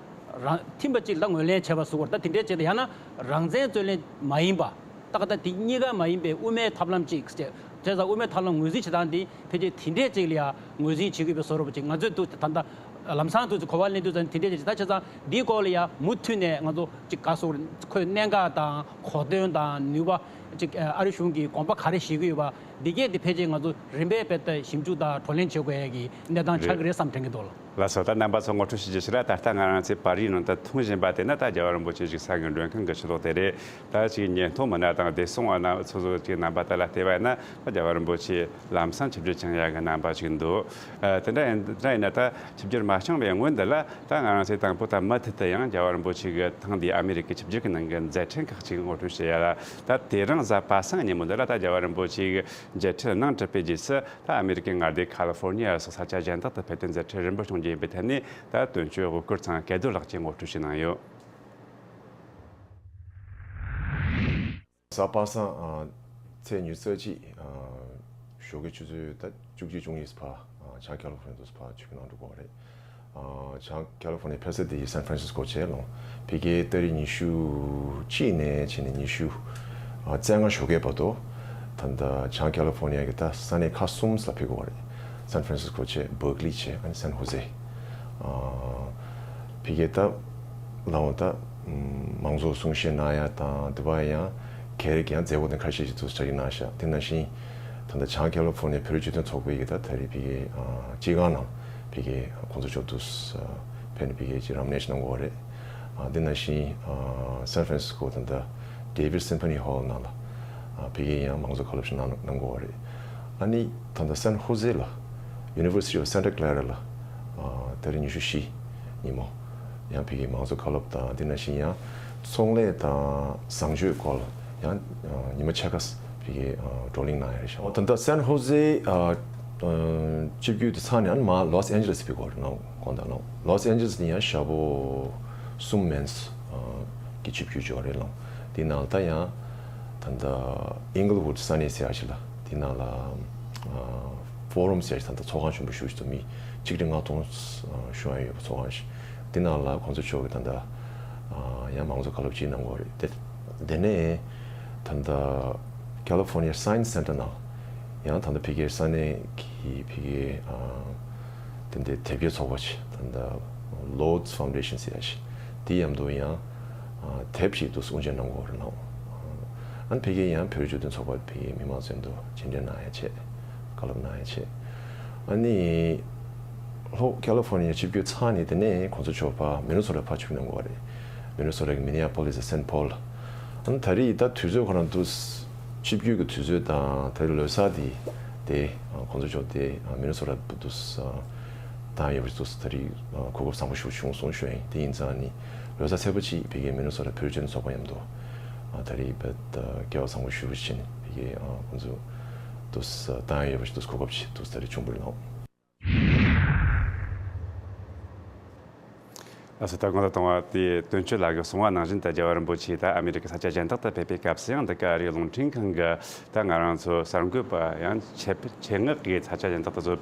རང་འཐིམ་པ་ཅིག་ལ་ངོས་ལེན་བྱས་པ་བཟོ་བར། ད་དེ་འདྲའི་ཅིག་དང་། ཡང་ན་རང་བཙན་རྩོད་ལེན་མ་ཡིན་པ། ད་ག་ད་དེ་གཉིས་ཀ་མ་ཡིན་པའི་དབུ་མའི་ཐབས་ལམ་ཅིག་བྱས། བྱས་ཙང་དབུ་མའི་ཐབས་ལམ་ངོས་འཛིན་བྱེད་སྟངས་འདི་ཕལ་ཆེར་དེ་འདྲས་ཅིག་ལ་ཡང་ངོས་འཛིན་བྱེད་དགོས་པའི་བཟོ་འདྲ་པོ་ཅིག་ང་ཚོས་འདུག་ད་ལྟ་ལམ་སང་དུས་ཚོད་གོ་བ་ལེན་དུས་ཙམ་དེ་འདྲས་ཅིག་ད་བྱས་ཙང་འདིའི་སྐོར་ལ་ཡང་མུ་མཐུད་ནས་ང་ཚོ་ཅིག་ག་སོགས་ཁོའི་གནད་འགག་དང་གོ་དོན་དང་ནུས་པ། ཅིག་ཨ་རི་གཞུང་གིས་དགོངས་པ་ག་རེ་བཞེས་ཀྱི་ཡོད་པ། འདི་གས་དེ་ཕལ་ཆེར་ང་ཚོ་རིམ་པས་རྦད་དེ་ཞིབ་འཇུག་དང་བགྲོ་གླེང་བྱེད་དགོས་ཡ་གི་གནས་སྟངས་ཆགས་ཀྱི་རེད་བསམ་དྲན་གྱི་འདུག་ལགས། ལགས་སོ། ད་རྣམ་པ་ཚོ་ངོ་སྤྲོད་ཞུ་རྒྱུ་ཞིག་ལ། ད་ལྟ་ང་རང་ཚོའི་པར་རིས་ནང་དུ་མཐོང་བཞིན་པ་དེ་ནི་ད་རྒྱལ་བ་རིན་པོ་ཆེ་བཞུགས་ས་གི་མགྲོན་ཁང་གི་ཕྱི་ལོགས་དེ་རེད། ད་ཅིག་ཉེན་རྟོག་མི་སྣ་དང་བདེ་སྲུང་བ་སྣ་ཚོགས་ཚོ་ཅིག་རྣམ་པ་དེ་ལ་བལྟས་པ་ཡིན་ན། ད་རྒྱལ་བ་རིན་པོ་ཆེ་ལམ་སང་ཆིབས་བསྒྱུར་བསྐྱངས་ཡ་གི་རྣམ་པ་ཞིག་འདུག་ཨ། དེ་འདྲ་ཡིན་དེ་འདྲ་ཡིན་ན། ད་ཆིབས་བསྒྱུར་མ་བསྐྱངས་པའི་སྔོན་འདི་ལ་ད་ང་རང་ཚོས་དང་པོ་ད་མུ་མཐུད་དུ་ཡང་རྒྱལ་བ་རིན་པོ་ཆེ་གི་ཐེངས་འདིའི་ཨ་མི་རི་ཀའི་ཆིབས་བསྒྱུར་གྱི་ནང་གི་མཛད་འཕྲིན་ཁག་ཅིག་ངོ་སྤྲོད་བྱེད་ཡ་ལ། ད་དེ་རིང་གཟའ་པ་སངས་ཉིན་མོ་འདི་ལ་ད་རྒྱལ་བ་རིན་པོ་ཆེ་གི་མཇལ་འཕྲད་གནང་གྲུབ་པའི་རྗེས་སུ། ད་ཨ་མི་རི་ཀའི་མངའ་སྡེ་ཁ་ལི་ཧྥོར་ནི་ཡ་སོགས་ས་ཆ་གཞན་དག་ཏུ་ཕེབས་ཏེ་མཛད་འཕྲིན་རིམ་པར་བྱུང་རྒྱུ་ཡིན་པའི་ཐད་ནས། ད་དོན་གཅོད་དབུ་སྐོར་ཚང་སྐལ་རྡོར་ལགས་ཀྱིས་ངོ་སྤྲོད་ཞིག་གནང་ཡོད། གཟའ་པ་སངས་ཨ་ཚེས་ཉི་ཤུ་རྩ་གཅིག་ཨ་ཞོགས་ཀའི་ཆུ་ཚོད་ད་བཅུ་གཅིག་བཅུ་གཉིས་བར་ཨ་བྱང་ཁ་ལི་ཧྥོར་ནི་ཡ་དུ་ཕར་ཆིབས་བསྒྱུར་གནང་འགྲོ་གི་རེད། ཨ་བྱང་ཁ་ལི་ཧྥོར་ནི་ཡ་ཕེབས་ས་དེ་སན་ཧྥ་རན་སིས་ཀོ་བྱས་ལོང་། ཕ་གིའི་ཏ་རིག་ཉི་ཤུ་གཅིག་ནས་བྱས་ནས་ཉི་ཤུ་ཨ་རྩ་ལྔ་ཞོགས་ཀའི་བར་དུ། ད་ལྟ་བྱང་ཁ་ལི་ཧྥོར་ནི་ཡ་གི་ད་ས་གནས་ཁག་གསུམ་ལ་ཕེབས་དགོས་པ་རེད། སན་ཧྥ་རན་སིས་ཀོ་བྱས། སྦར་ཀི་ལི་བྱས། ཨ་ནི་སན་ཧོ་ཟེ། ཨ་ཕ་གིའི་ད་ལའང་ད་མང་ཚོགས་གསུང་བཤད་གནང་ཡ་དང་། དེ་བ་ཡང་ག་རེ་ཡང་མཛད་སྒོ་དེ་ཁ་ཤས་ཤིག་ཚོགས་བཞག་གི་གནང་ཤག་དེ་ནང་བཞིན་ད་ལྟ་བྱང་ཁ་ལི་ཧྥོར་ནི་ཡ་བོད་རིགས་སྤྱི་མཐུན་ཚོགས་པའི་གི་ད་ད་རེས་ཕ་གིའི་ཨ་སྤྱི་ཁང་ནང་ཕ་གིའི་ཁོང་ཚོ་མཆོག་ཏུ་ཨ་ཕེབས་ནས་ཕ་གིའི་ཅིག་རབ་གནས་ཤིག་གནང་དགོས་པ་རེད། ཨ་དེ་ནང་བཞིན་ཨ་སན་ཧྥ་རན་སིས་ཀོ་ད་ལྟ་David Symphony Hall ནང་ལ་ཨ་ཕ་གིའི་ཡང་མང་གཙོ་བཀའ་སློབ་ཞིག་གནང་གནང་དགོས་པ་རེད། ཨ་ནི་ད་ལྟ་སན་ཧོ་ཟེ་ལ། University of Santa Clara ལ་ཨ་ད་རེས་ཉི་ཤུ་བཞི་ཉིན་མོ་ཡང་ཕ་གིའི་མང་གཙོ་བཀའ་སློབ་དང་། དེ་ནང་བཞིན་ཡང་ཚོང་ལས་དང་བཟང་སྤྱོད་སྐོར་ལ་ཡང་ཨ་ཉི་མ་ཕྱེད་ཀ་ཕ་གིའི་ཨ་བགྲོ་གླེང་གནང་ཡ་རེད་ཤག་ད་ལྟ་སན་ཧོ་ཟེ་ཨ་ཨ་ཆིབས་བསྒྱུར་དེ་ཚར་ནས་ཨ་ནི་མར་ལོས་ཨན་ཇི་ལེས་ཕེབས་དགོས་རེད་ལོང་། དགོངས་དག་ལོང་། ལོས་ཨན་ཇི་ལེས་ནས་ཡང་ཞག་པོ་གསུམ་མིན་ཨ་གི་ཆིབས་བསྒྱུར་འབྱོར་རེད་ལོང་། དེ་ནང་ལ་ད་ཡང་ད་ལྟ་ཨིང་གལ་ཝུཌ་ས་གནས་ཟེར་ཡ་ཞིག་ལ། དེ་ནང་ལ་ཨ་ཕོ་རམ་ཟེར་ཡ་ཞིག་ད་ལྟ་ཚོགས་ཁང་ཆེན་པོ་ཞེ་པོ་ཞིག་འདུག་མི་ཆིག་ཁྲི་ལྔ་སྟོང་ཨ་ཤོང་ཡ་ཡོད་པ་ཚོགས་ཁང་ཞིག་དེ་ནང་ལ་ཁོང་ཚོ་མཆོག་གིས་ད་ལྟ་ཨ་ཡང་མང་གཙོ་བཀའ་སློབ་ཅིག་གནང་དགོས་རེད་དེ། དེ་ནས་ད་ལྟ་California Science Center ནང་ཡང་ད་ལྟ་ཕ་གིའི་ས་གནས་ཀྱི་ཕ་གིའི་ཨ་དེ་འདྲའི་དེབ་སྐྱེལ་ཚོགས་པ་ཞིག་ད་ལྟ་Lodes Foundation ཟེར་ཡ་ཞིག་དེ་མཉམ་དུ་ཡང་ཨ་དེབ་ཞིག་ཏུ་དབུ་འབྱེད་གནང་དགོས་རེད་ལོང་། ཨ་ནི་ཕ་གིའི་ཡང་བོད་རིགས་སྤྱི་མཐུན་ཚོགས་པ་ཕ་གིའི་མི་མང་ཚོ་མཉམ་དུ་མཇལ་འཕྲད་གནང་ཡ་བྱས། བཀའ་སློབ་གནང་ཡ་བྱས། ཨ་ནི་ ལྷོ་ཁ་ལི་ཧྥོར་ནི་ཡ་ཆིབས་བསྒྱུར་ཚར་ནས་དེ་ནས་ཁོང་ཚོ་ཕྱོགས་ཕར་མི་ནི་སོ་ཊ་ཕར་ཆིབས་གནང་དགོས་པ་རེད། མི་ནི་སོ་ཊ་གི་མི་ནི་ཨ་པོ་ལི་སི་སེན་ཕོལ། ཨ་ནི་ད་རེས་ད་དུས་ཚོད་ཁོ་རང་དུ་ཆིབས་བསྒྱུར་གྱི་དུས་ཚོད་དང་ད་རེས་ལོ་གསར་དེ་དེ་ཁོང་ཚོ་ཕྱོགས་དེ་མི་ནི་སོ་ཊ་དུ་དུ་བཏང་ཡོད་པ་དུ་ད་རེས་གོ་སྐབས་བཟང་པོ་ཞིག་བྱུང་སོང་ཞུ་ཡིན། དེ་ཡིན་ཙང་ནི་ལོ་གསར་ཚེས་པ་གཅིག་ཕ་གིའི་མི་ནི་སོ་ཊ་བོད་བརྒྱུད་ཚོགས་པ་མཉམ་དུ་ད་རེས་བོད་སྐལ་བ་བཟང་པོ་ཞུ་བ་བྱས་ནས་ཕ་གིའི་ཁོང་ཚོ་དུ་བཏང་ཡོད་པ་ཞིག་དུ་གོ་སྐབས་ཅིག་དུ་ད་རེས་བྱུང་བ་རེད་ལགས། ལགས་སོ། ད་གོང་དུ་བཏང་བ་དེའི་དོན་གཅོད་ལགས་ཀྱིས་གསུངས་པ་ནང་བཞིན་དུ་རྒྱལ་བ་རིན་པོ་ཆེ་ད་ཨ་མི་རི་ཀའི་ས་ཆ་གཞན་དག་ཏུ་ཕེབས་པའི་སྐབས་སུ་ཡང་འདི་ག་ཨ་རིའི་རླུང་འཕྲིན་ཁང་གི་ད་ང་རང་ཚོ་གསར་འགོད་པ་ཡང་ཆེད་ཆེད་མངགས་ཀྱིས་ས་ཆ་གཞན་དག་ཏུ་ཚོ་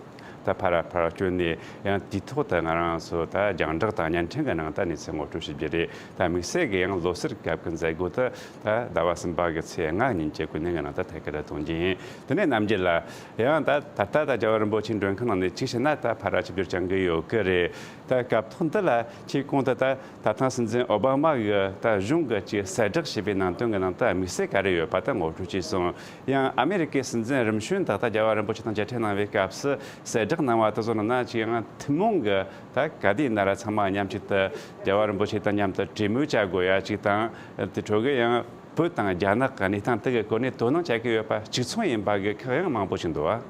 ད་ཕར་ཕར་བསྐྱོད་ནས་ཡང་དུས་ཐོག་ཏུ་ང་རང་ཚོ་ད་རྒྱང་བསྒྲགས་དང་བརྙན་འཕྲིན་གྱི་ནང་ད་གནས་ཚུལ་ངོ་སྤྲོད་ཞུ་རྒྱུ་རེད། ད་དམིགས་བསལ་གྱི་ཡང་ལོ་གསར་སྐབས་ཀྱི་མཛད་སྒོ་དེ་ད་ཟླ་བ་གསུམ་པ་གི་ཚེས་ལྔ་ཉིན་གྱི་ཀུན་གླེང་གི་ནང་ད་ཐད་ཀར་གཏོང་རྒྱུ་ཡིན། དེ་ནས་རྣམ་རྒྱལ་ལགས། ཡང་ད་ད་ལྟ་ད་རྒྱལ་བ་རིན་པོ་ཆེའི་མགྲོན་ཁང་ནང་ནས་གཅིག་བྱས་ན་ད་ཕར་ཆིབས་བསྒྱུར་བསྐྱང་གི་ཡོད་ཀྱི་རེད། ད་སྐབས་ཐོག་འདི་ལ་ཁྱེད་གོང་དུ་ད་ད་ཐེངས་སྲིད་འཛིན་ཨོ་བྷ་མ་གི་ད་གཞུང་གི་ཅིག་གསལ་བསྒྲགས་བྱས་པའི་ནང་དོན་གྱི་ནང་ད་དམིགས་བསལ་ག་རེ་ཡོད་པ་ད་ངོ་སྤྲོད་བྱས་སོང་། ཡང་ཨ་མི་རི་ཀའི་སྲིད་འཛིན་རིམ་བྱོན་དག་ད་རྒྱལ་བ་རིན་པོ་ཆེ་དང་མཇལ་འཕྲད་གནང་བའི་སྐབས་སུ་གསལ་བསྒྲགས་གནང་བ་དེ་ཚོ་ནང་ན་ཅིག་ཡང་ཐུན་མོང་གི་ད་ག་དུས་ཡིན་ན་ར་ཚང་མ་མཉམ་གཅིག་ཏུ་རྒྱལ་བ་རིན་པོ་ཆེ་དང་མཉམ་དུ་གྲོས་མོལ་བྱ་དགོས་ཡ་ཅིག་དང་དེ་འཕྲོ་གི་ཡང་། བོད་དང་རྒྱ་ནག་གི་གནས་སྟངས་དེ་གི་སྐོར་ནས་དོ་སྣང་བྱ་གི་ཡོད་པ་གཅིག་མཚུངས་ཡིན་པ་གི་ཁག་ཡང་མང་པོ་ཞིག་འདུག་ཨ།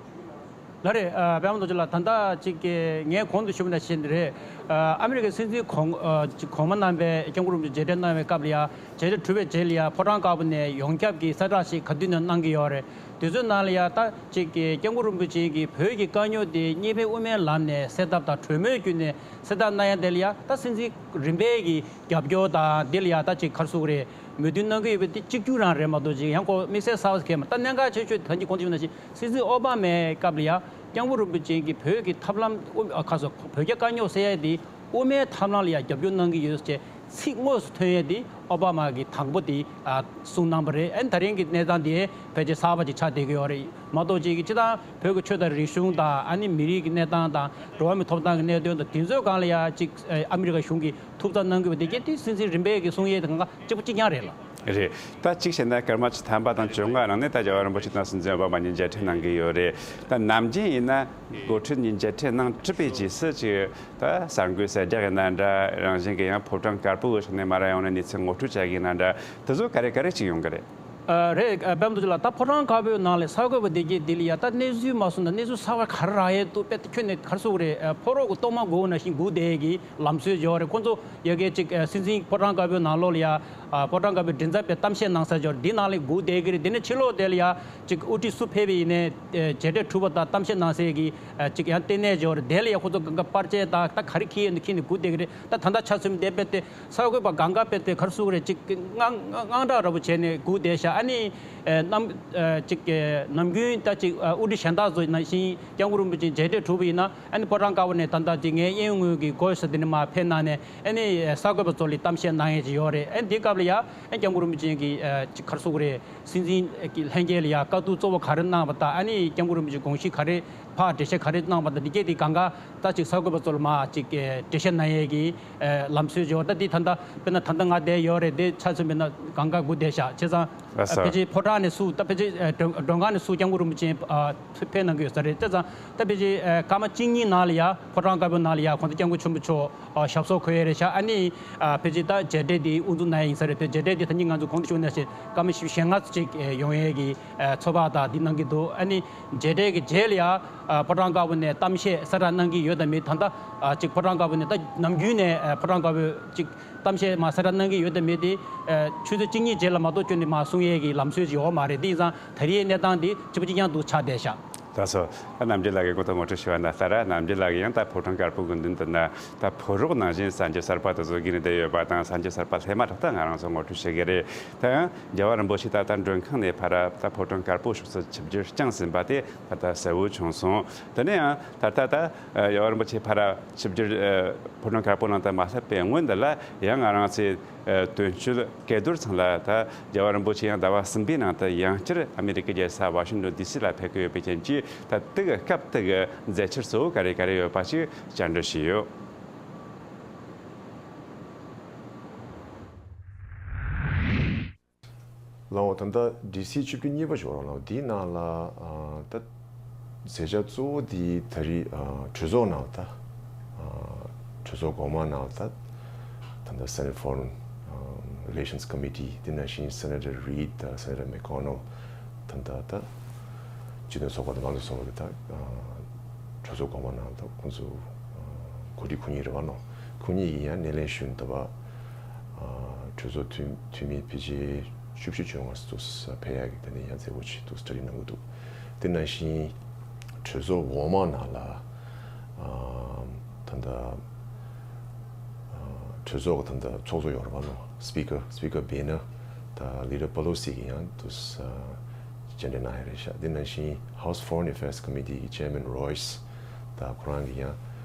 ལགས་རེད། ཨ། པད་མ་རྡོ་རྗེ་ལགས། ད་ལྟ་ཅིག་གི་ངས་གོང་དུ་ཞུས་པ་ནང་བཞིན་རེད། ཨ། ཨ་མི་རི་ཀའི་སྲིད་འཛིན་གོང་ཨ། ཅིག་གོང་མ་རྣམ་པས་སྐྱབས་མགོན་རིན་པོ་ཆེ་མཇལ་འཕྲད་གནང་བའི་སྐབས་ལ་ཡ་མཇལ་འཕྲད་གྲུབ་པའི་རྗེས་ལ་ཡ་ཕོ་བྲང་དཀར་པོ་ནས་ཡོངས་ཁྱབ་ཀྱི་གསལ་བསྒྲགས་ཤིག་ག་དུས་ནས་གནང་གི་ཡོད་རེད། དུས་ཚོད་ནང་ལ་ཡ་ད་ཅིག་གི་སྐྱབས་མགོན་རིན་པོ་ཆེ་གིས་བོད་ཀྱི་དཀའ་རྙོག་དེ་གཉིས་ཕན་དབུ་མའི་ལམ་ནས་སེལ་ཐབས་དང་གྲོས་མོལ་བརྒྱུད་ནས་སེལ་ཐབས་གནང་ཡ་དེ་ལ་ཡ་ད་སྲིད་འཛིན་རིམ་པས་ཀྱི་རྒྱབ་སྐྱོར་དང་འདི་ལ་ཡ་ད་ཅིག་ག་རེ་ཟེར་དགོས་རེད། མོས་མཐུན་གནང་གི་ཡོད་པ་འདི་གཅིག་གྱུར་རང་རེད་མ་གཏོགས་ཅིག་ཡང་ཁོ་དམིགས་བསལ་གསར་པ་གང་ཡང་མ་རེད། ད་གནད་འགག་ཆེ་ཤོས་ད་གིན་གོང་དུ་ཞུས་པ་ནང་བཞིན་སྲིད་འཛིན་ཨོ་བྷ་མའི་སྐབས་ལ་ཡ་སྐྱབས་མགོན་རིན་པོ་ཆེ་གིས་བོད་ཀྱི་ཐབས་ལམ་དབུ་ཨ་ཁ་སོ་བོད་རྒྱ་དཀའ་རྙོག་སེལ་ཡ་དེ་དབུ་མའི་ཐབས་ལམ་ལ་ཡ་རྒྱབ་སྐྱོར་གནང་གི་ཡོད་ཅེས་ཚིག་དངོས་སུ་ཐོན་ཡ་དེ་ཨོ་བྷ་མ་གིས་དང་པོ་དེ་ཨ་གསུངས་གནང་པ་རེད། ཨ་ནི་ད་རིང་གི་གནས་སྟངས་དེ་ཕལ་ཆེར་གསར་པ་ཅིག་ཆགས་བསྡད་ཀྱི་ཡོད་རེད་མ་གཏོགས་ཅིག་གི་སྤྱིར་བཏང་བོད་ཀྱི་ཆོས་དང་རིག་གཞུང་དང་ཨ་ནི་མི་རིགས་ཀྱི་གནས་སྟངས་དང་འགྲོ་བ་མིའི་ཐོབ་ཐང་གི་གནད་དོན་དང་དེ་ཚོའི་སྒང་ལ་ཡ་ཅིག་ཨ་མི་རི་ཀ་གཞུང་གིས་ཐུགས་འཚབ་གནང་གི་ཡོད་པ་དེ་གས་དེ་སྲིད་འཛིན་རིམ་པས་ཀྱིས་གསུང་ཡས་དེ་གང་ག་གཅིག་པ་གཅིག་རྐྱང་རེད་ལ། རེད། ད་གཅིག་བྱས་ན་སྐར་མ་བཅུ་ཐམ་པ་དང་བཅོ་ལྔ་ནང་ནས་ད་རྒྱལ་བ་རིན་པོ་ཆེ་དང་སྲིད་འཛིན་ཨོ་བྷ་མ་གཉིས་མཇལ་འཕྲད་གནང་གི་ཡོད་རེད། ད་ནམ་རྒྱུན་ཡིན་ན་འགོ་ཁྲིད་གཉིས་མཇལ་འཕྲད་གནང་གྲུབ་པའི་རྗེས་སུ་ཅིག་ད་གསར་འགོད་གསལ་བསྒྲགས་ཡིན་ན་འདྲ། རང་བཞིན་གྱི་ཡང་ཕོ་བྲང་དཀར་པོ་གི་ཕྱོགས་ནས་མར་ཡོང་ནས་གནས་ཚུལ་ངོ་སྤྲོད་བྱ་གི་ཡིན་ན་འདྲ། དེ་ཚོ་ག་རེ་ག་རེ་ཅིག་ཡོང་གི་རེད། ཨ། རེད། ཨ། པད་མ་རྡོ་རྗེ་ལགས། ད་ཕོ་བྲང་དཀར་པོའི་ནང་ལ་གསར་འགོད་པ་བསྡད་ཀྱི་འདི་ལ་ཡ་ད་གནས་ཚུལ་མ་གསུངས་ན་གནས་ཚུལ་གསར་པ་ག་རེ་རག་ཡས་འདུག་དཔེ་ཁྱོན་ནས་ག་རེ་ཟེར་དགོས་རེད། ཨ། ཕོ་རོག་གི་གཏོར་མ་སྒུག་ནང་བཞིན་སྒུག་བསྡད་ཀྱི་ལམ་སྲོལ་ཅིག་ཡོད་རེད། ཁོང་ཚོ་ཡ་གི་ཅིག་ཨ་སྲིད་འཛིན་ཕོ་བྲང་དཀར་པོའི་ནང་ལོགས་ལ་ཡ་ཨ་ཕོ་བྲང་དཀར་པོའི་མགྲིན་ཚབ་པས་གཏམ་བཤད་གནང་ས་ཅིག་ཡོད་རེད། འདི་ནང་ལ་སྒུག་བསྡད་ཀྱི་རེད། དེ་ནས་ཕྱི་ལོགས་དེ་ལ་ཡ་ཅིག་དབུ་ཁྲིད་སུ་ཕེབས་པ་ཡིན་ནའི་ཨ་མཇལ་འཕྲད་གྲུབ་པ་དང་གཏམ་བཤད་གནང་སའི་གི་ཨ་ཅིག་ཡང་ལྟེ་གནས་ཅིག་ཡོད་རེད། དེ་ལ་ཡ་ཁོང་ཚོ་སྒང་ག་པར་ཆས་དང་ད་ག་རེ་འཁྱེར་ཡོད་ན་འཁྱེར་ནས་སྒུག་བསྡད་ཀྱི་རེད། ད་ད་ལྟ་ཆ་མཚོན་དེ་དཔེ་དེ་གསར་འགོད་པ་སྒང་ག་དཔེ་དེ་ག་རེ་ཟེར་དགོས་རེད། ཅིག་དངངས་དངངས་སྐྲག་འདྲ་པོ་བྱས་ནས་སྒུག་བསྡད་ཤག་ཨ་ནི་ཨ་ནམ་ཨ་ཅིག་ཨ་ནམ་རྒྱུན་ད་ཅིག་ཨ་དབུ་ཁྲིད་གཞན་དག་ཚོ་ནང་བཞིན་སྐྱབས་མགོན་རིན་པོ་ཆེ་མཇལ་འཕྲད་གྲུབ་པ་ཡིན་ན་ཨ་ནི་ཕོ་བྲང་དཀར་པོ་ནས་ད་ལྟ་ཅིག་ངའི་གཡས་གཡོན་ངོས་ཀྱི་སྒོ་ས་དེ་ནས་མར་ཕེབས་གནང་ནས་ཨ་ནི་གསར་འགོད་པ་ཚོ་ལ་གཏམ་བཤད་གནང་ཡས་ཅིག་ཡོད་རེད། ཨ་ནི་དེའི་སྐབས་ལ་ཡ་ཨ་སྐྱབས་མགོན་རིན་པོ་ཆེ་གིས་ཨ་ཅིག་ག་རེ་ཟེར་དགོས་རེད། སྲིད་འཛིན་གྱི་ལྷན་རྒྱས་ལ་ཡ་བཀའ་བསྡུར་གཙོ་བོ་ག་རེ་གནང་བ་དང་ཨ་ནི་སྐྱབས་མགོན་རིན་པོ་ཆེ་དགོངས་གཞི་ག་རེ་ཕར་འགྲེལ་བཤད་ག་རེ་གནང་བ་དང་འདི་གས་དེ་སྒང་ག་ད་ཅིག་གསར་འགོད་པ་ཚོ་ལ་མར་ཅིག་འགྲེལ་བཤད་གནང་ཡས་ཀྱི་ལམ་སྲོལ་ཅིག་ཡོད། ད་འདི་ད་ལྟ་དཔེར་ན་ད་ལྟ་ང་བསྡད་ཡོད་རེད། དེ་ཆ་མཚོན་དཔེར་ན་སྒང་ག་སྒུག་བསྡད་ཤག་བྱས་ཙང་ལགས་སོ། ཕལ་ཆེར་ཕོ་བྲང་ནས་སུ་ད་ཕལ་ཆེར་མགྲོན་ཁང་ནས་སུ་སྐྱབས་མགོན་རིན་པོ་ཆེ་ཕེབས་གནང་གི་ཡོད་ས་རེད། བྱས་ཙང་ད་ཕལ་ཆེར་སྐར་མ་གཅིག་གཉིས་ནང་ལ་ཡ་ཕོ་བྲང་དཀར་པོའི་ནང་ལ་ཡ་ཁོང་ཚོ་སྐྱབས་མགོན་ཆེན་པོ་མཆོག་ཨ་ཞབས་སོར་འཁོད་ཡས་རེད་ཤག་ཨ་ནི་ཨ་ཕལ་ཆེར་ད་མཇལ་འཕྲད་དེ་དབུ་འཛུགས་གནང་ཡས་ཡིན་ས་རེད། དེ་མཇལ་འཕྲད་དེ་ད་ནི་ང་ཚོ་གོང་དུ་ཞུས་ནང་བཞིན་སྐར་མ་བཞི་བཅུ་ཞེ་ལྔ་ཙམ་ཅིག་ཡོང་ཡས་ཀྱི་ཚོད་དཔག་དང་འདི་གནང་གི་འདུག་ཨ་ནི་མཇལ་འཕྲད་ཀྱི་རྗེས་ལ་ཡ་ཕོ་བྲང་དཀར་པོ་ནས་གཏམ་བཤད་གསལ་བསྒྲགས་གནང་གི་ཡོད་དམ་མེད། ད་ལྟ་ཅིག་ཕོ་བྲང་དཀར་པོ་ནས་ད་ནམ་རྒྱུན་ནས་ཕོ་བྲང་དཀར་པོས་ཅིག་གཏམ་བཤད་མར་གསལ་བསྒྲགས་གནང་གི་ཡོད་དམ་མེད་དེ་ཆུ་ཚོད་གཅིག་གཉིས་རྗེས་ལ་མ་གཏོགས་ཁྱོན་ནས་མར་གསུང་ཡས་ཀྱི་ལམ་སྲོལ་ཅིག་ཡོད་མ་རེད། དེ་ཡིན་ཙང་ད་རེས་གནས་སྟངས་དེ་གཅིག་པ་གཅིག་རྐྱང་དུ་ཆགས་བསྡད་ཤག་ལགས་སོ། རྣམ་རྒྱལ་ལགས་ཀྱིས་གོང་དུ་ངོ་སྤྲོད་ཞུས་པ་ནང་ལྟར་རྣམ་རྒྱལ་ལགས་ཀྱིས་ཡང་ད་ཕོ་བྲང་དཀར་པོ་གི་མདུན་དུ་ན་ད་ཕོ་རོག་ནང་བཞིན་གསར་འགྱུར་གསར་པ་དེ་ཚོ་བསྒྱུར་ནས་བསྡད་ཡོད་པ་དང་གསར་འགྱུར་གསར་པ་སླད་མ་ཐག་ད་ང་རང་ཚོ་ངོ་སྤྲོད་བྱེད་ཀྱི་རེད། ད་ཡང་རྒྱལ་བ་རིན་པོ་ཆེ་ད་ལྟ་མགྲོན་ཁང་ནས་ཕར་ད་ཕོ་བྲང་དཀར་པོ་ཕྱོགས་སུ་ཆིབས་བསྒྱུར་བསྐྱངས་ཟིན་པ་དེ་ད་ལྟ་གསལ་བོ་བྱུང་སོང་། དེ་ནས་ཡང་ད་ལྟ་ད་རྒྱལ་བ་རིན་པོ་ཆེ་ཕར་ཆིབས་བསྒྱུར་ཕོ་བྲང་དཀར་པོ་ནང་དུ་མ་སླེབས་པའི་སྔོན་དུ་ལ་ཡང་ང་རང་ཚོའི་ཨ་དོན་གཅོད་སྐལ་རྡོར་ཚང་ལ་ད་རྒྱལ་བ་རིན་པོ་ཆེ་ཡང་ཟླ་བ་གསུམ་པའི་ནང་དུ་ཡང་བསྐྱར་ཨ་མི་རི་ཀའི་རྒྱལ་ས་ཝ་ཤིང་ཏོན་ཌི་སི་ལ་ཕེབས་ཀྱི་ཡོད་པའི་རྐྱེན་གྱིས་ད་དེ་གི་སྐབས་དེ་གི་མཛད་འཆར་གཙོ་བོ་ག་རེ་ག་རེ་ཡོད་པ་ཞིག་བཅར་འདྲི་ཞུས་ཡོད། ལགས་འོ། ད་ལྟ་ཌི་སི་ཆིབས་བསྒྱུར་གཉིས་པ་ཞིག་རེད་ལགས། འདིའི་ནང་ལ་ཨ་ད་མཛད་འཆར་གཙོ་བོ་འདི་ད་རེས་ཨ་གྲོས་ཚོགས་ནང་ད་ གྲོས་ཚོགས་གོང་མ་ནང་ད་ད་ལྟ་Senate Foreign Relations Committee དེ་ནང་བཞིན་Senator Reid དང་Senator McConnell ད་ལྟ་ད་སྤྱི་མཐུན་ཚོགས་པ་དང་མང་གཙོ་ཚོགས་པ་གི་ད་གྲོས་ཚོགས་གོང་མ་ནང་ད་ཁོང་ཚོ་གོ་སྒྲིག་ཁོ་གཉིས་རེད་བ་ནོ། ཁོ་གཉིས་ཀྱིས་ཡང་སྣེ་ལེན་ཞུས་ནས་ད་བ་གྲོས་ཚོགས་འཐུས་འཐུས་མི་ཕལ་ཆེར་བཅུ་བཞི་བཅོ་ལྔ་ཙམ་ཕེབས་ཡག་གི་ད་ནི་ཡང་མཛད་སྒོ་ཆེད་དུ་གྲ་སྒྲིག་གནང་གི་འདུག་དེ་ནང་བཞིན་གྲོས་ཚོགས་འོག་མ་ནང་ལ་ཨམ་ད་ལྟ་ཨ་གྲོས་ཚོགས་ཀྱི་ད་ལྟ་ཚོགས་གཙོ་ཡོད་རེད་བ་ནོ། Speaker Speaker Boehner དང་Leader Pelosi གིས་ཡང་དུ་ཨ་མཇལ་འཕྲད་གནང་ཡ་རེད་ཤག་དེ་ནང་བཞིན་House Foreign Affairs Committee གི་Chairman Royce དང་ཁོ་རང་གིས་ཡང་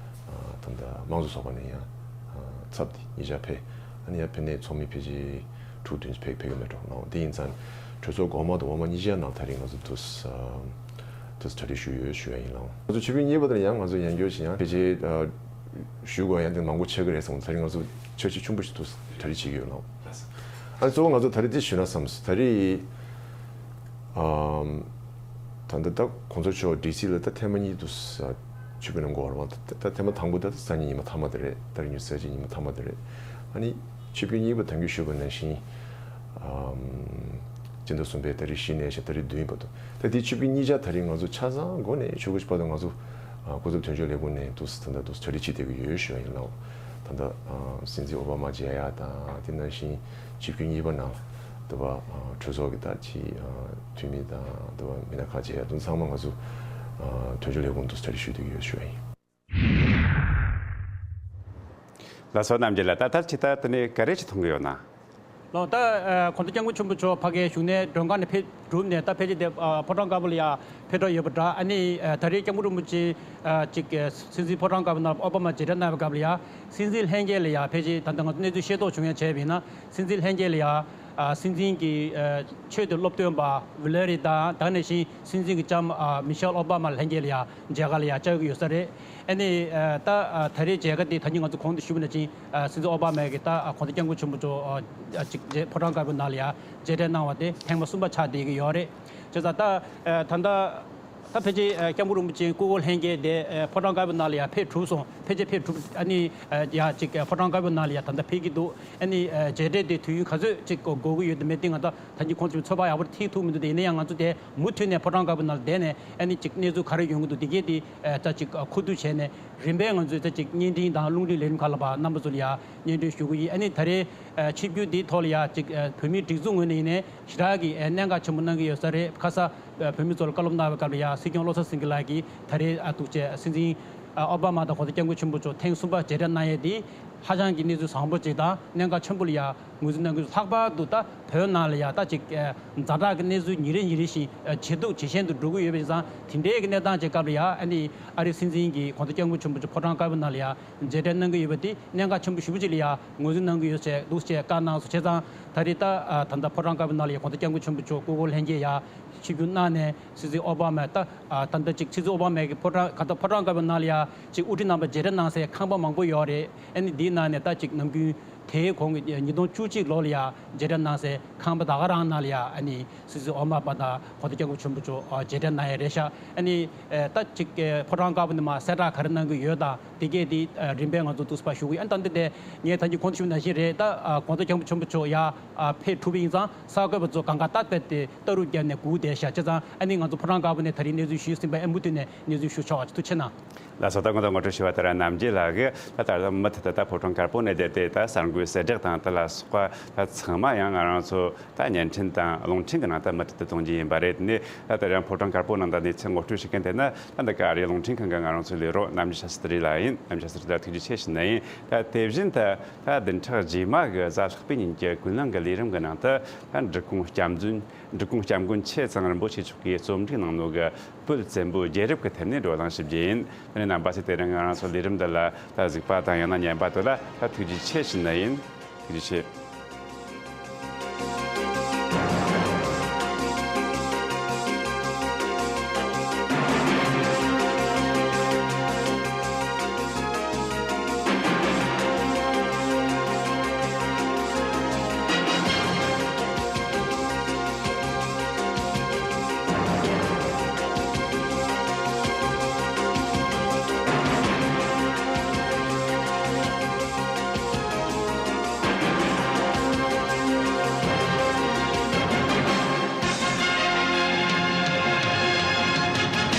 ཨ་ད་ལྟ་དམངས་གཙོ་ཚོགས་པ་ནས་ཡང་ཨ་ཚབ་དེ་གཉིས་ཆ་ཕེབས། ཨ་ནི་ཡང་ཕེབས་ནས་ཚོགས་མི་ཕལ་ཆེར་དྲུག་བདུན་ཕེབས་ཕེབས་ཀྱི་མེད་འགྲོ་ནའང་དེ་ཡིན་ཙང་གྲོས་ཚོགས་གོང་མ་དང་འོག་མ་གཉིས་ཆའི་ནང་ད་རེས་ང་ཚོ་དུ་ཨ་དུ་གྲ་སྒྲིག་ཞུས་ཡོད་ཞུ་ཡ་ཡིན་ལགས། ང་ཚོ་ཆིབས་བསྒྱུར་གཉིས་པ་དེར་ཡང་ང་ཚོ་ཡང་བསྐྱར་ཞིག་ཡང་ཕལ་ཆེར་ཨ་ཞུ་དགོས་ཡ་ཡང་དེ་མང་པོ་ཆགས་ཀྱི་རེད་བསམ། ད་རེས་ང་ཚོ་འཆར་གཞི་ཆེན་པོ་ཞིག་ཏུ་གྲ་སྒྲིག་བྱེད་ཀྱི་ཡོད་ལགས། ཨ་ནི་གཙོ་བོ་ང་ཚོ་ད་རེས་འདི་ཞུས་ན་བསམ་སོང་། ད་རེས་ཨམ་ད་ལྟ་ད་གོང་ས་མཆོག་ཌི་སི་ལ་ད་ཐེངས་མ་གཉིས་དུ་ཆིབས་བསྒྱུར་གནང་དགོས་པ་རེད་བ། ད་ད་ཐེངས་མ་དང་པོ་ད་སང་ཉིན་ཉི་མ་མཐའ་མ་དེ་རེད། ད་རེས་ཉི་མ་གསར་བརྗེ་ཉི་མ་མཐའ་མ་དེ་རེད། ཨ་ནི་ཆིབས་བསྒྱུར་གཉིས་པ་ད་གིན་ཞུས་པ་ནང་བཞིན་ཨམ་སྤྱི་ཟླ་གསུམ་པའི་ད་རེས་བཞི་ནས་བྱས་ད་རེས་བདུན་བར་དུ། ད་དེའི་ཆིབས་བསྒྱུར་གཉིས་ཆ་ད་རེས་ང་ཚོ་ཆ་ཚང་འགོ་ནས་ཆུ་ཚོད་བཞི་བར་དུ་ང་ཚོ་ཨ་སྐུ་ཚབ་དོན་གཅོད་ལས་ཁུངས་ནས་འདུག་སེ་ད་ལྟ་འདུག་སེ་གྲ་སྒྲིག་བྱེད་བསྡད་ཀྱི་ཡོད་ཞུ་བ་ཡིན་ལགས། ད་ལྟ་ཨ་སྲིད་འཛིན་ཨོ་བྷ་མ་མཇལ་ཡ་དང་དེ་ནང་བཞིན་ཆིབས་བསྒྱུར་གཉིས་པ་ནང་དུ་བ་ཨ་གྲོས་ཚོགས་ཀྱི་ད་ཅི་ཨ་འཐུས་མི་དང་དུ་བ་མི་སྣ་ཁག་མཇལ་ཡ་དེ་ཚང་མ་ང་ཚོ་ཨ་དོན་གཅོད་ལས་ཁུངས་འདུག་སེ་གྲ་སྒྲིག་ཞུ་བསྡད་ཀྱི་ཡོད་ཞུ་བ་ཡིན། ལགས་སོ། རྣམ་རྒྱལ་ལགས། ད་ལྟར་ཁྱེད་ད་དེ་ནས་ག་རེ་ཅིག་མཐོང་གི་ཡོད་ན། ལགས། ད་ཨ་གོང་ས་སྐྱབས་མགོན་ཆེན་པོ་མཆོག་ཕ་གིའི་བཞུགས་གནས་མགྲོན་ཁང་ནས་ཕེབས་གྲུབ་ནས་ད་ཕལ་ཆེར་དེ་ཨ་ཕོ་བྲང་དཀར་པོ་ལ་ཡ་ཕེབས་འགྲོ་ཡོད་པ་འདྲ། ཨ་ནི་ཨ་ད་རེས་སྐྱབས་མགོན་རིན་པོ་ཆེ་ཨ་ཅིག་ཨ་སྲིད་འཛིན་ཕོ་བྲང་དཀར་པོའི་ནང་ཨོ་བྷ་མ་མཇལ་འཕྲད་གནང་བའི་སྐབས་ལ་ཡ་སྲིད་འཛིན་ལྷན་རྒྱས་ལ་ཡ་ཕལ་ཆེར་ད་ལྟ་ང་ཚོ་གནས་ཚུལ་ཤེས་རྟོགས་བྱུང་ཡ་བྱས་པ་ཡིན་ན། སྲིད་འཛིན་ལྷན་རྒྱས་ལ་ཡ་ཨ་སྲིད་འཛིན་གྱི་ཨ་ཆེས་མཐོའི་སློབ་སྟོན་པ་ཝི་ལེ་རི་དང་ད་ག་ནང་བཞིན་སྲིད་འཛིན་གྱི་ལྕམ་ཨ་མི་ཤེལ་ཨོ་བྷ་མ་ལྷན་རྒྱས་ལ་ཡ་མཇལ་ཁ་ལ་ཡ་བཅར་གྱི་ཡོད་ས་རེད། ཨ་ནི་ཨ་ད་ཨ་ད་རེས་མཇལ་ཁ་དེ་ད་གིན་ང་ཚོ་གོང་དུ་ཞུས་པ་ནང་བཞིན་ཨ་སྲིད་འཛིན་ཨོ་བྷ་མ་གིས་ད་ཨ་གོང་ས་སྐྱབས་མགོན་ཆེན་པོ་མཆོག་ཨ་ཅིག་ཅེས་ཕོ་བྲང་དཀར་པོའི་ནང་ལ་ཡ་མཇལ་འཕྲད་གནང་བ་དེ་ཐེངས་མ་གསུམ་པ་ཆགས་བསྡད་ཀྱི་ཡོད་རེད། བྱས་ཙང་ད་ཨ་ད་ལྟ་ད་ཕལ་ཆེར་ཨ་སྐྱབས་མགོན་རིན་པོ་ཆེ་སྐུ་འཁོར་ལྷན་རྒྱས་དེ་ཨ་ཕོ་བྲང་དཀར་པོའི་ནང་ལ་ཡ་ཕེབས་གྲུབ་སོང་། ཕལ་ཆེར་ཕེབས་གྲུབ། ཨ་ནི་ཨ་ཡ་ཅིག་ཨ་ཕོ་བྲང་དཀར་པོའི་ནང་ལ་ཡ་ད་ལྟ་ཕེབས་ཀྱི་འདུག་ཨ་ནི་ཨ་མཇལ་འཕྲད་དེ་དུས་ཡུན་ག་ཚོད་ཅིག་འགོར་གྱི་ཡོད་དམ་མེད་དེ་ང་ད་ད་གིན་ཁོང་ཚོས་ཚོད་དཔག་ཡག་པོ་ཐིག་ཐུབ་མི་འདུག་དེ་ཡིན་ན་ཡང་ང་ཚོ་དེ་མུ་མཐུད་ནས་ཕོ་བྲང་དཀར་པོའི་ནང་ལ་བསྡད་ནས་ཨ་ནི་ཅིག་གནས་ཚུལ་ག་རེ་ཡོང་གི་འདུག་དེ་གས་དེ་ཨ་ད་ཅིག་ཨ་མཁོ་བསྡུ་བྱས་ནས་རིམ་པས་ང་ཚོས་ད་ཅིག་བརྙན་འཕྲིན་དང་རླུང་འཕྲིན་ལས་རིམ་ཁག་ལ་ཕར་རྣམ་པ་ཚོ་ལ་ཡ་སྙན་སྒྲོན་ཞུ་གི་ཡིན། ཨ་ནི་ད་རེས་ཨ་ཆིབས་བསྒྱུར་འདིའི་ཐོག་ལ་ཡ་ཅིག་ཨ་བོད་མིའི་སྒྲིག་འཛུགས་ངོས་ནས་ཡིན་ནའི་ཞེ་དྲག་གི་ཨ་གནད་འགག་ཆེན་པོ་གནང་གི་ཡོད་ས་རེད། ཁ་ས་ཨ་བོད་མི་ཚོ་ལ་བཀའ་སློབ་གནང་བའི་སྐབས་ལ་ཡ་སྲིད་སྐྱོང་བློ་བཟང་སེང་གེ་ལགས་ཀྱིས་ད་རེས་ཨ་འདུག་བྱས་སྲིད་འཛིན་ཨ་ཨོ་བྷ་མ་དང་གོང་ས་སྐྱབས་མགོན་ཆེན་པོ་མཆོག་ཐེངས་གསུམ་པ་མཇལ་འཕྲད་གནང་ཡས་འདི་ཧ་ཅང་གི་གནས་ཚུལ་བཟང་པོ་ཅིག་དང་གནད་འགག་ཆེན་པོ་ལ་ཡ་ངོས་འཛིན་གནང་གི་ཡོད། ལྷག་པར་དུ་ད་བོད་ནང་ལ་ཡ་ད་ཅིག་ཨ་ཛ་དྲག་གི་གནས་ཚུལ་ཉིན་རེ་ཉིན་རེ་བཞིན་ཨ་ཇེ་སྡུག་ཇེ་ཞན་དུ་འགྲོ་གི་ཡོད་པ་ཡིན་ཙང་དེ་འདྲའི་གི་གནས་སྟངས་ཅིག་སྐབས་ལ་ཡ་ཨ་ནི་ཨ་རིའི་སྲིད་འཛིན་གྱིས་གོང་ས་སྐྱབས་མགོན་ཆེན་པོ་མཆོག་ཕོ་བྲང་དཀར་པོའི་ནང་ལ་ཡ་མཇལ་འཕྲད་གནང་གི་ཡོད་པ་དེ་གནད་འགག་ཆེན་པོ་ཞེ་པོ་ཅིག་ལ་ཡ་ངོས་འཛིན་གནང་གི་ཡོད་ཅེས་འདུག་ཅེས་བཀའ་གནང་སོང་། བྱས་ཙང་ད་རེས་ད་ཨ་ད་ལྟ་ཕོ་བྲང་དཀར་པོའི་ནང་ལ་ཡ་གོང་ས་སྐྱབས་མགོན་ཆེན་པོ་མཆོག་སྐུ་འཁོར་ལྷན་རྒྱས་ཡ་ཆིབས་བསྒྱུར་གནང་ནས་སྲིད་འཛིན་ཨོ་བྷ་མས་ད་ཨ་ད་ལྟ་ཅིག་སྲིད་འཛིན་ཨོ་བྷ་མས་ཀྱི་ཕོ་བྲང་ག་ད་ཕོ་བྲང་དཀར་པོའི་ནང་ལ་ཡ་ཅིག་དབུ་ཁྲིད་རྣམ་པ་མཇལ་འཕྲད་གནང་སའི་ཁང་པ་མང་པོ་ཡོད་རེད། ཨ་ནི་འདིའི་ནང་ནས་ད་ཅིག་ནམ་རྒྱུན་དེའི་གོང་གི་ཉིས་སྟོང་བཅུ་གཅིག་ལོ་ལ་ཡ་མཇལ་འཕྲད་གནང་སའི་ཁང་པ་ད་ག་རང་ནང་ལ་ཡ་ཨ་ནི་སྲིད་འཛིན་ཨོ་བྷ་མ་དང་གོང་ས་སྐྱབས་མགོན་ཆེན་པོ་མཆོག་ཨ་མཇལ་འཕྲད་གནང་ཡས་རེད་ཤག་ཨ་ནི་ཨེ་ད་ཅིག་ཨེ་ཕོ་བྲང་དཀར་པོ་ནས་མར་གསལ་བསྒྲགས་ག་རེ་གནང་གི་ཡོད་དང་དེ་གས་དེ་ཨ་རིམ་པས་ང་ཚོ་འདུག་སེ་ཕར་ཞུ་གི་ཡིན། ཨ་ནི་ད་འདི་དེ་ངས་ད་གིན་གོང་དུ་ཞུས་པ་ནང་བཞིན་རེད། ད་ཨ་གོང་ས་སྐྱབས་མགོན་ཆེན་པོ་མཆོག་ཡར་ཨ་ཕེབས་གྲུབ་པ་ཡིན་ཙང་གསར་འགོད་པ་ཚོ་གང་ག་ད་རྦད་དེ་ལྟ་རུབ་བརྒྱབ་ནས་སྒུག་བསྡད་ཤག་བྱས་ཙང་ཨ་ནི་ང་ཚོ་ཕོ་བྲང་དཀར་པོ་ནས་ད་རིང་གནས་ཚུལ་ཞུས་ཟིན་པ་ཨེ་མུ་མཐུད་ནས་གནས་ཚུལ་ཞུ་ཆོག་པ་ཐུགས་རྗེ་གནང་། ལགས་སོ། ད་ང་ཚོ་ངོ་སྤྲོད་ཞུ་བ་ལྟར་རྣམ་རྒྱལ་ལགས་ཀྱིས་ད་ལྟ་མུ་མཐུད་དུ་ད་ཕོ་བྲང་དཀར་པོ་ནས་བསྡད་དེ་ད་གསར་འགོད་གསལ་བསྒྲགས་དང་དེ་ལ་སོགས་པ་ད་ཚང་མ་ཡང་ང་རང་ཚོ་ད་བརྙན་འཕྲིན་དང་རླུང་འཕྲིན་གྱི་ནང་ད་མུ་མཐུད་དུ་གཏོང་རྒྱུ་ཡིན་པ་རེད། དེ་ནས་ད་ལྟ་རང་ཕོ་བྲང་དཀར་པོ་ནང་ད་གནས་ཚུལ་ངོ་སྤྲོད་བྱེད་མཁན་དེ་ནི་ད་འདི་ག་ཨ་རིའི་རླུང་འཕྲིན་ཁང་གི་ང་རང་ཚོའི་ལས་རོགས་རྣམ་རྒྱལ་ཤཱ་སྟྲི་ལགས་ཡིན། རྣམ་རྒྱལ་ཤཱ་སྟྲི་ལགས་ཐུགས་རྗེ་ཆེ་ཞུ་ནི་ཡིན། ད་དེ་བཞིན་དུ་ད་བདུན་ཕྲག་རྗེས་མ་གི་གཟའ་ལྷག་པའི་ཉིན་གྱི་ཀུན་གླེང་གི་ལས་རིམ་གྱི་ནང་དུ་ད་འབྲི་གུང་སྐྱབས་མགོན་འབྲི་གུང་སྐྱབས་མགོན་ཆེ་ཚང་རིན་པོ་ཆེ་མཆོག་གིས་རྩོམ་སྒྲིག་གནང་ནོ་གི་བོད་བཙན་པོའི་རྒྱལ་རབས་ཀྱི་ཐད་ནས་བགྲོ་གླེང་ཞུ་རྒྱུ་ཡིན། དེ་ནས་རྣམ་པ་ཚོས་དེ་རིང་ང་རང་ཚོ་ལས་རིམ་འདི་ལ་ད་གཟིགས་པ་དང་ཡང་ན་ཉན་པ་དེ་ལ་ད་ཐུགས་རྗེ་ཆེ་ཞུ་ནི་ཡིན། ཐུགས་རྗེ་ཆེ།